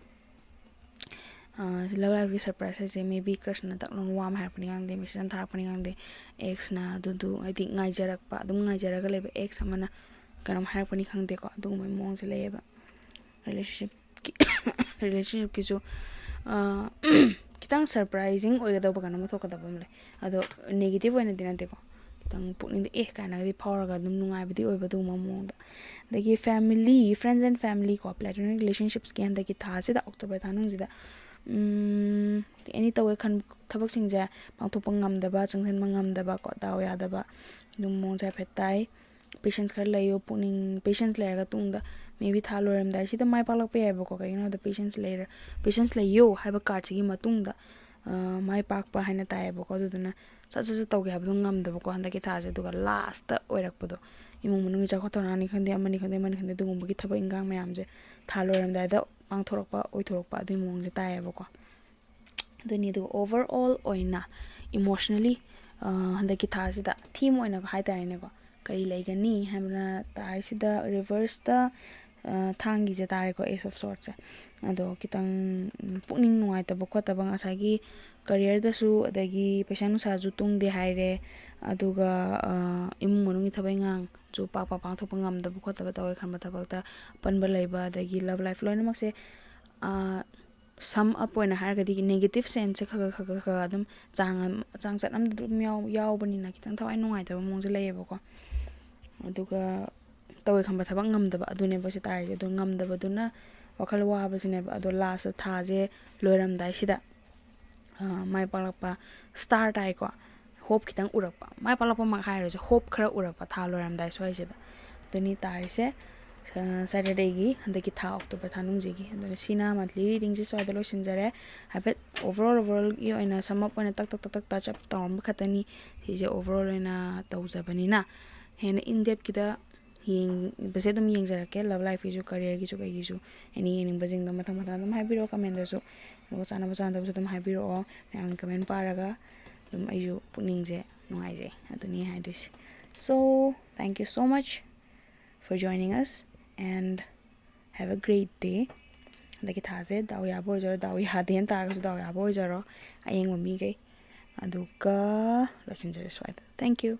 ꯂꯞ ꯂꯥꯏꯐꯀꯤ ꯁꯔꯄ꯭ꯔꯥꯏꯁ ꯍꯥꯏꯁꯦ, maybe ꯀ꯭ꯔꯁꯅ ꯇꯛ ꯂꯥꯎꯅ ꯋꯥ ꯑꯃ ꯍꯥꯏꯔꯛꯄꯅꯤ ꯈꯪꯗꯦ, ꯃꯦꯁꯦꯖ ꯑꯃ ꯊꯥꯔꯛꯄꯅꯤ ꯈꯪꯗꯦ, ꯑꯦꯛꯁꯅ ꯑꯗꯨꯗꯨ, ꯍꯥꯏꯗꯤ ꯉꯥꯏꯖꯔꯛꯄ, ꯑꯗꯨꯝ ꯉꯥꯏꯖꯔꯒ ꯂꯩꯕ ꯑꯦꯛꯁ ꯑꯃꯅ ꯀꯩꯅꯣꯝ ꯍꯥꯏꯔꯛꯄꯅꯤ ꯈꯪꯗꯦꯀꯣ, ꯑꯗꯨꯒꯨꯝꯕꯒꯤ ꯃꯑꯣꯡꯁꯦ ꯂꯩꯌꯦꯕ꯫ ꯔꯤꯂꯦꯁꯟꯁꯤꯞꯀꯤ ꯔꯤꯂꯦꯁꯟꯁꯤꯞꯀꯤꯁꯨ ꯈꯤꯇꯪ ꯁꯔꯄ꯭ꯔꯥꯏꯖꯤꯡ ꯑꯣꯏꯒꯗꯧꯕ ꯀꯩꯅꯣꯝꯃ ꯊꯣꯛꯀꯗꯕ ꯑꯃ ꯂꯩ꯫ ꯑꯗꯣ ꯅꯦꯒꯦꯇꯤꯞ ꯑꯣꯏꯅꯗꯤ ꯅꯠꯇꯦꯀꯣ, ꯈꯤꯇꯪ ꯄꯨꯛꯅꯤꯡꯗ ꯑꯦ ꯀꯥꯏꯅꯒꯗꯤ ꯐꯥꯎꯔꯒ ꯑꯗꯨꯝ ꯅꯨꯡꯉꯥꯏꯕꯗꯤ ꯑꯣꯏꯕ ꯑꯗꯨꯒꯨꯝꯕ ꯃꯑꯣꯡꯗ꯫ ꯑꯗꯒꯤ family, friends and family ꯀꯣ, platonic relationshipsꯀꯤ ꯍꯟꯗꯛꯀꯤ ꯊꯥꯁꯤꯗ, ꯑꯣꯛꯇꯣꯕꯔ ꯊꯥ ꯅꯨꯡꯁꯤꯗ, ꯎꯝ, any ꯇꯧꯒꯦ ꯈꯟꯕ ꯊꯕꯛꯁꯤꯡꯁꯦ ꯄꯥꯡꯊꯣꯛꯄ ꯉꯝꯗꯕ, ꯆꯪꯁꯤꯟꯕ ꯉꯝꯗꯕ ꯀꯣ, ꯗꯥꯎ ꯌꯥꯗꯕ ꯑꯗꯨꯝ ꯃꯑꯣꯡꯁꯦ ꯍꯥꯏꯐꯦꯠ ꯇꯥꯏ꯫ ꯄꯦꯁꯦꯟꯁ ꯈꯔ ꯂꯩꯌꯣ, ꯄꯨꯛꯅꯤꯡ, ꯄꯦꯁꯦꯟꯁ ꯂꯩꯔꯒ ꯇꯨꯡꯗ maybe ꯊꯥ ꯂꯣꯏꯔꯝꯗꯥꯏꯁꯤꯗ ꯃꯥꯏ ꯄꯥꯛꯂꯛꯄ ꯌꯥꯏꯕꯀꯣ꯫ ꯀꯩꯒꯤꯅꯣ ꯍꯥꯏꯕꯗ ꯄꯦꯁꯦꯟꯁ ꯂꯩꯔ, ꯄꯦꯁꯦꯟꯁ ꯂꯩꯌꯣ ꯍꯥꯏꯕ ꯀꯥꯔꯠꯁꯤꯒꯤ ꯃꯇꯨꯡꯗ, ꯑ, ꯃꯥꯏ ꯄꯥꯛꯄ ꯍꯥꯏꯅ ꯇꯥꯏꯌꯦꯕꯀꯣ꯫ ꯑꯗꯨꯗꯨꯅ ꯁꯠ ꯁꯠ ꯁꯠ ꯇꯧꯒꯦ ꯍꯥꯏꯕꯗꯣ ꯉꯝꯗꯕꯀꯣ ꯍꯟꯗꯛꯀꯤ ꯊꯥꯁꯦ꯫ ꯑꯗꯨꯒ ꯂꯥꯁꯇ ꯑꯣꯏꯔꯛꯄꯗꯣ, ꯏꯃꯨꯡ ꯃꯅꯨꯡꯒꯤ ꯆꯥꯎꯈꯠ ꯊꯧꯔꯥꯡꯅꯤ ꯈꯪꯗꯦ, ꯑꯃꯅꯤ ꯈꯪꯗꯦ, ꯑꯃꯅꯤ ꯈꯪꯗꯦ, ꯑꯗꯨꯒꯨꯝꯕꯒꯤ ꯊꯕꯛ ꯏꯟꯈꯥꯡ ꯃꯌꯥꯝꯁꯦ ꯊꯥ ꯂꯣꯏꯔꯝꯗꯥꯏꯗ ꯄꯥꯡꯊꯣꯔꯛꯄ, ꯑꯣꯏꯊꯣꯔꯛꯄ ꯑꯗꯨꯒꯤ ꯃꯑꯣꯡꯁꯦ ꯇꯥꯏꯌꯦꯕꯀꯣ꯫ ꯑꯗꯨꯅꯤ꯫ ꯑꯗꯨꯒ overall ꯑꯣꯏꯅ emotionally, ꯑ, ꯍꯟꯗꯛꯀꯤ ꯊꯥꯁꯤꯗ theme ꯑꯣꯏꯅ ꯍꯥꯏꯇꯥꯔꯦꯅꯦꯀꯣ, ꯀꯔꯤ ꯂꯩꯒꯅꯤ ꯍꯥꯏꯕꯅ ꯇꯥꯔꯤꯁꯤꯗ reverseꯇ, ꯑ, ꯊꯥꯡꯒꯤꯁꯦ ꯇꯥꯔꯦꯀꯣ, Ace of Swordsꯁꯦ꯫ ꯑꯗꯣ ꯈꯤꯇꯪ, ꯎꯝ, ꯄꯨꯛꯅꯤꯡ ꯅꯨꯡꯉꯥꯏꯇꯕ ꯈꯣꯠꯇꯕ, ꯉꯁꯥꯏꯒꯤ careerꯗꯁꯨ, ꯑꯗꯒꯤ ꯄꯩꯁꯥ ꯅꯨꯡꯁꯥꯁꯨ ꯇꯨꯡꯗꯦ ꯍꯥꯏꯔꯦ, ꯑꯗꯨꯒ, ꯑ, ꯏꯃꯨꯡ ꯃꯅꯨꯡꯒꯤ ꯊꯕꯛ ꯏꯟꯈꯥꯡꯁꯨ ꯄꯥꯛ ꯄꯥꯛ ꯄꯥꯡꯊꯣꯛꯄ ꯉꯝꯗꯕ ꯈꯣꯠꯇꯕ, ꯇꯧꯒꯦ ꯈꯟꯕ ꯊꯕꯛꯇ ꯑꯄꯟꯕ ꯂꯩꯕ, ꯑꯗꯒꯤ love life ꯂꯣꯏꯅꯃꯛꯁꯦ, ꯑ, sum up ꯑꯣꯏꯅ ꯍꯥꯏꯔꯒꯗꯤ negative senseꯁꯦ ꯈꯔ ꯈꯔ, ꯈꯔ ꯈꯔ ꯑꯗꯨꯝ ꯆꯥꯡ ꯑꯃ, ꯆꯥꯡꯆꯠ ꯑꯃꯗ ꯑꯗꯨꯝ ꯌꯥꯎ-, ꯌꯥꯎꯕꯅꯤꯅ ꯈꯤꯇꯪ ꯊꯋꯥꯏ ꯅꯨꯡꯉꯥꯏꯇꯕ ꯃꯑꯣꯡꯁꯦ ꯂꯩꯌꯦꯕꯀꯣ꯫ ꯑꯗꯨꯒ ꯇꯧꯒꯦ ꯈꯟꯕ ꯊꯕꯛ ꯉꯝꯗꯕ, ꯑꯗꯨꯅꯦꯕ ꯁꯤ ꯇꯥꯔꯤꯁꯦ꯫ ꯑꯗꯣ ꯉꯝꯗꯕꯗꯨꯅ ꯋꯥꯈꯜ ꯋꯥꯕꯁꯤꯅꯦꯕ꯫ ꯑꯗꯣ ꯂꯥꯁꯇ ꯊꯥꯁꯦ ꯂꯣꯏꯔꯝꯗꯥꯏꯁꯤꯗ ꯃꯥꯏ ꯄꯥꯛꯂꯛꯄ, ꯁ꯭ꯇꯥꯔ ꯇꯥꯏꯀꯣ, ꯍꯣꯞ ꯈꯤꯇꯪ ꯎꯔꯛꯄ, ꯃꯥꯏ ꯄꯥꯛꯂꯛꯄꯃꯛ ꯍꯥꯏꯔꯁꯨ ꯍꯣꯞ ꯈꯔ ꯎꯔꯛꯄ ꯊꯥ ꯂꯣꯏꯔꯝꯗꯥꯏ ꯁ꯭ꯋꯥꯏꯁꯤꯗ꯫ ꯑꯗꯨꯅꯤ ꯇꯥꯔꯤꯁꯦ ꯁꯦꯇꯔꯗꯦꯒꯤ, ꯍꯟꯗꯛꯀꯤ ꯊꯥ ꯑꯣꯛꯇꯣꯕꯔ ꯊꯥ ꯅꯨꯡꯁꯤꯒꯤ꯫ ꯑꯗꯨꯅ ꯁꯤꯅ ꯃꯟꯊꯂꯤ ꯔꯤꯗꯤꯡꯁꯦ ꯁ꯭ꯋꯥꯏꯗ ꯂꯣꯏꯁꯤꯟꯖꯔꯦ꯫ ꯍꯥꯏꯐꯦꯠ ꯑꯣꯚꯔ ꯑꯣꯜ ꯑꯣꯚꯔ ꯑꯣꯜꯒꯤ ꯑꯣꯏꯅ ꯁꯝ ꯑꯞ ꯑꯣꯏꯅ ꯇꯛ ꯇꯛ ꯇꯛ ꯇꯛ ꯇꯆ ꯑꯞ ꯇꯧꯔꯝꯕ ꯈꯛꯇꯅꯤ꯫ ꯁꯤꯁꯦ ꯑꯣꯚꯔ ꯑꯣꯜ ꯑꯣꯏꯅ ꯇꯧꯖꯕꯅꯤꯅ ꯍꯦꯟꯅ ꯏꯟ ꯗꯦꯞꯀꯤꯗ ꯌꯦꯡꯕꯁꯦ ꯑꯗꯨꯝ ꯌꯦꯡꯖꯔꯛꯀꯦ꯫ ꯂꯞ ꯂꯥꯏꯐꯀꯤꯁꯨ, ꯀꯔꯤꯌꯔꯒꯤꯁꯨ, ꯀꯩꯒꯤꯁꯨ ꯑꯦꯅꯤ ꯌꯦꯡꯅꯤꯡꯕꯁꯤꯡꯗꯣ ꯃꯊꯪ ꯃꯊꯪ ꯑꯗꯨꯝ ꯍꯥꯏꯕꯤꯔꯛꯑꯣ ꯀꯃꯦꯟꯗꯁꯨ꯫ ꯑꯗꯨꯒ ꯆꯥꯟꯅꯕ ꯆꯥꯟꯅꯗꯕꯁꯨ ꯑꯗꯨꯝ ꯍꯥꯏꯕꯤꯔꯛꯑꯣ꯫ ꯃꯌꯥꯝꯒꯤ ꯀꯃꯦꯟ ꯄꯥꯔꯒ ꯑꯗꯨꯝ ꯑꯩꯁꯨ ꯄꯨꯛꯅꯤꯡꯁꯦ ꯅꯨꯡꯉꯥꯏꯖꯩ꯫ ꯑꯗꯨꯅꯤ ꯍꯥꯏꯗꯣꯏꯁꯦ꯫ So, thank you so much for joining us and have a great day. ꯍꯟꯗꯛꯀꯤ ꯊꯥꯁꯦ ꯗꯥꯎ ꯌꯥꯕ ꯑꯣꯏꯖꯔꯣ, ꯗꯥꯎ ꯌꯥꯗꯦꯅ ꯇꯥꯔꯒꯁꯨ ꯗꯥꯎ ꯌꯥꯕ ꯑꯣꯏꯖꯔꯣ ꯑꯌꯦꯡꯕ ꯃꯤꯈꯩ꯫ ꯑꯗꯨꯒ ꯂꯣꯏꯁꯤꯟꯖꯔꯦ ꯁ꯭ꯋꯥꯏꯗ꯫ Thank you.